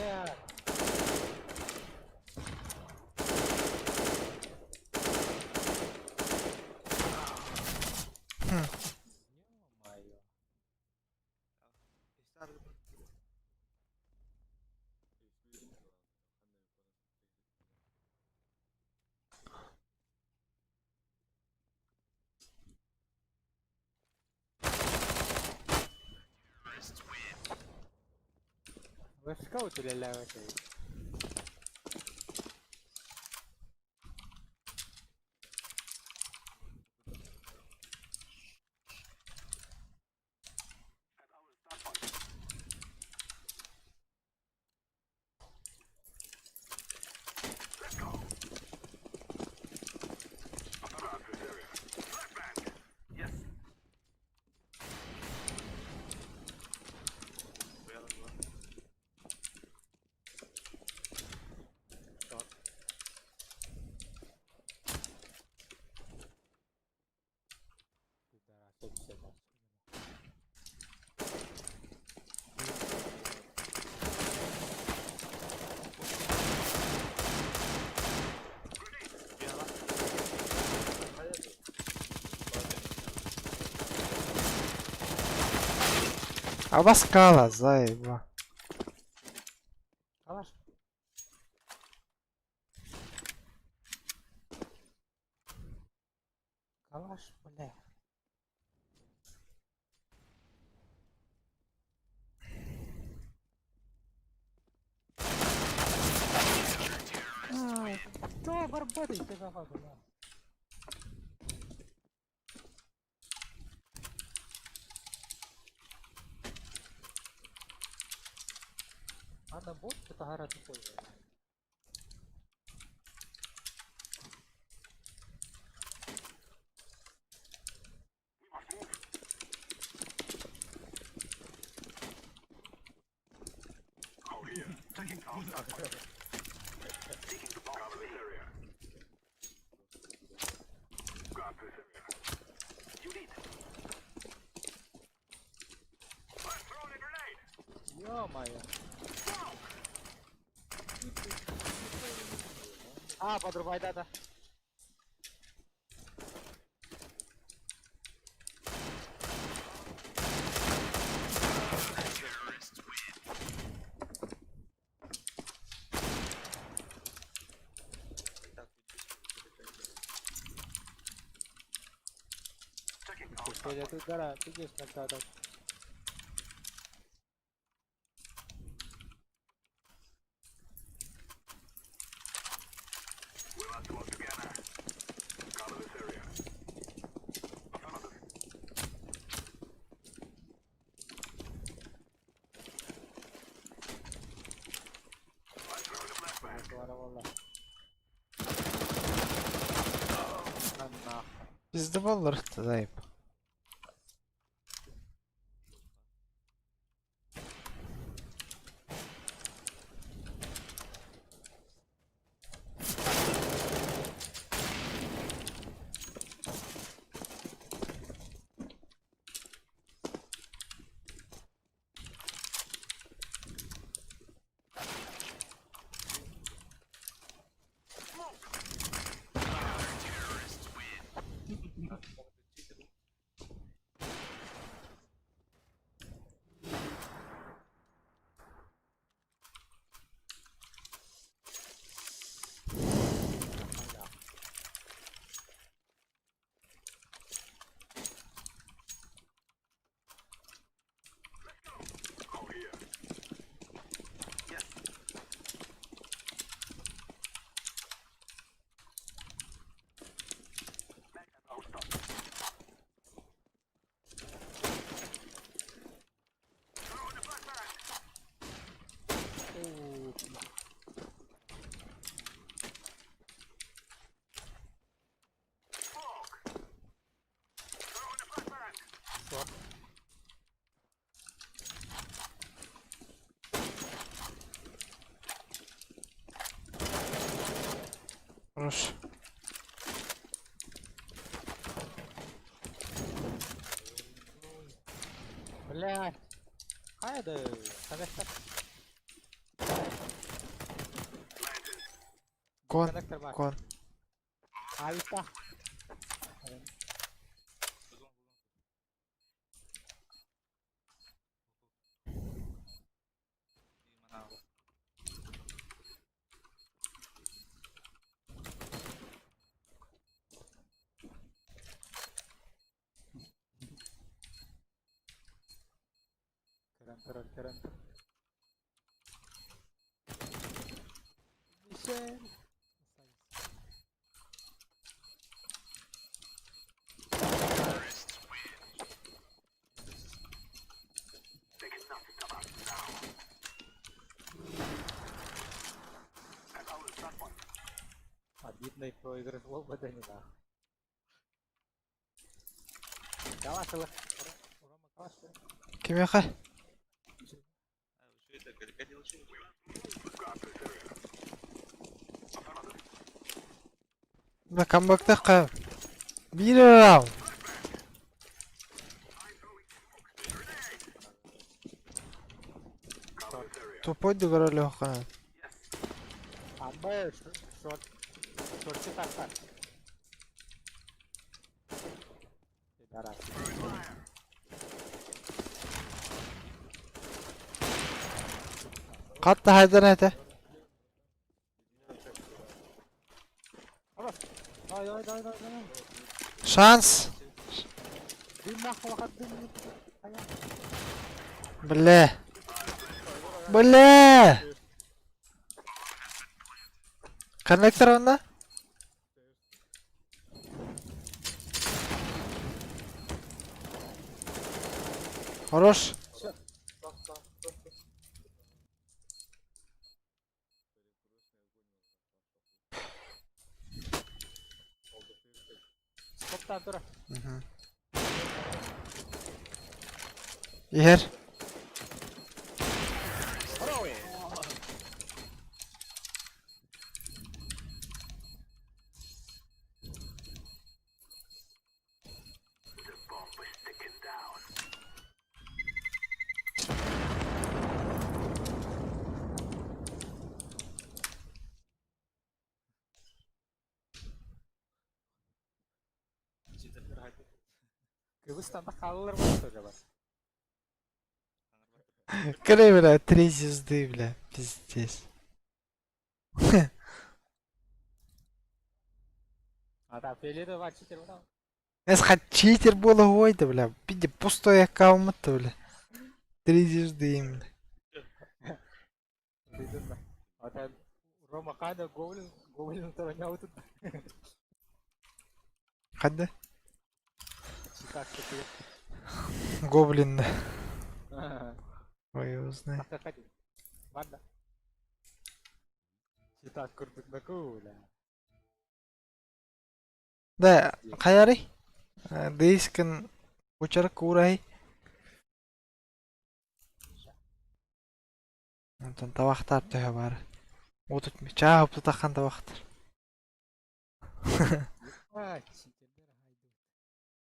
Абаскала, заеба. барбат ити бля. Ана бот таһара тупой. Ё-моё. А, подрубай, да-да. Пизда баллар заеб. Хорош. Блядь. Хайда, коннектор. Кон, Коннектор бар. кон. Ависта. Керен керен. Мишель. Обидный проигрыш в не нахуй. Калаш, Рома, калаш. Кимиэхэ? На камбэктахха биир раунд. Тупой дөгөрөлөөххүнэ. Амбай, шорт, шорты так так. Пидорас. Хатта хайдан этэ. Ай, ай, ай, ай, ай. Шанс. Дым нахуй, дым. Бля. Бля. Коннектор онно? Хорош. Стоптаан тура. Иһэр. Кыбыстан да хаалалар буолла бар. Кэрэ, бля, три звезды, бля, пиздец. А там фиолетовый бар читер буолан. Эс читер буола да, бля, пиде пустой аккаунт, бля. Три звезды им, бля. А Рома Хана Гоблин, Гоблин таранял тут. Хадда? Читак такой. Гоблин, да. Ой, узнай. Ладно. Читак курдук на бля. Да, хайарый? Дыискын учар куурай. Онтон табахтар төһө баар. Отут чаа тутаххан табахтар. Ебать.